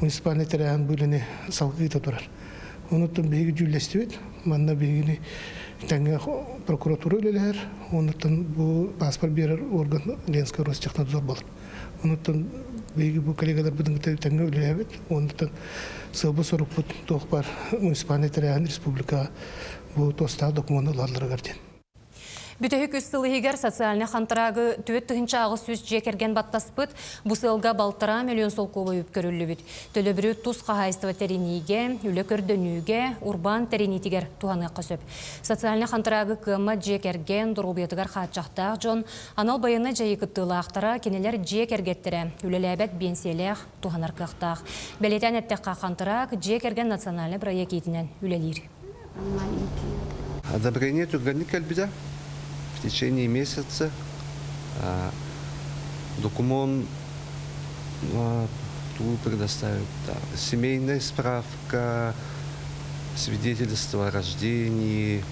S12: муниципальнай тэрээһин бу үлэни салгыы ыыта турар. Онуттан биһиги дьүүллэстибит. Манна биһигини тэҥҥэ прокуратура үлэлэһэр. Онуттан бу пааспар биэрэр орган Ленскэй Ростехнадзор буолар. Онуттан биһиги бу коллегаларбытын кытта тэҥҥэ үлэлэһэбит. Онуттан сыалбыт-сорукпут туох баар муниципальнай тэрээһин республикаҕа бу туостаах докумуону ылалларыгар диэн.
S3: Бүтэһик үс сыл иһигэр социальнай хантараагы 4800 дьиэ кэргэн баттаспыт, бу сыалга балтараа миллион солкуобай үп көрүллүбүт. Төлөбүрү тус хаһаайыстыба тэриниигэ, үлэ көрдөнүүгэ, урбаан тэриниитигэр туһаныахха сөп. Социальнай хантараагы кыаммат дьиэ кэргэн, доруобуйатыгар хааччахтаах дьон, анал байыаннай дьайыы кыттыылаахтара, кинилэр дьиэ кэргэттэрэ, үлэлээбэт биэнсийэлээх туһанар кыахтаах. Бэлиэтээн эттэххэ, хантараак дьиэ кэргэн национальнай бырайыак иитинэн үлэлиир.
S15: Одобрение түргэнник кэлбитэ. В течение месяца документ туу предоставит семейная справка, свидетельство о рождении,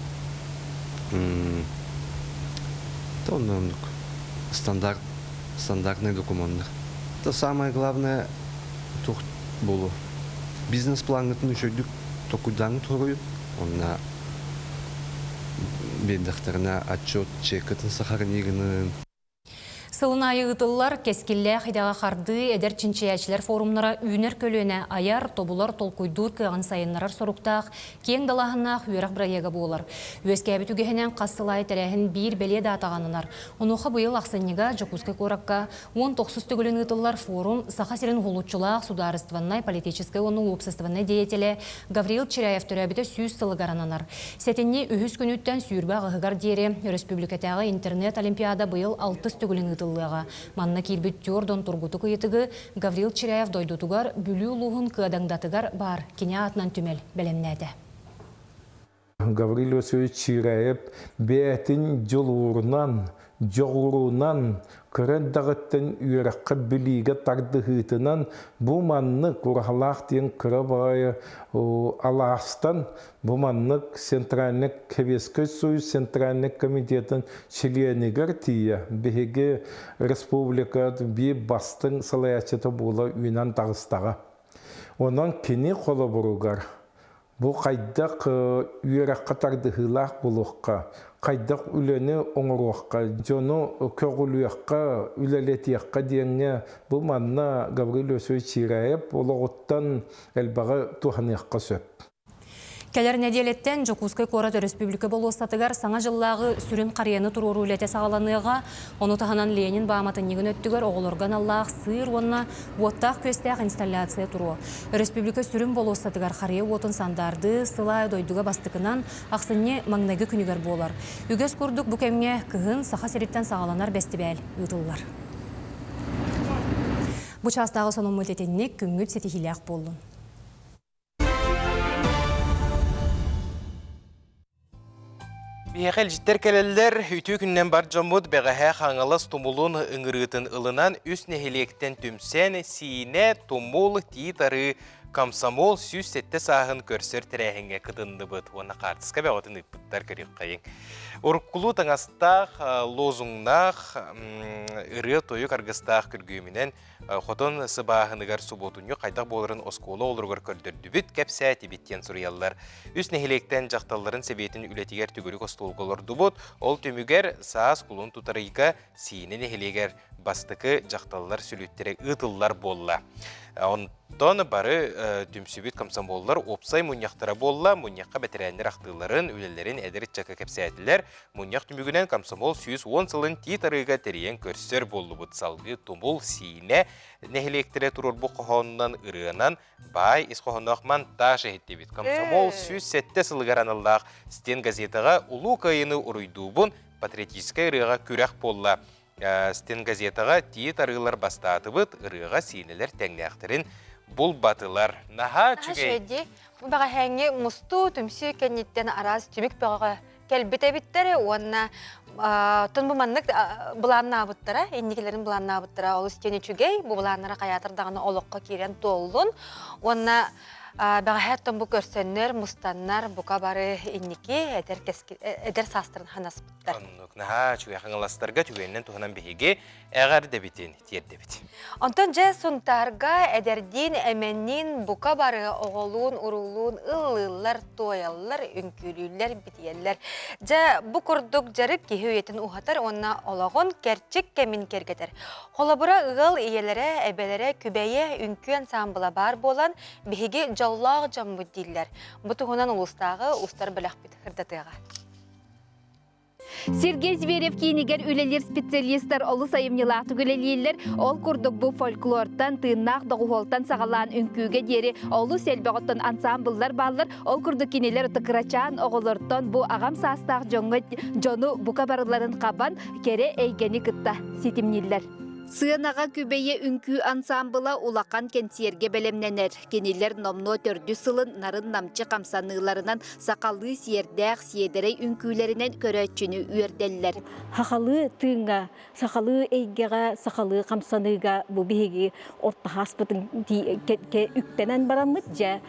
S15: то оннук стандарт, стандартный документтар. Это самое главное туох буолуо бизнес-плаҥҥытын үчүгэйдик токуйдааҥҥыт туруйун уонна биэрдэхтэринэ отчет чекатын сохранигынын.
S3: Сылын аайы ыытыллар кэскиллээх идэҕэ хардыы эдэр чинчийээччилэр форумнара үүнэр көлүөнэ айар, тобулар, толкуйдуур кыаҕын сайыннарар соруктаах киэҥ далааһыннаах үөрэх бырайыага буолар. Үөскээбит үгэһинэн хас сыл аайы тэрээһин биир бэлиэ даатаҕа ананар. Онуоха быйыл ахсынньыга Дьокуускай куоракка 19 төгүлүн ыытыллар форум Саха сирин уһулуччулаах судаарыстыбаннай, политическай уонна уопсастыбаннай деятелэ Гаврил Чиряев төрөөбүтэ 100 сылыгар ананар. Сэтинньи үһүс күнүттэн 28-ыгар диэри өрөспүүбүлүкэтээҕи интернет-олимпиада быйыл алтыс төгүлүн ыытыллыаҕа. Манна киирбит түөрт тургутук ыйытыгы Гаврил Чиряев дойдутугар Бүлүү улууһун Кыадаҥдатыгар баар кини аатынан түмэл бэлэмнээтэ.
S13: Гаврил Васильевич Чиряев бэйэтин дьулуурунан, дьоҕурунан, кыра эрдэҕиттэн үөрэххэ билиигэ тардыһыытынан бу маннык ураһалаах диэн кыра баҕайы алаастан бу маннык Центральный Советский Союз Центральный комитетын чилиэнигэр тиийэ биһиги республика биир бастыҥ салайааччыта буола үүнэн таҕыстаҕа. Онон кини холобуругар Бу хайдах үөрэххэ тардыһыылаах буолуохха, хайдах үлэни оҥоруохха, дьону көҕүлүөххэ, үлэлэтиэххэ диэҥҥэ бу манна Гаврил Лесович Чиряев олоҕуттан элбэҕи туһаныахха сөп.
S3: Кэлэр нэдиэлэттэн Дьокуускай куорат өрөспүүбүлүкэ болуоссатыгар Саҥа дьыллааҕы сүрүн харыйаны туруоруу үлэтэ саҕаланыаҕа. Ону таһынан Ленин бааматынньыгын өттүгэр оҕолорго аналлаах сыыр уонна уоттаах-күөстээх инсталляция туруо. Өрөспүүбүлүкэ сүрүн болуоссатыгар харыйа уотун сандаардыы сыл аайы дойдуга бастакынан ахсынньы маҥнайгы күнүгэр буолар. Үгэс курдук бу кэмҥэ кыһын Саха сириттэн саҕаланар бэстибээл ыытыллар. Бу чаастааҕы сонуммут итинник күҥҥүт ситиһиилээх буоллун.
S1: Биһиэхэ илдьиттэр кэлэллэр, үтүө күнүнэн бар дьоммут бэҕэһээ Хаҥалас тумулун ыҥырыытын ылынан үс нэһилиэктэн түмсэн Сиинэ, Тумул, Тиит Арыы, Комсомол 107 сааһын көрсөр тэрээһиҥҥэ кытынныбыт уонна хаартыска бөҕөтүн ыыппыттар көрүөххэйиҥ. Уруккулуу таҥастаах, лозуҥнаах, ырыа-тойук аргыстаах күргүөмүнэн Хотон сыбааһыныгар субуотунньук хайдах буоларын оскуола оҕолоругар көрдөрдүбүт, кэпсээтибит диэн суруйаллар. Үс нэһилиэктэн дьахталларын сэбиэтин үлэтигэр төгүрүк остуолга олордубут. Ол түмүгэр саас кулун тутар ыйга Сиинэ нэһилиэгэр бастакы дьахталлар сүлүттэрэ ыытыллар буолла. Онтон бары түмсүбүт комсомоллар уопсай мунньахтара буолла. Мунньахха бэтэрээннэр ахтыыларын, үлэлэрин эдэр ыччакка кэпсээтилэр. Мунньах түмүгүнэн комсомол 110 сылын Тиит Арыыга тэрийэн көрсөр буоллубут. Салгыы Тумул, Сиинэ нэһилиэктэрэ туруорбут хоһоонунан, ырыанан баай ис хоһоонноох монтаж иһиттибит. Комсомол 107 сылыгар аналлаах стен газетаҕа Улуу Кыайыыны уруйдуубун патриотическай ырыаҕа күрэх буолла. Стен газетаҕа Тиит Арыылар бастаатыбыт, ырыаҕа сиинэлэр тэҥнээхтэрин булбатылар. Наһаа үчүгэй.
S2: Бу бэҕэһээҥҥи мустуу түмсүү кэнниттэн араас түмүк бөҕөҕө кэлбит эбиттэр уонна тон бу маннык былааннаабыттара, инникилэрин былааннаабыттара олус диэн үчүгэй. Бу былааннара хайаатар даҕаны олоххо киирэн туоллун. Уонна бэҕэһээ тон бу көрсөннөр, мустаннар бука бары инники эдэр, эдэр саастарын ханаспыттар.
S1: Оннук наһаа үчүгэй хаҥаластарга түгэнинэн туһанан биһиги эҕэрдэбитин тиэрдэбит.
S2: Онтон дьэ Сунтаарга эдэрдиин, эмэнниин бука бары оҕолуун, уруулуун ыллыыллар, туойаллар, үҥкүүлүүллэр, битийэллэр. Дьэ бу курдук дьарык киһи үйэтин уһатар уонна олоҕун кэрчик кэмин кэргэтэр. Холобура ыал ийэлэрэ, эбэлэрэ Күбэйэ үҥкүү ансаамбыла баар буолан биһиги дьоллоох дьоммут дииллэр. Бу туһунан улуустааҕы устар бөлөхпүт ырдатыаҕа.
S18: Сергей Зверев киинигэр үлэлиир специалистар олус айымньылаахтык үлэлииллэр. Ол курдук бу фольклортан, тыыннаах доҕуһуолтан саҕалаан үҥкүүгэ диэри олус элбэх оттон ансаамбыллар бааллар. Ол курдук кинилэр кырачаан оҕолортон бу аҕам саастаах дьоҥҥо дьону бука барыларын хабан кэрэ эйгэни кытта ситимнииллэр. Сыанаҕа Күбэйэ үҥкүү ансаамбыла улахан кэнсиэргэ бэлэмнэнэр. Кинилэр номнуо төрдүс сылын нарын-намчы хамсаныыларынан сахалыы сиэрдээх, сиэдэрэй үҥкүүлэринэн көрөөччүнү үөрдэллэр.
S19: Сахалыы тыыҥҥа, сахалыы эйгэҕэ, сахалыы хамсаныыга бу биһиги орто ааспытын үктэнэн бараммыт дьэ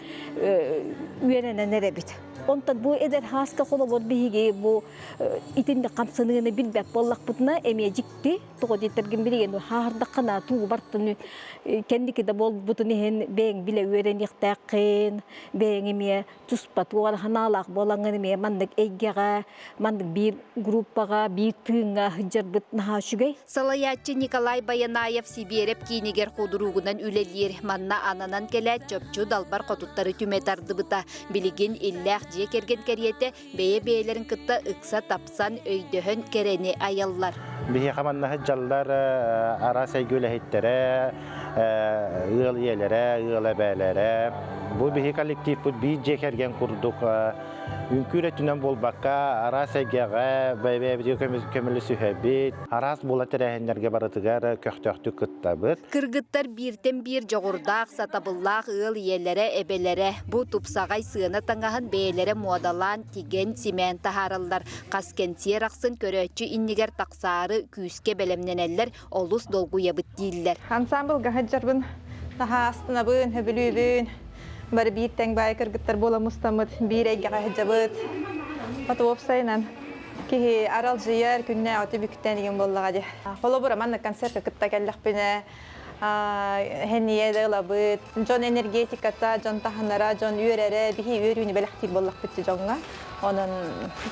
S19: үөрэнэн эрэбит. Онтон бу эдэр хааска холобур биһиги бу итинник хамсаныыны билбэт буоллахпытына эмиэ дьикти тоҕо диэтэргин билигин хааһырдаххына туу бартын кэнники да буолбутун иһин бэйэҥ билэ үөрэниэхтээххин бэйэҥ эмиэ туспа туох санаалаах буолаҥҥын эмиэ маннык эйгэҕэ маннык биир группаҕа биир тыыҥҥа сылдьарбыт наһаа үчүгэй.
S18: Салайааччы Николай Баянаев Сибиэрэп киинигэр худуруугунан үлэлиир. Манна ананан кэлээт чопчу далбар хотуттары түмэ тардыбыта. Билигин иллээх дьиэ кэргэн кэриэтэ бэйэ-бэйэлэрин кытта ыкса тапсан, өйдөһөн кэрэни айаллар.
S17: Биһиэхэ манна сылдьаллар араас эйгэ үлэһиттэрэ, ыал ийэлэрэ, ыал эбээлэрэ. Бу биһи коллективпыт биир дьиэ кэргэн курдук үҥкүү өттүнэн буолбакка, араас эйгэҕэ бэйэ-бэйэбитигэр көмөлөсүһэбит, араас буола тэрээһиннэргэ барытыгар көхтөөхтүк кыттабыт.
S18: Кыргыттар бииртэн биир дьоҕурдаах, сатабыллаах ыал ийэлэрэ, эбэлэрэ бу тупсаҕай сыана таҥаһын бэйэлэрэ муодалаан, тигэн, симээн таһаараллар. Хас кэнсиэр ахсын көрөөччү иннигэр тахсаары күүскэ бэлэмнэнэллэр, олус долгуйабыт дииллэр.
S21: Ансаамбылга сылдьарбын наһаа астынабын, сөбүлүүбүн. Бары биир тэҥ баай кыргыттар буола мустаммыт, биир эйгэҕэ сылдьабыт. Хата уопсайынан киһи аралдьыйар, күннээҕи түбүктэн игин буоллаҕа дии. Холобура, маннык концертка кытта кэллэхпинэ, хэнийэ да ылабыт. Дьон энергетиката, дьон таһынара, дьон үөрэрэ, биһи үөрүүнү бэлэхтиир буоллахпыт дьоҥҥо. Онон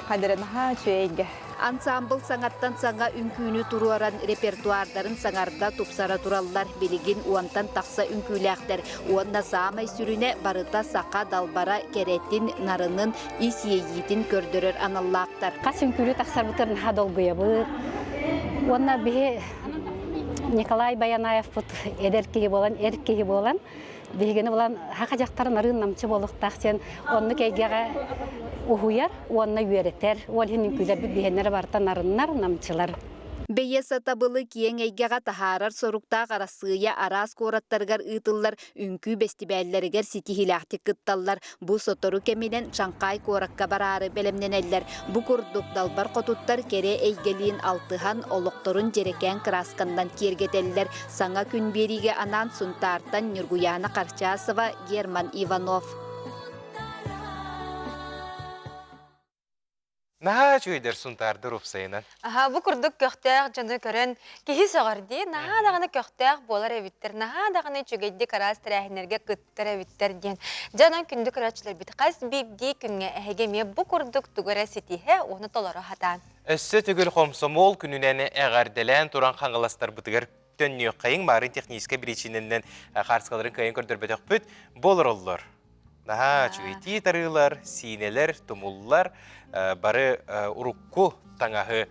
S21: хадара наһаа үчүгэй эйгэ.
S18: Ансаамбыл саҥаттан саҥа үҥкүүнү туруоран репертуардарын саҥарда, тупсара тураллар. Билигин уонтан тахса үҥкүүлээхтэр. Уонна саамай сүрүнэ барыта саха далбара кэрэтин, нарынын, ис иэйиитин көрдөрөр аналлаахтар.
S23: Хас үҥкүүлүү тахсарбытыгар наһаа долгуйабыт. Уонна биһи Николай Баянаевпыт эдэр киһи буолан, эр киһи буолан, биһигини булан саха дьахтарын арыын намчы буолуохтаах диэн оннук эйгэҕэ уһуйар уонна үөрэтэр. Ол иһин үҥкүүлэрбит биһиэннэрэ барыта нарыннар, намчылар.
S18: Бэйэ сатабылы киэҥ эйгэҕэ таһаарар соруктаах Арассыыйа араас куораттарыгар ыытыллар үҥкүү бэстибээллэригэр ситиһиилээхтик кытталлар. Бу сотору кэминэн Шанхай куоракка бараары бэлэмнэнэллэр. Бу курдук далбар хотуттар кэрэ эйгэлиин алтыһан, олохторун дьэрэкээн кыраасканнан киэргэтэллэр. Саҥа күн биэриигэ анаан Сунтаартан Ньургуйаана Харчасова, Герман Иванов.
S1: Наһаа үчүгэйдэр Сунтаардыр уопсайынан.
S2: Аха, бу курдук көхтөөх дьону көрөн киһи сөҕөр дии. Наһаа даҕаны көхтөөх буолар эбиттэр, наһаа даҕаны үчүгэйдик араас тэрээһиннэргэ кыттар эбиттэр диэн. Дьэ, онон күндү көрөөччүлэрбит хас биирдии күҥҥэ эһиги эмиэ бу курдук тугу эрэ ситиһэ уонна толоро сатаан.
S1: Өссө төгүл хомсомуол күнүнэн эҕэрдэлээн туран хаҥаластарбытыгар төннүөххэйиҥ маарын техническэй биричиинэнэн хаарыскаларын кыайан көрдөрбөтөхпүт буолар Наһаа үчүгэйдии тарыылар, сиинэлэр, тумуллар бары урукку таҥаһы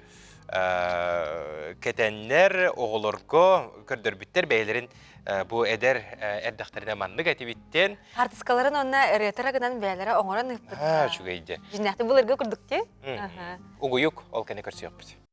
S1: кэтэннэр оҕолорго көрдөрбүттэр бэйэлэрин бу эдэр эрдэхтэринэ маннык этибиттэн.
S2: Хаартыскаларын уонна ырыатара гынан бэйэлэрэ оҥорон ыыппыттар.
S1: Үчүгэйди.
S2: Дьиннээхти былыргы курдук дии.
S1: Угуйук ол кэннэ көрсүөхпүт.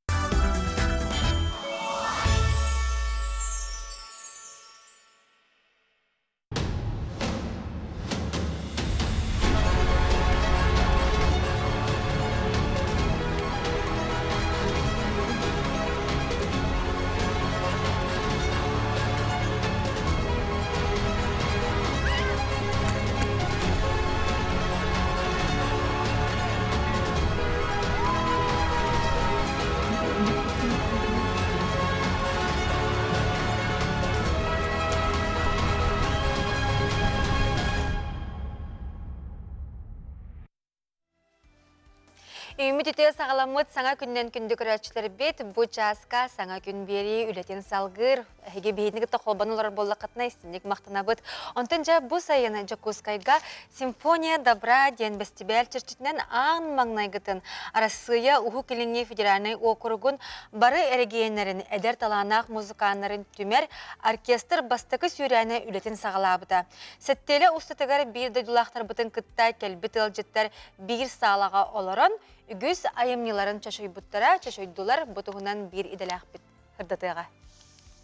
S2: Үүммүт үтүө саҕаламмыт саҥа күннэн күндү көрөөччүлэрбит бу чааска саҥа күн биэрии үлэтин салгыыр. Эһиги биһигини кытта холбону олорор буоллаххытына истинник махтанабыт. Онтон дьэ бу сайын Дьокуускайга Симфония добра диэн бэстибээл чэрчитинэн аан маҥнайгытын Арассыыйа Уһук Илиҥҥи федеральнай уокуругун бары эрэгийиэннэрин эдэр талааннаах музыканнарын түмэр оркестр бастакы сүүрээнэ үлэтин саҕалаабыта. Сэттиэлэ устатыгар биир дойдулаахтарбытын кытта кэлбит ыалдьыттар биир саалаҕа олорон үгүс айымньыларын чочуйбуттара, чочуйдулар бу туһунан биир идэлээхпит сырдатыаҕа.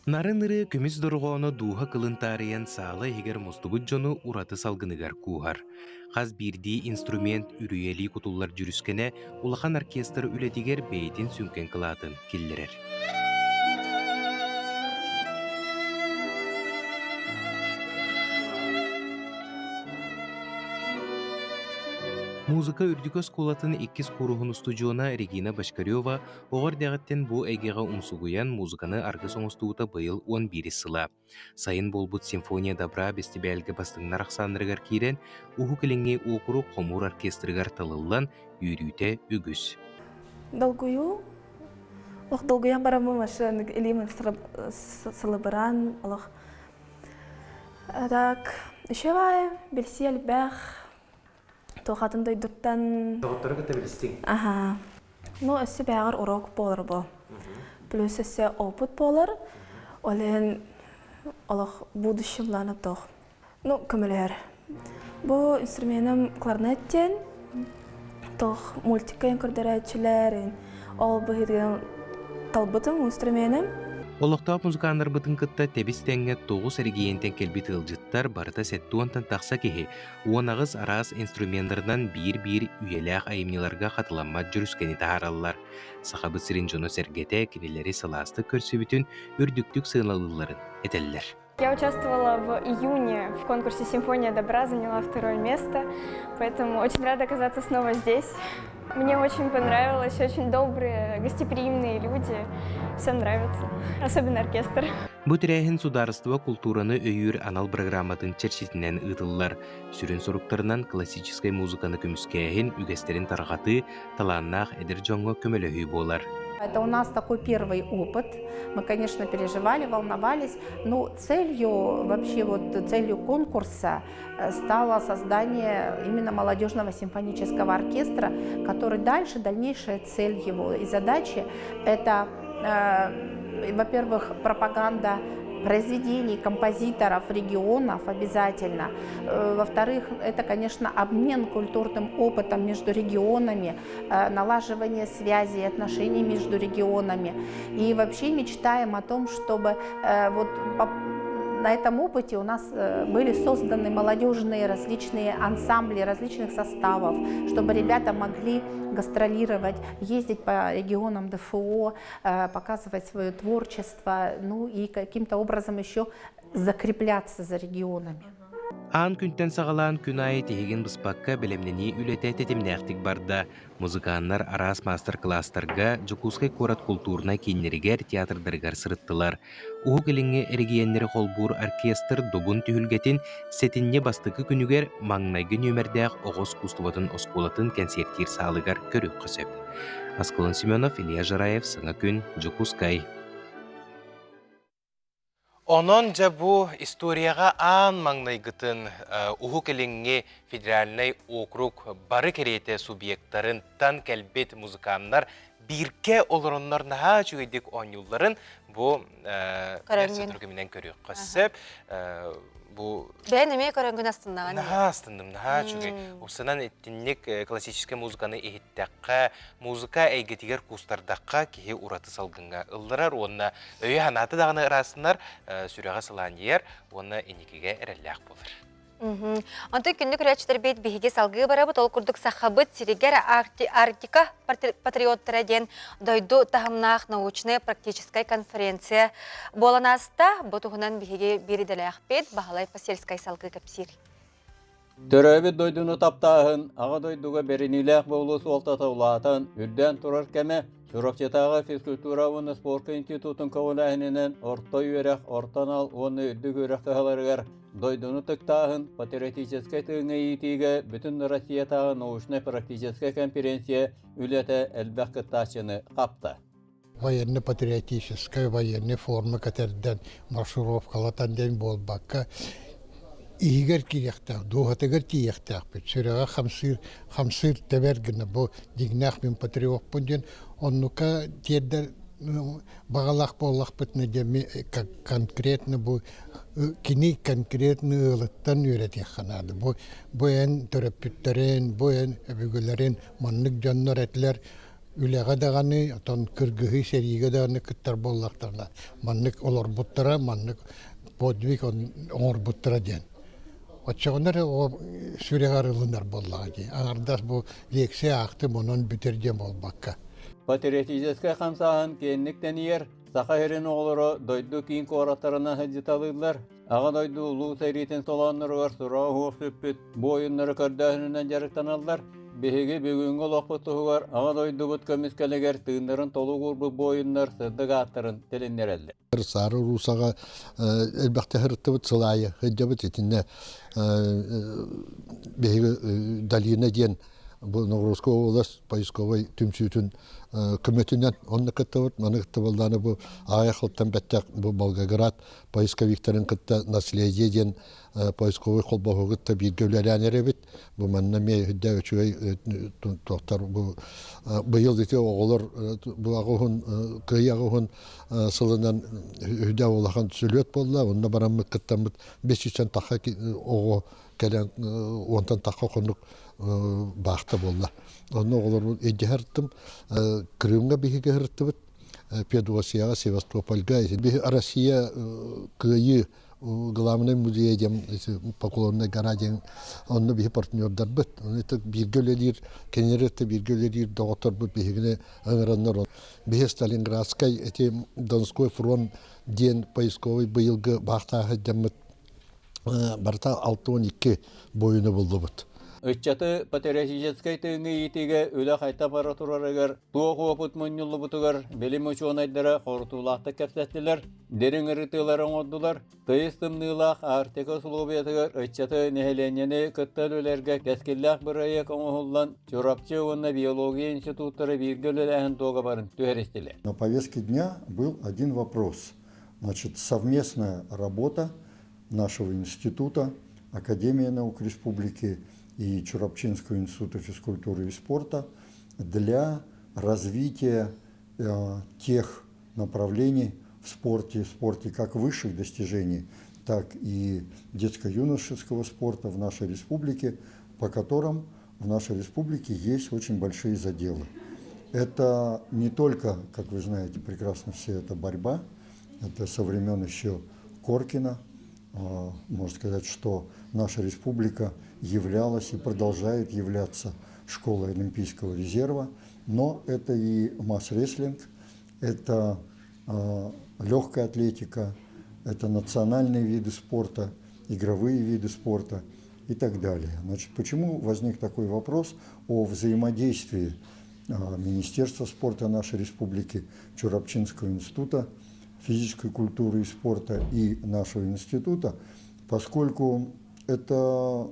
S1: Нарын ырыа көмүс дорҕооно дууһа кылын таарыйан саала иһигэр мустубут дьону ураты салгыныгар кууһар. Хас биирдии инструмент үрүйэлии кутуллар дьүрүскэнэ улахан оркестр үлэтигэр бэйэтин сүҥкэн кылаатын киллэрэр. Музыка үрдүкү оскуолатын иккис кууруһун устудьуона Регина Бочкарева оҕо эрдэҕиттэн бу эйгэҕэ умсугуйан музыканы аргыс оҥостубута быйыл 11 сыла. Сайын буолбут «Симфония добра» бэстибээлгэ бастыҥнар ахсааннарыгар киирэн, Уһук Илиҥҥи уокурук хомуур оркестрыгар талыллан, үөрүүтэ үгүс.
S4: Долгуйуу Олох долгуйан бараммын вообще илиим сылыбыран олох так еще баайы билсии элбэх туохатын дойдуттан
S1: Доҕоттору кытта билистиҥ.
S4: Аха. Ну, өссө бэҕэр урок буолар бу. Плюс өссө опыт буолар. Ол иһин олох будущем лана тох. Ну, көмөлөһөр. Бу инструменым кларнет диэн тох мультикка көрдөрөөччүлэр ол быһыытынан талбытым инструменым.
S1: Олохтоох музыканнарбытын кытта тэбис-тэҥҥэ тоҕус эрэгийиэнтэн кэлбит ыалдьыттар барыта сэттуонтан тахса киһи 18 араас инструменнарынан биир-биир үйэлээх айымньыларга хатыламмат дьүрүскэни таһаараллар. Сахабыт сирин дьоно-сэргэтэ кинилэри сылаастык көрсүбүтүн үрдүктүк сыаналыылларын этэллэр.
S5: Я участвовала в июне в конкурсе «Симфония добра», заняла второе место, поэтому очень рада оказаться снова здесь. Мне очень понравилось, очень добрые, гостеприимные люди, все нравится, особенно оркестр.
S1: Бу тэрээһин судаарыстыба култуураны өйүүр анал программатын чэрчитинэн ыытыллар. Сүрүн соруктарынан классическай музыканы көмүскээһин, үгэстэрин тарҕатыы, талааннаах эдэр дьоҥҥо көмөлөһүү буолар.
S22: Это у нас такой первый опыт. Мы, конечно, переживали, волновались, но целью, вообще вот целью конкурса стало создание именно молодежного симфонического оркестра, который дальше, дальнейшая цель его и задачи – это, во-первых, пропаганда произведений композиторов регионов обязательно. Во-вторых, это, конечно, обмен культурным опытом между регионами, налаживание связей, отношений между регионами. И вообще мечтаем о том, чтобы вот на этом опыте у нас были созданы молодежные различные ансамбли различных составов, чтобы ребята могли гастролировать, ездить по регионам ДФО, показывать свое творчество, ну и каким-то образом еще закрепляться за регионами.
S1: Аан күнтэн саҕалаан күн аайы тиһигин быспакка бэлэмнэнии үлэтэ тэтимнээхтик барда. Музыканнар араас маастар-кылаастарга Дьокуускай куорат култуурунай кииннэригэр, театрдарыгар сырыттылар. Уһук Илиҥҥи эрэгийиэннэри холбуур оркестр Добун түһүлгэтин сэтинньи бастакы күнүгэр маҥнайгы нүөмэрдээх оҕо искусствотын оскуолатын кэнсиэртиир саалыгар көрүөххэ сөп. Аскалон Семенов, Илья Жараев, Саҥа күн, Дьокуускай. Онон дьэ бу историяҕа аан маҥнайгытын Уһук Илиҥҥи федеральнай округ бары кэриэтэ субъектарыттан кэлбит музыканнар бииргэ олороннор наһаа үчүгэйдик оонньуулларын бу көрүҥүнэн көрүөххэ сөп. Бу
S2: Бэйэн эмиэ көрөнгүн астыннаҕын.
S1: Наһаа астынным, наһаа үчүгэй. Упсанан итинник классическай музыканы иһиттэххэ, музыка эйгэтигэр куустардахха киһи ураты салгыҥҥа ылларар уонна өйө-санаата даҕаны ыраастанар, сүрэҕэ сылаанньыйар уонна инникигэ эрэллээх буолар.
S2: Онтон күндү көрөөччүлэрбит биһиги салгыы барабыт. Ол курдук Сахабыт сиригэр Арктика патриоттара диэн дойду таһымнаах научнай-практическай конференция буолан ааста. Бу туһунан биһиги биир идэлээхпит Баһылай Посельскай салгыы кэпсиир.
S24: Төрөөбүт дойдуну таптааһын, Аҕа дойдуга бэриниилээх буолуу суолтата улаатан, үрдээн турар кэмэ Чурапчытааҕы физкультура уонна спорка институтун көҕүлээһининэн орто үөрэх, орто анал уонна үрдүк үөрэх кыһаларыгар дойдуну тыктааһын патриотическай тыыҥҥа иитиигэ бүтүн Россиятааҕы научнай-практическай конференция үлэтэ элбэх кыттааччыны хапта.
S25: Военно-патриотическай военный форма кэтэрдэн маршировкалатан диэн буолбакка иһигэр киириэхтээх, дууһатыгар тиийиэхтээхпит. Сүрэҕэ хамсыыр, хамсыыр тэбэр гына бу дьиҥнээх мин патриоппун диэн оннука тиэрдэр баҕалаах буоллахпытына диэн конкретно бу кини конкретно ыалыттан үөрэтиэххэ наада. Бу бу эн төрөппүттэрин, бу эн өбүгэлэрин маннык дьоннор этилэр үлэҕэ даҕаны, отон кыргыһыы сэриигэ даҕаны кыттар буоллахтарына маннык олорбуттара, маннык подвиг оҥорбуттара диэн. Оччоҕуна эрэ оҕо сүрэҕэр ылынар буоллаҕа дии. Аҥардас бу лекция аахтым, онон бүтэр диэн буолбакка.
S24: Патриотическай хамсааһын киэҥник тэнийэр, Саха сирин оҕолоро дойду киин куораттарынан сылдьыталыыллар, Аҕа дойду Улуу сэриитин толоонноругар сураҕа суох сүппүт буойуннары көрдөөһүнүнэн дьарыктаналлар. биһиги бүгүҥҥү олохпут туһугар Аҕа дойдубут көмүскэлигэр тыыннарын толук уурбут буойуннар сырдык ааттарын тилиннэрэллэр.
S25: Саары Русаҕа элбэхтэ сырыттыбыт сыл аайы сылдьабыт итиннэ биһиги Долина диэн бу Новгородская область поисковай түмсүүтүн көмөтүнэн онно кыттыбыт. Маны кытта бу аҕыйах сылтан бэттэх бу Волгоград поисковиктарын кытта наследие диэн поисковай холбоһугу кытта бииргэ үлэлээн эрэбит. Бу манна эмиэ үрдэ үчүгэй туохтар бу быйыл ити оҕолор бу аҕыһын кыайы аҕыһын сылынан үрдэ улахан сүлүөт буолла. Онно бараммыт кыттаммыт 500 тахха оҕо кэлэн уонтан тахха хонук баахта буолла. Онно оҕолорбун илдьэ сырыттым. Крымҥа биһиги сырыттыбыт. Феодосияҕа, Севастопольга. Россия кыайыы главный музей диэн Поклонная гора диэн онно биһи партнердарбыт. Оны бииргэ үлэлиир, кинилэр бииргэ үлэлиир доҕотторбут биһигини ыҥыраннар. Биһи Сталинградскай эти Донской фронт диэн поисковый быйылгы баахтааһы дьаммыт барыта 62 буойуну буллубут.
S24: Ыччаты патриотическай тыыҥы иитиигэ үлэ хайта бара турарыгар, туох уопут мунньуллубутугар билим учуонайдара хорутуулаахтык кэпсэттилэр, дириҥ ырытыылары оҥордулар. Тыйыс тымныылаах Арктика усулуобуйатыгар ыччаты нэһилиэнньэни кытта үлэлэргэ кэскиллээх бырайыак оҥоһуллан, Чурапчы уонна биология институттара бииргэ үлэлээһин дуогабарын түһэристилэр.
S6: На повестке дня был один вопрос. Значит, совместная работа нашего института, Академии наук Республики и Чурапчинского института физкультуры и спорта для развития э, тех направлений в спорте, в спорте как высших достижений, так и детско-юношеского спорта в нашей республике, по которым в нашей республике есть очень большие заделы. Это не только, как вы знаете прекрасно все, это борьба, это со времен еще Коркина. А, можно сказать, что наша республика являлась и продолжает являться школой Олимпийского резерва, но это и масс-рестлинг, это а, легкая атлетика, это национальные виды спорта, игровые виды спорта и так далее. Значит, почему возник такой вопрос о взаимодействии а, Министерства спорта нашей республики, Чурапчинского института физической культуры и спорта и нашего института, поскольку это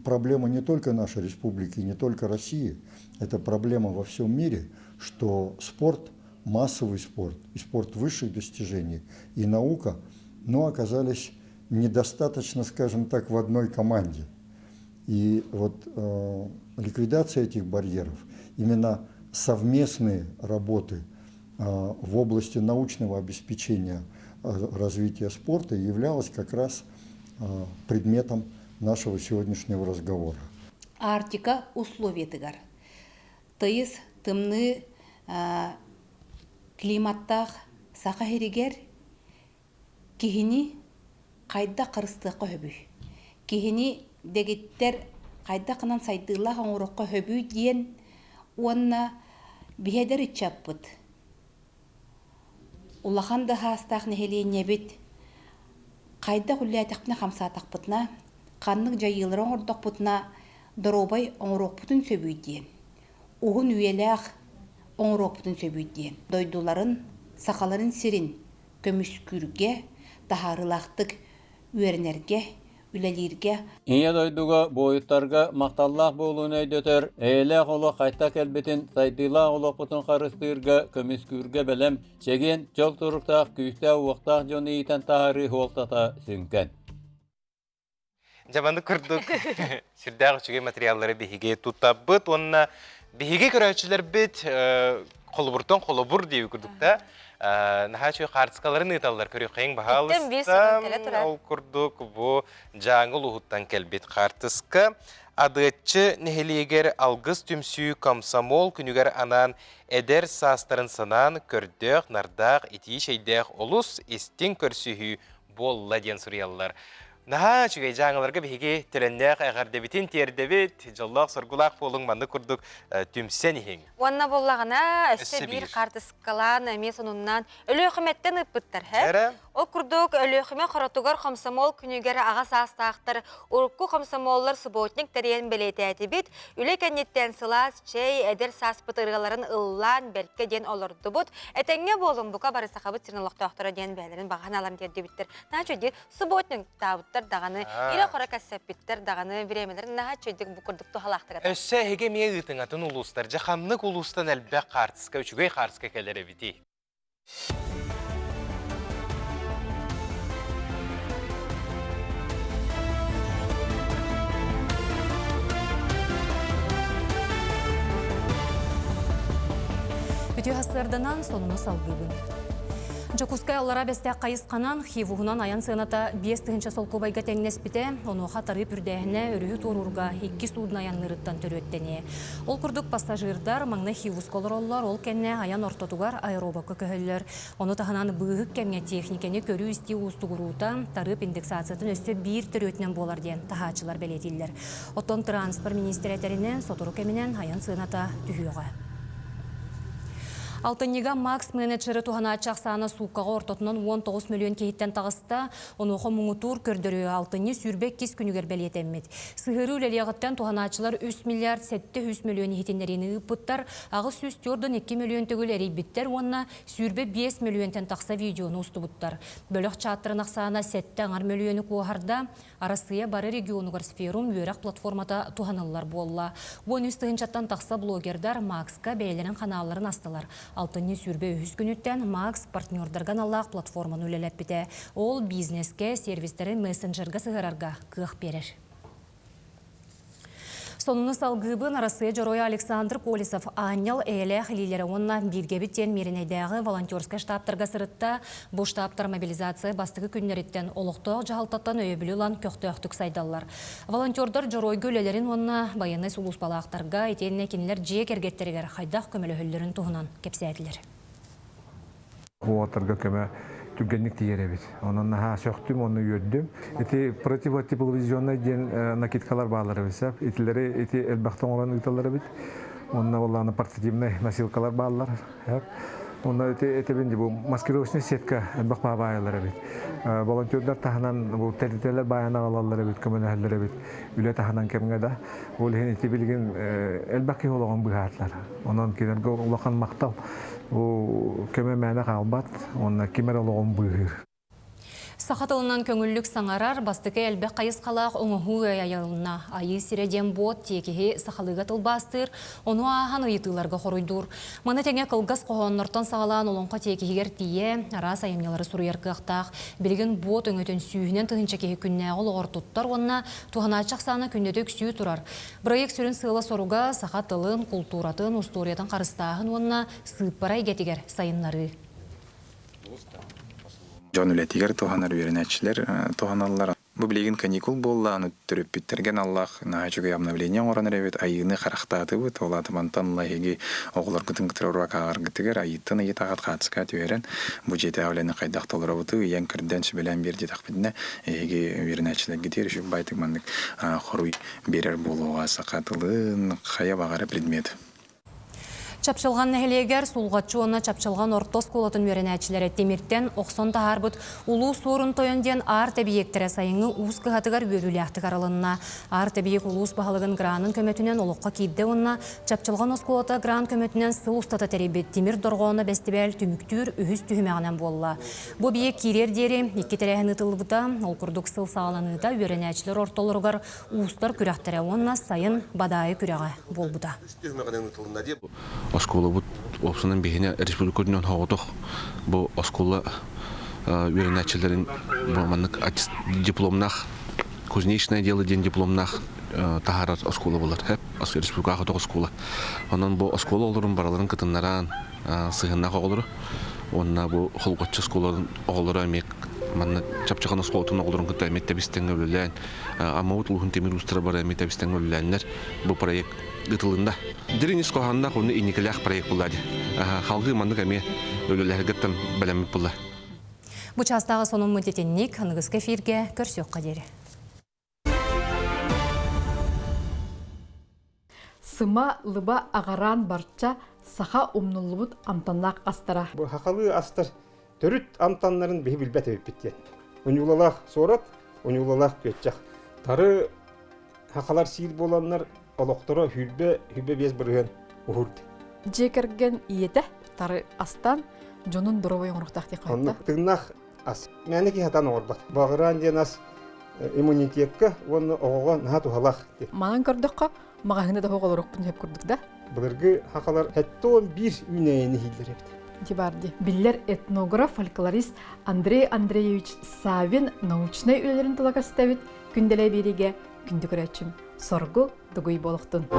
S6: проблема не только нашей республики, не только России, это проблема во всем мире, что спорт, массовый спорт и спорт высших достижений и наука, но оказались недостаточно, скажем так, в одной команде. И вот э, ликвидация этих барьеров, именно совместные работы э, в области научного обеспечения э, развития спорта являлась как раз э, предметом нашего сегодняшнего разговора.
S7: Арктика условиятыгар. Тыйыс тымныы климаттаах Саха сиригэр киһини хайдах харыстыахха сөбүй? Киһини дэгиттэр хайдах гынан сайдыылаах оҥоруохха сөбүй диэн уонна биһэдэр ыччаппыт улахан да хаастаах нэһилиэнньэбит хайдах үллээтэхпинэ хамсаатахпытына ханнык дьайыылары оҥордохпутуна доруобай оҥоруохпутун сөбүй диэн уһун үйэлээх оҥоруохпутун сөбүй диэн дойдуларын сахаларын сирин көмүскүүргэ таһаарыылаахтык үөрэнэргэ үлэлииргэ
S24: Ийэ дойдуга буойуттарга махталлаах буолууну өйдөтөр, эйэлээх олох хайта кэлбитин, сайдыылаах олохпутун харыстыырга, көмүскүүргэ бэлэм, чэгиэн, чөл туруктаах, күүстээх-уохтаах дьону иитэн таһаарыы суолтата сүҥкэн.
S1: Дьэ маннык курдук сүрдээх үчүгэй материаллары биһиги туттабыт уонна биһиги көрөөччүлэрбит холобуртан холобур диэби курдук да наһаа үчүгэй хаартыскаларын ыыталлар көрүөххэйиҥ баһаалыста ол курдук бу Дьааҥы улууһуттан кэлбит хаартыска Адыаччы нэһилиэгэр Алгыс түмсүү комсомол күнүгэр анаан эдэр саастарын санаан көрдөөх, нардаах, итии чэйдээх олус истиҥ көрсүһүү буолла диэн суруйаллар. Наһаа үчүгэй дьааҥыларга биһиги төлөннөөх эҕэрдэбитин тиэрдэбит, дьоллоох-соргулаах буолуҥ маннык курдук түмсэн иһиҥ.
S2: Уонна буоллаҕына, өссө
S1: Өссө
S2: биир
S1: биир.
S2: хаартыскалаан эмиэ сонуннаан Өлүөхүмэттэн ыыппыттар, һэ?
S1: Эрэ?
S2: Ол курдук, Өлүөхүмэ Хоротугар хомсомуол күнүгэр аҕа саастаахтар урукку хомсомуоллар субботник тэрийэн бэлиэтээтибит. Үлэ кэнниттэн сылаас чэй, эдэр сааспыт ырыаларын ыллаан бэркэ диэн олордубут. Этэҥҥэ буолун, бука бары Сахабыт сирин олохтоохторо диэн бэйэлэрин баҕа санааларын тиэрдибиттэр. Наһаа үчүгэй субботниктаабыттар даҕаны, ирэ-хоро кэссэппиттэр даҕаны, бириэмэлэрин наһаа үчүгэйдик бу курдук туһалаахтык
S1: Өссө эһиги эмиэ ыытыҥатын улуустар, дьэ ханнык улуустан элбэх хаартыска, үчүгэй хаартыска кэлэр эбитий?
S3: Үтүө сарсыарданан сонуну салгыыбын. Дьокуускай Аллараа Бэстээх хайысханан Хивуһунан айан сыаната 5000 солкуобайга тэҥнэспитэ, онуоха тарыып үрдээһинэ өрүһү туоруурга икки суудун айанныырыттан төрүөттэниэ. Ол курдук пассажирдар маҥнай Хивуска олороллор, ол кэннэ айан ортотугар аэробокка көһөллөр. Ону таһынан быыһык кэмҥэ техникэни көрүү-истии уустугуруута тарыып индексациятын өссө биир төрүөтүнэн буолар диэн таһааччылар бэлиэтииллэр. Оттон транспорт миниистирэ этэринэн, сотору кэминэн айан сыаната түһүөҕэ. Алтынньыга Макс менеджеры туһанааччы ахсаана сууккаҕа ортотунан 19 мөлүйүөн киһиттэн таҕыста. Онуоха муҥутуур көрдөрүү алтынньы 22 күнүгэр бэлиэтэммит. Сыһыарыы үлэлиэҕиттэн туһанааччылар 3 миллиард 700 мөлүйүөн иһитиннэриини ыыппыттар, 842 мөлүйүөн төгүл эрийбиттэр уонна 25 мөлүйүөнтэн тахса видеону устубуттар. Бөлөх чааттарын ахсаана 7,5 мөлүйүөнү куоһарда. Арассыыйа бары регионугар Сферум үөрэх платформата туһаныллар буолла. 13 тыһыынчаттан тахса блогердар Макска бэйэлэрин ханаалларын астылар. Алтынньы 23 күнүттэн Макс партнердарга аналлаах платформаны үлэлэппитэ. Ол бизнескэ, сервистэри мессенджергэ сыһыарарга кыах биэрэр. Сонуну салгыыбын Арассыыйа Дьоруойа Александр Колесов аанньал эйэлээх илиилэрэ уонна бииргэбит диэн Мииринэйдээҕи волонтерскай штабтарга сырытта. Бу штабтар мобилизация бастакы күннэриттэн олохтоох дьаһалтаттан өйөбүлү ылан көхтөөхтүк сайдаллар. Волонтердар дьоруойга үлэлэрин уонна байыаннай сулууспалаахтарга итиэннэ кинилэр дьиэ кэргэттэригэр хайдах көмөлөһөллөрүн туһунан кэпсээтилэр.
S8: Уолаттарга көмө түргэнник тиийэр эбит. Онон наһаа сөхтүм, онно үөрдүм. Ити противотепловизионнай диэн накидкалар бааллар эбит сөп. Итилэри ити элбэхтэ оҥорон ыыталлар эбит. Онно буоллаҕына портативнай носилкалар бааллар. Онно ити этебин бу маскировочный сетка элбэх баайалар эбит. Волонтердар таһынан бу тэрилтэлэр баайан аҕалаллар эбит, көмөлөһөллөр эбит. Үлэ таһынан кэмҥэ да. Ол иһин ити билигин элбэх киһи олоҕун быыһаатылар. Онон кинилэргэ улахан махтал. Бу көмө мээнэ хаалбат уонна ким эрэ олоҕун быыһыыр.
S3: Саха тылынан көҥүллүк саҥарар бастакы элбэх хайысхалаах оҥоһуу өй айылынна. Айыы сирэ диэн буот тиэкиһи сахалыыга тылбаастыыр, ону ааһан ыйытыыларга хоруйдуур. Маны тэҥэ кылгас хоһооннортон саҕалаан олоҥхо тиэкиһигэр тиийэ араас айымньылары суруйар кыахтаах. Билигин буот өҥөтүн сүүһүнэн тыһыынча киһи күннээҕи олоҕор туттар уонна туһанааччы ахсаана күннэтэ үксүү турар. Бырайыак сүрүн сыала-соруга саха тылын, култууратын, устуоруйатын харыстааһын уонна сыыппара эйгэтигэр сайыннарыы.
S9: Дьон үлэтигэр туһанар үөрэнээччилэр туһаналлар. Бу билигин каникул буолла, аны төрөппүттэргэ аналлаах наһаа үчүгэй обновление оҥорон эрэбит, айыыны харахтаатыбыт, ол аата мантан ыла эһиги оҕолоргутун кытары уруок ааҕаргытыгар айыыттан ыйытаҕыт хаацка түһэрэн, бу дьиэтээҕи үлэни хайдах толоробутуй, ыйан көрдөөн сүбэлээн биэр диэтэхпитинэ, эһиги үөрэнээччилэргитигэр үчүгэй байтык маннык хоруй биэрэр буолуоҕа саха тылын хайа баҕара предмет.
S3: Чапчылҕан нэһилиэгэр Сулҕаччы уонна Чапчылҕан орто оскуолатын үөрэнээччилэрэ тимиртэн охсон таһаарбыт Улуу Суорун Тойон диэн арт-эбийиэктэрэ сайыҥҥы уус кыһатыгар үөрүүлээхтик арылынна. Арт-эбийиэк улуус баһылыгын гранын көмөтүнэн олоххо киирдэ уонна Чапчылҕан оскуолата грант көмөтүнэн сыл устата тэрийбит Тимир дорҕооно бэстибээл түмүктүүр үһүс түһүмэҕинэн буолла. Бу эбийиэк киириэр диэри икки тэрээһин ыытыллыбыта. Ол курдук сыл саҕаланыыта үөрэнээччилэр ортолоругар уустар күрэхтэрэ уонна сайын Бадаайы күрэҕэ буолбута.
S23: Оскуолабыт уопсанан биһиэнэ республика үрдүнэн соҕотох бу оскуола үөрэнээччилэрин бу маннык дипломнаах кузнечное дело диэн дипломнаах таһаарар оскуола буолар. Республикаҕа хотох оскуола. Онон бу оскуола оҕолорун барыларын кытыннаран сыһыаннаах оҕолору уонна бу Холгоччу оскуолатын оҕолоро эмиэ манна Чапчахан оскуолатын оҕолорун кытта эмиэ тэбис-тэҥҥэ үлэлээн Аммабыт улууһун тимир уустара бары эмиэ тэбис-тэҥҥэ үлэлээннэр бу проект ыытылынна. Дириҥ ис хоһоонноох уонна инникилээх проект буолла дии. Халгыы маннык эмиэ үлэлэһэргиттэн бэлэммит буолла.
S3: Бу чаастааҕы сонуммут итинник аныгыскы эфиргэ көрсүөххэ диэри.
S10: Сыма лыба аҕараан барча саха умнуллубут амтаннаах астара.
S11: Бу хахалыы астар төрүт амтаннарын биһи билбэт эбиппит диэн. Уньуулалаах суорат, уньуулалаах күөччэх. Тары хахалар сиир буоланнар олохторо хүрбэ 25% уһурд.
S10: Дьиэ кэргэн ийэтэ тары астан дьонун доруобай оҥоруохтаах диэх
S11: Оннук тыыннаах ас. Мээнэ киһи хатан оҥорбот. Баҕыраан диэн ас иммунитекка уонна оҕоҕо наһаа туһалаах.
S10: Манан көрдөххө, маҕаһыына да оҕолорукпун сөп курдук да.
S11: Былыргы хахалар 71 үүнээйини иһиллэр эбит.
S10: Ити бар дии. Биллэр этнограф, фольклорист Андрей Андреевич Савин научнай үлэлэрин тула көстөбүт. Күндэлэй биэриигэ күндү көрөөччүм соргу дугуй буолуохтун.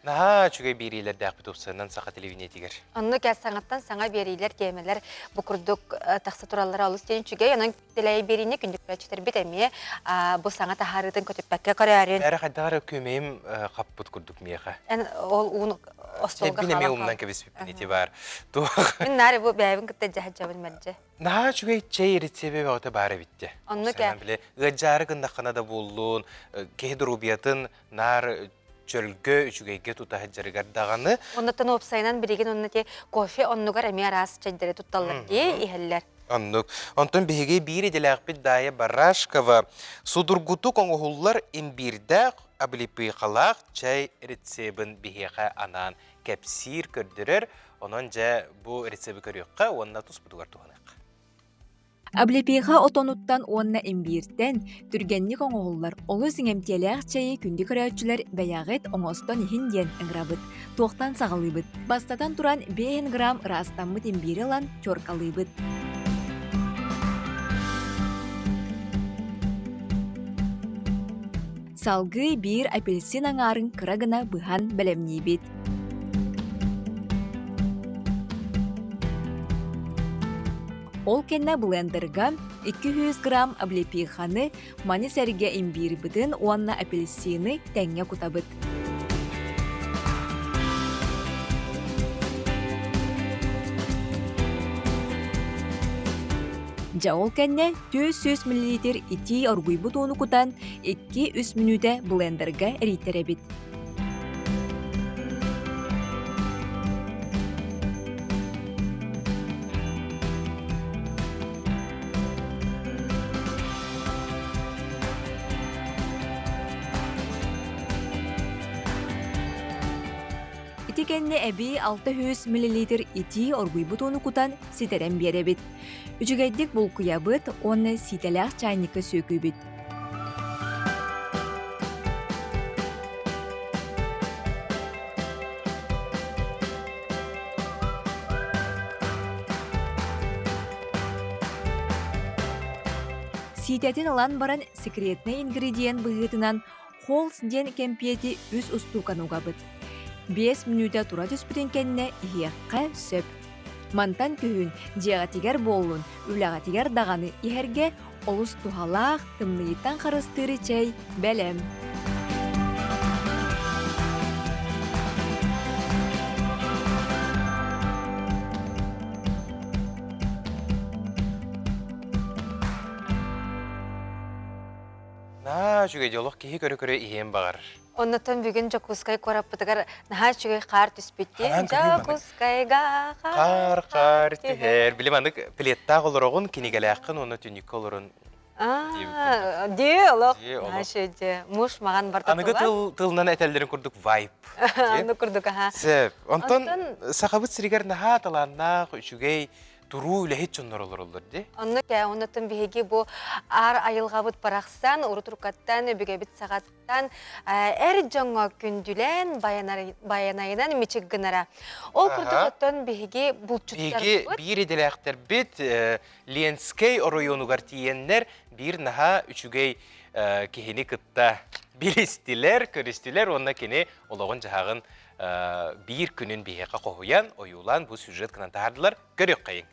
S1: Наһаа үчүгэй биэриилэрдээхпит тупсанан саха телевидениетигэр.
S2: Онно кэ саҥаттан саҥа биэриилэр, тиэмэлэр бу курдук тахса тураллара олус диэн үчүгэй. Онон телей биэриини күндү эмиэ бу саҥа таһаарыытын көтүппэккэ көрөөрүн.
S1: Эрэ хайдах эрэ күөмэйим хаппыт курдук миэхэ.
S2: Эн ол уун остуолга
S1: Мин эмиэ умнан кэбиспиппин ити баар. Туох.
S2: Мин наары бу бэйэбин кытта дьаһajабын мэлдьи.
S1: Наһаа үчүгэй чэй рецебэ бөҕөтө баар эбит дии.
S2: Онно кэ.
S1: Бile ыадьаары гыннаххына да буоллун, киһи доруобуйатын наар чөлгө, үчүгэйгэ тута сылдьарыгар даҕаны.
S2: Оннуттан уопсайынан билигин онно ти кофе оннугар эмиэ араас чэйдэри тутталлар дии иһэллэр.
S1: Оннук. Онтон биһиги биир идэлээхпит Дайя Барашкова судургутук оҥоһуллар имбиирдээх облепихалаах чай рецебин биһиэхэ анаан кэпсиир, көрдөрөр. Онон дьэ бу рецеби көрүөххэ уонна туспутугар туһаныахха.
S14: Облепиха отонуттан уонна имбииртэн түргэнник оҥоһуллар олус иҥэмтиэлээх чэйи күндү көрөөччүлэр бэйэҕит оҥостон иһин диэн ыҥырабыт. Туохтан саҕалыыбыт? Бастатан туран, 5 грамм ыраастаммыт имбиири ылан теркалыыбыт. Салгыы биир апельсин аҥаарын кыра гына быһан бэлэмниибит. Ол кэннэ блендерга 200 грамм облепиханы, маны сэргэ имбиирбытын уонна апельсины тэҥҥэ кутабыт. Дьэ ол кэннэ 400 мл итии оргуйбут ууну кутан 2-3 мүнүүтэ блендерга эрийтэрэбит. Ити кэннэ эбии 600 мл итии оргуйбут ууну кутан ситэрэн биэрэбит. Үчүгэйдик булкуйабыт уонна сиитэлээх чайникка сүөкүүбүт. Сиитэтин ылан баран секретнэй ингредиент быһыытынан Холс диэн кэмпиэти үс устууканы угабыт. 5 мүнүүтэ тура түспүтүн кэннэ иһиэххэ сөп. Мантан күһүн дьиэҕитигэр буоллун, үлэҕитигэр даҕаны иһэргэ олус туһалаах, тымныйыттан харыстыыр чэй бэлэм.
S1: Наһаа үчүгэй дьолох киһи көрө-көрө иһиэн баҕарар.
S2: Оннуттан бүгүн Дьокуускай куораппытыгар наһаа үчүгэй хаар түспүт диэн Дьокуускайга
S1: хаар хаар түһэр. Били маннык пледтаах олороҕун, кинигэлээххин уонна түннүккэ олорон
S2: Дии олох. Дии Муж маған барта
S1: Аныгы тыл тылынан этэллэрин курдук вайп.
S2: Аны курдук аха.
S1: Сөп. Онтон сахабыт сиригэр наһаа талааннаах, үчүгэй туруу үлэһит дьоннор олороллор дии.
S2: Онно кэ оннуттан биһиги бу аар айылҕабыт барахсан урут-уруккаттан өбүгэбит саҕаттан эр дьоҥҥо күндүлээн байанайынан мичик гынара. Ол курдук оттон биһиги булчуттарбыт
S1: Биһиги биир идэлээхтэрбит Ленскэй оройуонугар тиийэннэр биир наһаа үчүгэй киһини кытта билистилэр, көрүстүлэр уонна кини олоҕун-дьаһаҕын биир күнүн биһиэхэ хоһуйан, ойуулаан бу сюжет гынан таһаардылар. Көрүөххэйиҥ.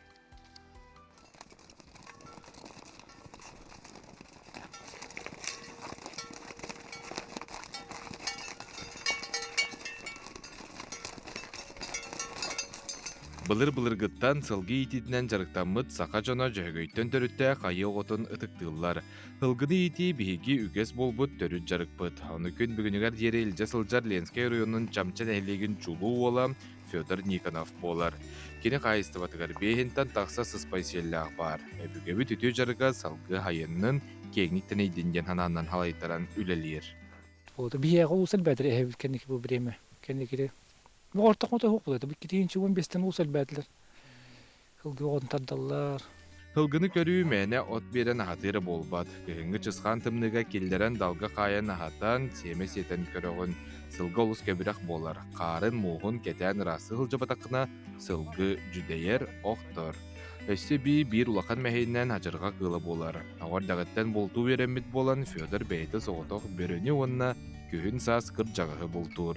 S12: Былыр-былыргыттан сылгы иитиитинэн дьарыктаммыт саха дьоно Дьөһөгөйтөн төрүттээх айыы оҕотун ытыктыыллар. Сылгыны иитии биһиги үгэс буолбут төрүт дьарыкпыт. Ону күн бүгүнүгэр диэри илдьэ сылдьар Ленскэй оройуонун Чамча нэһилиэгин чулуу уола Федор Никонов буолар. Кини хаһаайыстыбатыгар биэһинтэн тахса сыспай сиэллээх баар. Өбүгэбит үтүө дьарыга салгыы айаннын, киэҥник тэнийдин диэн санаанан салайтаран үлэлиир.
S13: Вот биһиэхэ уус элбээтэр эһэбит кэнники бу время кэнникири бу ортохмото суох буолуо иккитинчи уон биэстэн уус элбээтилэр сылгы оҕотун тардаллар.
S12: Сылгыны көрүү мээнэ от биэрэн аһатыыра буолбат. Кыһыҥҥы чысхаан тымныыга киллэрэн далга хаайан аһатан, сиэмэ сиэтэн көрөҕүн. Сылгы олус кэбирэх буолар. Хаарын, мууһун кэтээн ыраастыы сылдьыбатаххына, сылгы дьүдэйэр, охтор. Өссө эбии биир улахан мэһэйинэн адьырҕа кыыла буолар. Оҕо эрдэҕиттэн бултуу үөрэммит буолан, Федор бэйэтэ соҕотох бөрөнү уонна күһүн-саас кырдьаҕаһы бултуур.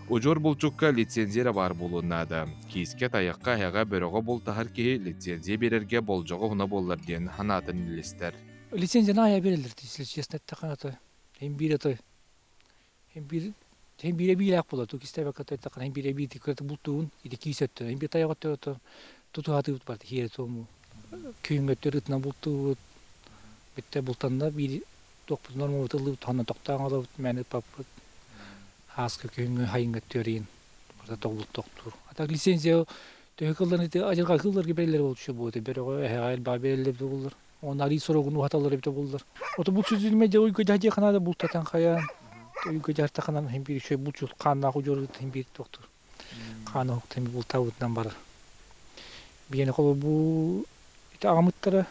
S12: Удьуор булчукка лицензия эрэ баар буолуон наада. Киискэ, тайахха, эһэҕэ, бөрөҕө бултаһар киһи лицензия биэрэргэ болдьоҕо уһуна буоллар диэн санаатын үллэстэр.
S13: Лицензияны аайа биэрэллэр, если честно эттэххэ, аты һин биир аты һин биир һин биирэ биилээх буолар, тук истээбэккэ эттэххэ, һин биирэ биир кырата бултуун ити киис өттө, һин биир тайах өттө тутуһатыыбыт барда хиэрэ туому күһүҥҥү өттө ытынан бултуубут, бүттэ бултанна биир туохпут нормабыт ыллыбыт туһанан тохтоон олобут мээнэ ыппаппыт ааска күһүҥҥү хайыҥҥа түөрийин барыта тоҕулут тохтуур. А так лицензия төһө кыллан ити адьырҕа кылларга бэриллэр буолчу буолуо бөрөҕө эһэҕэ элбэҕи бэриллэр эбитэ буоллар уонна арыы сорогун уһаталлар эбитэ буоллар ото булчут дьэ уйга дьаһдьа ханаада бултатан хайаан уйга дьаһартаханан иһин биир үчүгэй булчут хааннаах удьуор иһин биир тохтуур хаан оһуктан бултаабытынан барар биэни холобур бу ити аҕамыттара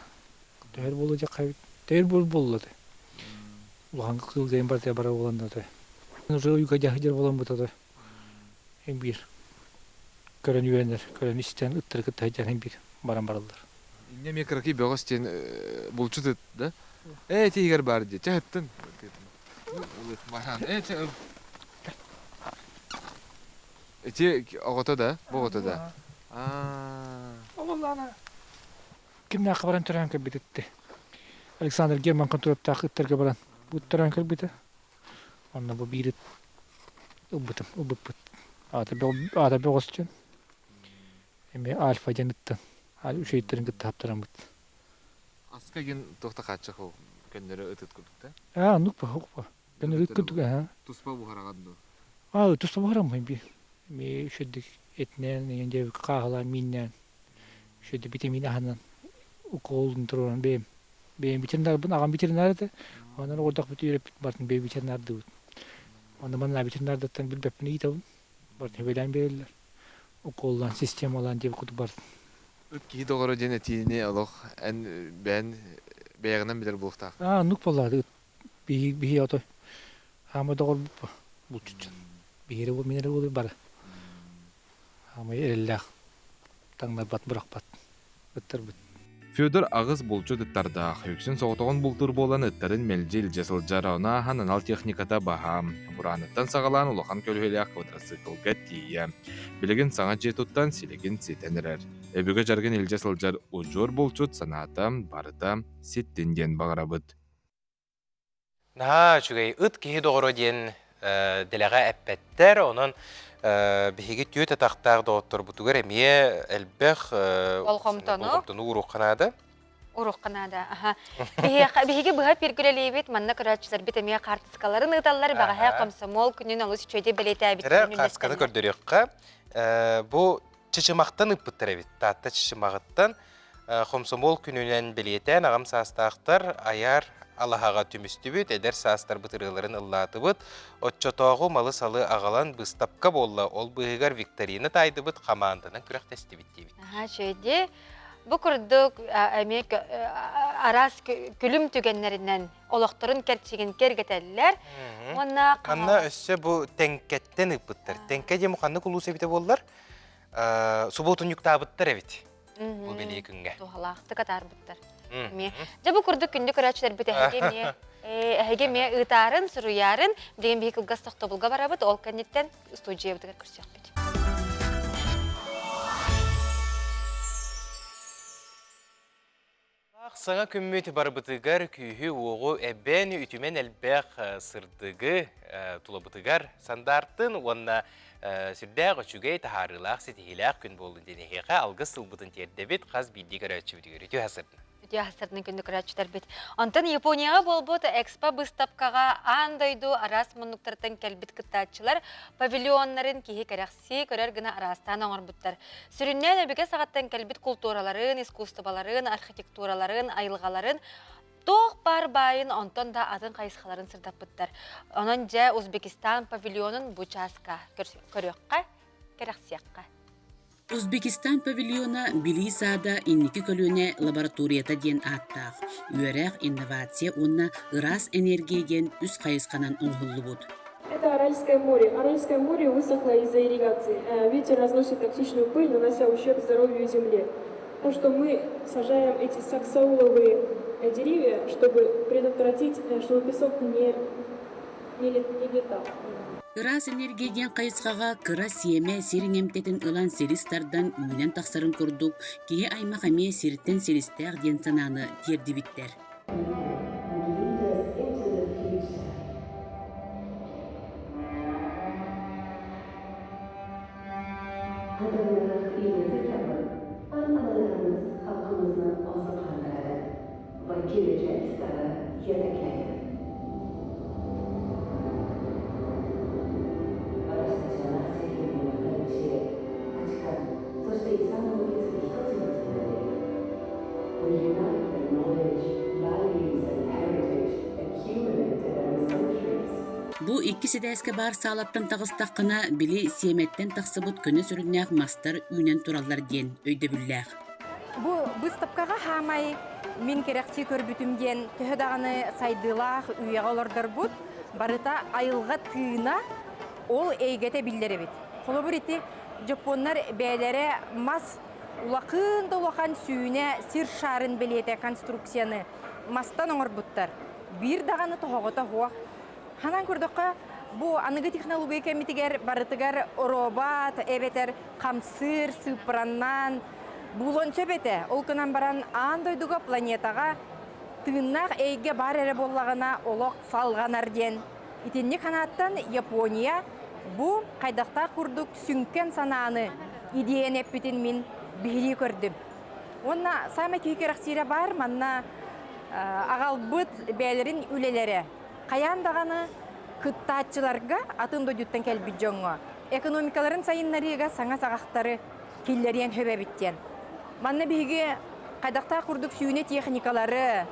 S13: Төһөр буолуо диэххэ төһөр буол буолла ты. Улахан кыыл диэн барыта бара буолан ты. Уже уйга дьаһыдьар буолан бутата. Эм биир көрөн үөрэнэр, көрөн истэн ыттары кытта сылдьан эм биир баран бараллар.
S12: Инньэ эмиэ кыракый бөҕөс диэн булчут ыт да? Ээ тиһигэр баар дии. Чэ ыттын. Э чэ Ити оҕото да, бу оҕото да. Аа.
S13: Ололлаана. Кимнээххэ баран төрөөн кэлбит ытты. Александр Герман контураптаах ыттарга баран бу төрөөн кэлбитэ. Онно бу биир ыт ылбытым, ылбыппыт. Аата аата бөҕөс диэн. Эмиэ Альфа диэн ыттан. Үчүгэйдэрин кытта хаптараммыт.
S12: Аска гин туохта хааччах ол көннөрү ытыт курдук да?
S13: Аа, оннук ба, ох ба. Көннөрү ыт курдук, аа.
S12: Туспа буһараҕын дуо?
S13: Аа, туспа буһараммын би. Эмиэ үчүгэйдик этинэн, иҥэн диэбит хааһылаан, мииннээн Үчүгэй витамин аһынан уколун туруоран бэйэм бэйэм ветеринарбын аҕам ветеринар этэ. Онон оҕордохпут үөрэппит бартын бэйэ ветеринардыыбыт. Онно манна ветеринардаттан билбэппин ыйытабын. Бартын үбэлээн биэрэллэр. Уколлаан, системалаан диэбит курдук бартын.
S12: Ыт киһи доҕоро диэн этиини олох эн бэйэн бэйэҕинэн билэр буолуохтаах.
S13: Аа, оннук буоллаҕа ыт биһи биһи отой хаама доҕорбут булчут дьон. Биһири мин эрэ буолуй бары. Хаамай эрэллээх таҥнарбат, бырахпат ыттарбыт.
S12: Федор аҕыс булчут ыттардаах, үксүн соҕотоҕун бултуур буолан ыттарын мэлдьи илдьэ сылдьар, ону ааһан анал техниката баһаам. Бурааныттан саҕалаан улахан көлүөһэлээх квадроциклга тиийэ. Билигин саҥа дьиэ туттан силигин ситэн эрэр. Өбүгэ дьарыгын илдьэ сылдьар удьуор булчут санаата барыта ситтин диэн баҕарабыт.
S1: Наһаа үчүгэй ыт киһи доҕоро диэн дэлэҕэ эппэттэр. Онон биһиги түөрт атахтаах доҕотторбутугар эмиэ элбэх
S2: болҕомтону
S1: болҕомтону ууруохха наада.
S2: Уруохха наада. Аха. Биһиги быһа пиргүлэлиибит, манна көрөөччүлэрбит эмиэ хаартыскаларын ыыталлар. Бэҕэһээ комсомол күнүн олус үчүгэйдик бэлиэтээбиттэрин
S1: Эрэ хаартысканы көрдөрүөххэ. Бу Чычымахтан ыппыттар эбит. Таатта Чычымаҕыттан Хомсомуол күнүнэн бэлиэтээн аҕам саастаахтар айар алаһаҕа түмүстүбүт, эдэр саастарбыт ырыаларын ыллаатыбыт, оччотооҕу малы-салы аҕалан быыстапка буолла, ол быыһыгар викторина таайдыбыт, хамаанданан күрэхтэстибит диэбит.
S2: Аһаа, үчүгэйдии. Бу курдук эмиэ араас күлүм түгэннэринэн олохторун кэрчигин киэргэтэллэр. Уонна
S1: Ханна өссө бу Тэҥкэттэн ыыппыттар. Тэҥкэ диэн ханнык улуус эбитэ буоллар, субуотунньуктаабыттар эбит. Бу бэлиэ күҥҥэ.
S2: Туһалаахтык атаарбыттар. Эмиэ. Дьэ бу курдук күндү көрөөччүлэрбит эһиги эмиэ эһиги эмиэ ыытаарын, суруйаарын, билигин биһи кылгас тохтобулга барабыт, ол кэнниттэн студиябытыгар көрсүөхпүт.
S1: саҥа күммүт барыбытыгар күүһү-уоҕу эбэн, үтүмэн элбэх сырдыгы тулабытыгар сандаартын уонна сүрдээх үчүгэй, таһаарыылаах, ситиһиилээх күн буоллун диэн эһиэхэ алгыс тылбытын тиэрдэбит хас биирдии көрөөччүбүтүгэр. Үтүө сырдын.
S2: Үтүө сырдын күндү көрөөччүлэрбит. Онтон Японияҕа буолбут Экспо быыстапкаҕа аан дойду араас муннуктарыттан кэлбит кыттааччылар павильоннарын киһи кэрэхсии көрөр гына араастаан оҥорбуттар. Сүрүннээн өбүгэ саҕаттан кэлбит култуураларын, искусстволарын, архитектураларын, айылҕаларын туох баар баайын онтон да атын хайысхаларын сырдаппыттар. Онон дьэ Узбекистан павильонун бу чааска көрүөххэ, кэрэхсиэххэ.
S15: Узбекистан павильона Билии саада инники көлүөнэ лабораторията диэн ааттаах, үөрэх, инновация уонна ыраас энергия диэн үс хайысханан оҥоһуллубут.
S16: Это Аральское море. Аральское море высохло из-за ирригации. Ветер разносит токсичную пыль, нанося ущерб здоровью земле. То, что мы сажаем эти саксауловые деревья, чтобы предотвратить, чтобы песок не, не, не летал.
S15: Ыраас энергия диэн хайысхаҕа кыра сиэмэ сир иҥэмтэтин ылан силис тардан үүнэн тахсарын курдук, киһи аймах эмиэ сиртэн силистээх диэн санааны тиэрдибиттэр. Бу иккис этээскэ баар саалаттан таҕыстаххына, били сиэмэттэн тахсыбыт көнө сүрүннээх мастар үүнэн тураллар диэн өйдөбүллээх.
S17: Бу быыстапкаҕа хаамай мин кэрэхсии көрбүтүм диэн төһө даҕаны сайдыылаах үйэҕэ олордорбут, барыта айылҕа тыына ол эйгэтэ биллэр эбит. Холобур ити дьоппуоннар бэйэлэрэ мас улахан да улахан сүүнэ сир шарын бэлиэтэ конструкцияны мастан оҥорбуттар. Биир даҕаны тоһоҕото суох. Ханан көрдөххө, бу аныгы технология кэмитигэр барытыгар робот эбэтэр хамсыыр, сыыппараннаан булуон сөп этэ. Ол гынан баран аан дойдуга планетаҕа тыыннаах эйгэ баар эрэ буоллаҕына олох салҕанар диэн Итинник санааттан Япония бу хайдахтаах курдук сүҥкэн санааны идиэйэн эппитин мин биһирии көрдүм. Уонна саамай киһи кэрэхсиирэ баар манна аҕалбыт бэйэлэрин үлэлэрэ хайаан даҕаны кыттааччыларга атын дойдуттан кэлбит дьоҥҥо экономикаларын сайыннарыыга саҥа саҕахтары киллэриэн сөп эбит диэн. Манна биһиги хайдахтаах курдук сүүнэ техникалары,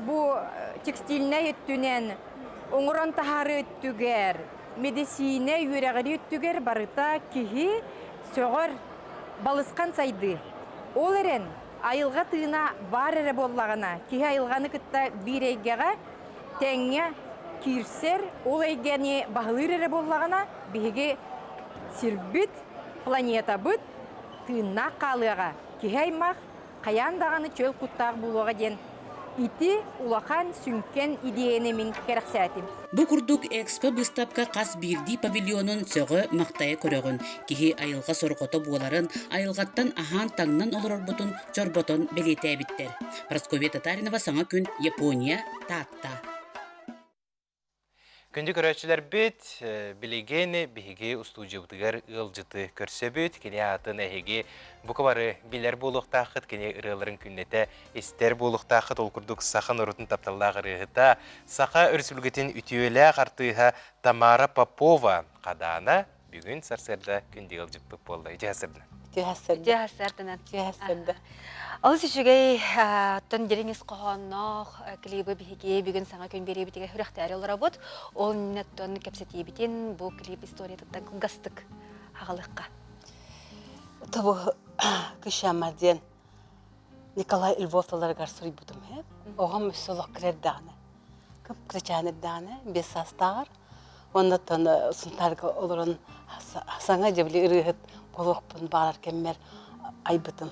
S17: бу текстильнэй өттүнэн, оҥорон таһаарыы өттүгэр, медицина үөрэҕирии өттүгэр барыта киһи сөҕөр балысхан сайдыы. Ол эрэн айылҕа тыына баар эрэ буоллаҕына, киһи айылҕаны кытта биир эйгэҕэ тэҥҥэ киирсэр, ол эйгэни баһылыыр эрэ буоллаҕына, биһиги сирбит, планетабыт тыыннаах хаалыаҕа, киһи аймах хайаан даҕаны чөл куттаах буолуоҕа диэн ити улахан сүҥкэн идиэйэни мин кэрэхсээтим.
S15: Бу курдук Экспо быыстапка хас биирдии павильонун сөҕө-махтайа көрөҕүн, киһи айылҕа сорҕото буоларын, айылҕаттан аһаан-таҥнан олорорбутун чорботон бэлиэтээбиттэр. Прасковья Татаринова саҥа күн Япония, Таатта.
S1: Күндү көрөөччүлэрбит, билигин биһиги устуудьуйабытыгар ыалдьыты көрсөбүт. Кини аатын эһиги бука бары билэр буолуохтааххыт, кини ырыаларын күннэтэ истэр буолуохтааххыт. Ол курдук саха норуотун тапталлаах ырыаһыта, Саха Өрөспүүбүлүкэтин үтүөлээх артыыһа Тамара Попова Хадаана бүгүн сарсыарда күндү ыалдьыппыт буолла. Үтүө сарсыарда.
S2: Үтүө сарсыарда. Үтүө сарсыарда. Олус үчүгэй оттон дириҥ ис хоһоонноох клибы биһиги бүгүн саҥа күн биэриэбитигэр сүрэхтээри олоробут. Ол иннинэ кэпсэтиибитин бу клип историятыттан кылгастык аҕалыахха.
S19: Тобу кышама диэн Николай Львов тылларыгар суруйбутум. Оҕом өссө олох кырэрдэҕинэ, кып-кырачаан эрдэҕинэ, биэс саастааҕар Оннуттан Сунтаарга олорон саҥа дьэбили ырыаһыт буолуохпун баҕарар кэммэр айбытым.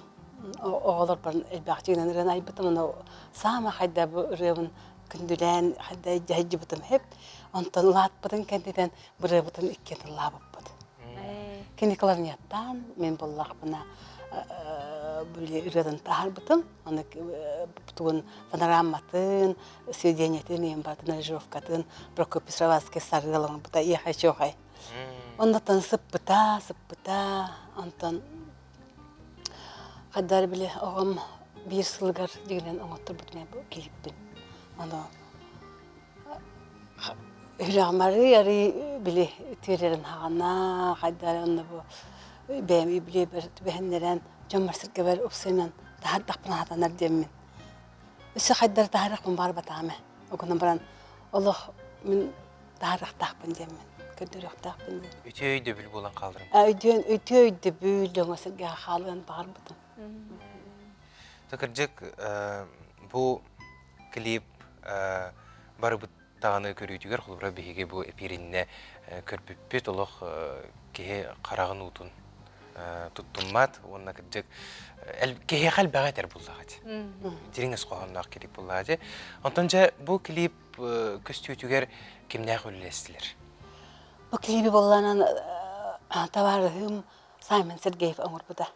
S19: Оҕолорбор элбэх дьиҥинэн ырыаны айбытым. Ону саамай хайда бу ырыабын күндүлээн хайда дьаһайдьыбытым сөп. Онтон улаатпытын кэнниттэн ырыабытын иккиэн тыллаабыппыт. Кини кларнеттаан, мин буллахпына. били ырыатын таһаарбытым. Аны тугун панораматын, сведениятын, ийэм баатын аранжировкатын Прокопий Сровацкий сарыал оҥорбута иэхэ чуохай. Оннуттан сыппыта, сыппыта, онтон хайдаар били оҕом биир сылыгар дигинэн оҥотторбутум бу клиппин. Ону Үрэҕим арый-арый били үтүөрэрин хаҕана, хайдах онно бу бэйэм үбүлүөйбэр түбэһиннэрэн, дьоммор-сэргэбэр упсайынан таһаардахпына сатанар диэммин. Өссө хайдары таһаарыахпын баҕарбатаҕым ээ. Ол гынан баран олох мин таһаарыахтаахпын диэммин, көрдөрүөхтээхпин диэн.
S1: Үтүө өйдөбүл буолан хааларым.
S19: Өйдүөн үтүө өйдөбүл дьоҥҥо-сэргэҕэ хаалыан баҕарбытым.
S1: Кырдьык, бу клип барыбыт даҕаны көрүүтүгэр холобура биһиги бу эпиириннэ көрбүппүт олох киһи хараҕын уутун туттуммат уонна кырдьык киһиэхэ элбэҕи этэр буллаҕа дии. Дириҥ өс хоһоонноох клип буллаҕа дии. Онтон дьэ бу клип көстүүтүгэр кимнээх үлэлэстилэр?
S19: Бу клиби буоллаанан табаарыһым Саймон Сергеев оҥорбута.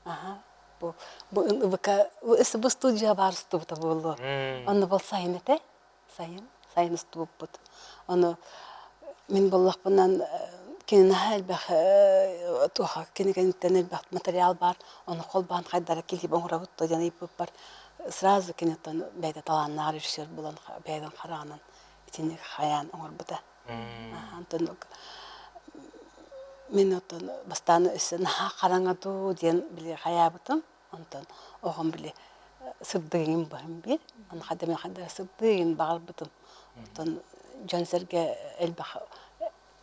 S19: Аха. Бу бу ыбыка бу студия баар устубута буолуо. Онно бол сайын этэ. Сайын. Сайын устубуппут. Ону мин буллахпынан кини наһаа элбэх туоха кини кэнниттэн элбэх материал баар. Ону холбоон хайдара клип оҥоробут то диэн ыйыппыппар сразу киниттэн бэйэтэ талааннаах режиссер булан бэйэтин хараҕынан итинник хайаан оҥорбута. Онтон мин оттон бастаан өссө наһаа хараҥа дуу диэн били хайаабытым. Онтон оҕом били сырдыгын быһын биир. Аны хада мин хада сырдыгын баҕарбытым. Оттон дьон-сэргэ элбэх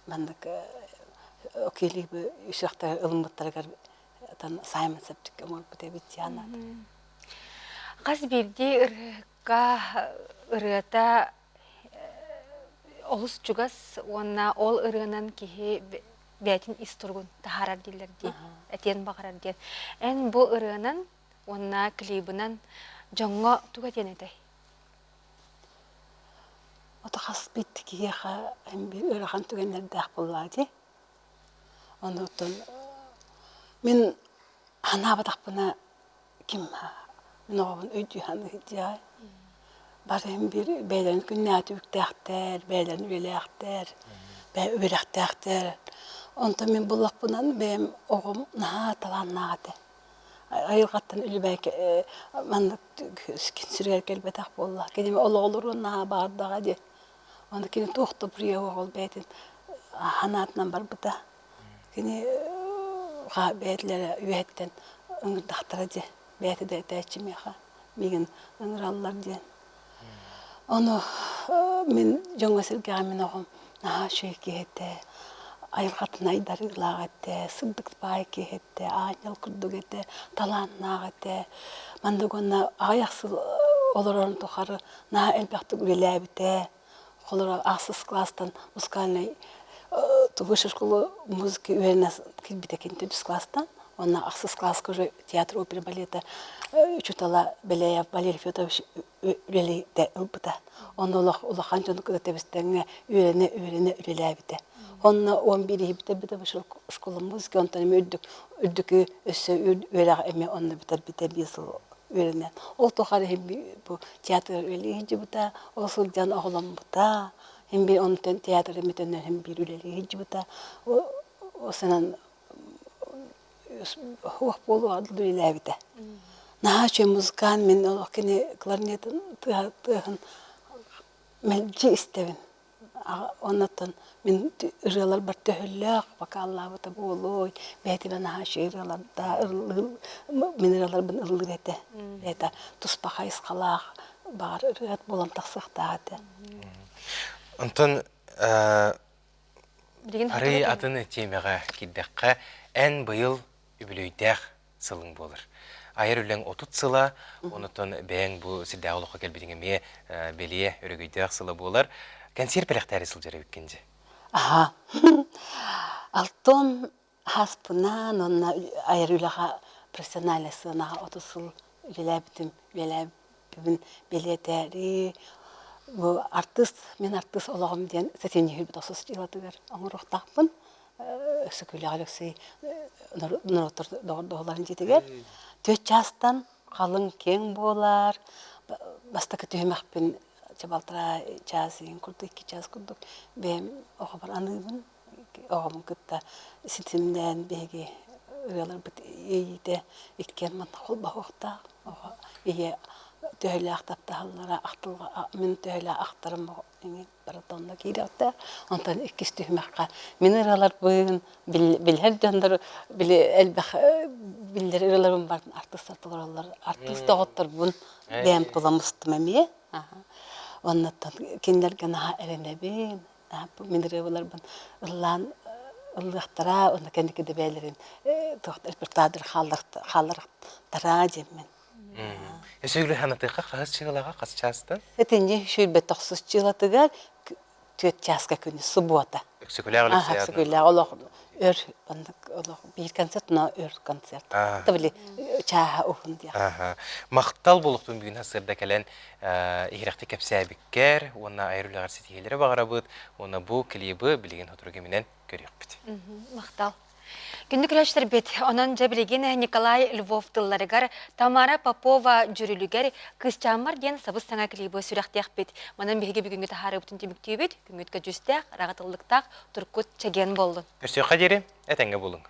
S19: маннык окиэлиби үсүөхтэр ылыммыттарыгар Саймон Септик оҥорбут эбит диэн
S2: Хас биирдии ырыаһыкка ырыата олус чугас уонна ол ырыанан киһи бэйэтин ис туругун таһаарар дииллэр дии, этиэн баҕарар диэн. Эн бу ырыанан уонна клибынан дьоҥҥо тугу этиэн этэй?
S19: Ото хас биирдии киһиэхэ биир ыарахан түгэннэрдээх буоллаҕа дии. Онуттан мин санаабатахпына ким мин оҕобун өйдүү саныы Бары биир бэйэлэрин күннээҕи түбүктээхтэр, бэйэлэрин үлэлээхтэр, үөрэхтээхтэр. Онтон мин буллахпынан бэйэм оҕом наһаа талааннаах этэ. Айылҕаттан үлүбэйкэ маннык сиригэр кэлбэтэх буолла. Кини олоҕолоруон наһаа баҕардаҕа дии. Ону кини туох да буруйа суох ол бэйэтин санаатынан барбыта. Кини бэйэтилэрэ үөһэттэн ыҥырдахтара дии. Бэйэтэ да этээччи миэхэ миигин ыҥыраллар диэн. Ону мин дьоҥҥо-сэргэҕэ мин оҕом наһаа үчүгэй киһи этэ, айылҕатын айдарыылаах этэ, сырдык баай киһи этэ, аанньал курдук этэ, талааннаах этэ. Маннык уонна аҕыйах сыл олорорун тухары наһаа элбэхтик үлэлээбитэ. Холобура, ахсыс кылаастан музыкальнай высшую школу музыки үөрэнэ киирбитэ кини төрдүс класстан. Уонна ахсыс класска уже театр оперы балета учуутала Беляев Валерий Федорович үлэлиитэ ылбыта. Онно олох улахан дьону кытта тэбистэҥҥэ үөрэнэ үөрэнэ үлэлээбитэ. Онно 11 иһибитэ высшую школа музыки, онтон эмиэ үрдүк үрдүкү өссө үөрэҕи эмиэ онно бүтэрбитэ биир сыл үөрэнэн. Ол тухары бу театрга үлэлии сылдьыбыта, ол сылдьан оҕоломмута, Һин биир онтон театр эмитэннэр һин биир үлэлии сылдьыбыта. Осынан уох буолуоҕа үлэлээбитэ. Наһаа үчүгэй музыкант мин олох кини кларнетын тыаһын мэлдьи истэбин. Оннуттан мин ырыаларбар төһөлөөх вокаллаабыта буолуой, бэйэтинэн наһаа үчүгэй ырыаларда мин ырыаларбын ыллыыр этэ. Бэйэтэ туспа хайысхалаах баҕар ырыаһыт буолан тахсыахтаах этэ.
S1: Онтон арый атын тиэмэҕэ киирдэххэ, эн быйыл үбүлүөйдээх сылыҥ буолар. Айар үлэҥ 30 сыла, онутон бэйэҥ бу сирдээҕи олоххо кэлбитиҥ эмиэ бэлиэ өрөгөйдөөх сыла буолар. Кэнсиэр бэлэхтээри сылдьар эбиккин дьэ.
S19: Аха. Алтон хаспынан уонна айар үлэҕэ профессиональнай сыанаҕа 30 сыл үлэлээбитим, үлэлээбиппин бэлиэтээри бу артыыс, мин артыыс олоҕум диэн сэтинньи сүүрбүт охсус дьыалатыгар оҥоруохтаахпын. Өксөкүлээх Алексей норуоттар доҕордоһууларын дьиэтигэр түөрт чаастан халыҥ киэҥ буолар. Бастакы түһүмэхпин балтараа чаас иһин курдук, икки чаас курдук бэйэм оҕобор аныыбын. Оҕобун кытта ситимнээн биһиги ырыаларбыт иэйиитэ иккиэн манна холбоһуохтаах. Оҕо ийэ төһөлөөх таптаһаллара ахтылҕа мин төһөлөөх ахтарым барыта онно киириэхтээх. Онтон иккис түһүмэххэ мин ырыаларбын билэр дьоннор били элбэх биллэр ырыаларым бар артыыстар толороллор. Артыыс доҕотторбун бэйэм туламыстым эмиэ. Оннуттан кинилэргэ наһаа эрэнэбин. Мин ырыаларбын ыллаан ыллыахтара, уонна кэнники да бэйэлэрин туох репертуардары хаалларыахтара диэммин.
S1: Өсөглө ханатыахха хаһыс чыылаҕа хас чаастан?
S19: Итинни сүүрбэ тохсус чыылатыгар түөрт чааска күнү субуота.
S1: Өксөкүлээх Алексей
S19: Өксөкүлээх олох өр оннук олох биир концерт, но өр концерт. Табили чааһа уһун диэх.
S1: Махтал буолуохтун бүгүн сырда кэлэн иһирэхтик кэпсээбиккэр уонна айар үлэҕэр ситиһиилэри баҕарабыт уонна бу клибы билигин сотору кэминэн көрүөхпүт.
S2: Махтал. Күндү көрөөччүлэрбит, онон дьэ билигин Николай Львов тылларыгар Тамара Попова дьүрүлүгэр Кыысчааммар диэн сабыс-саҥа клибы сүрэхтиэхпит. Манан биһиги бүгүҥҥү таһаарыыбытын түмүктүүбүт. Күҥҥүт көдьүүстээх, ыраҕатыллыктаах туркут чэгиэн буоллун.
S1: Көрсүөххэ диэри этэҥҥэ буолуҥ.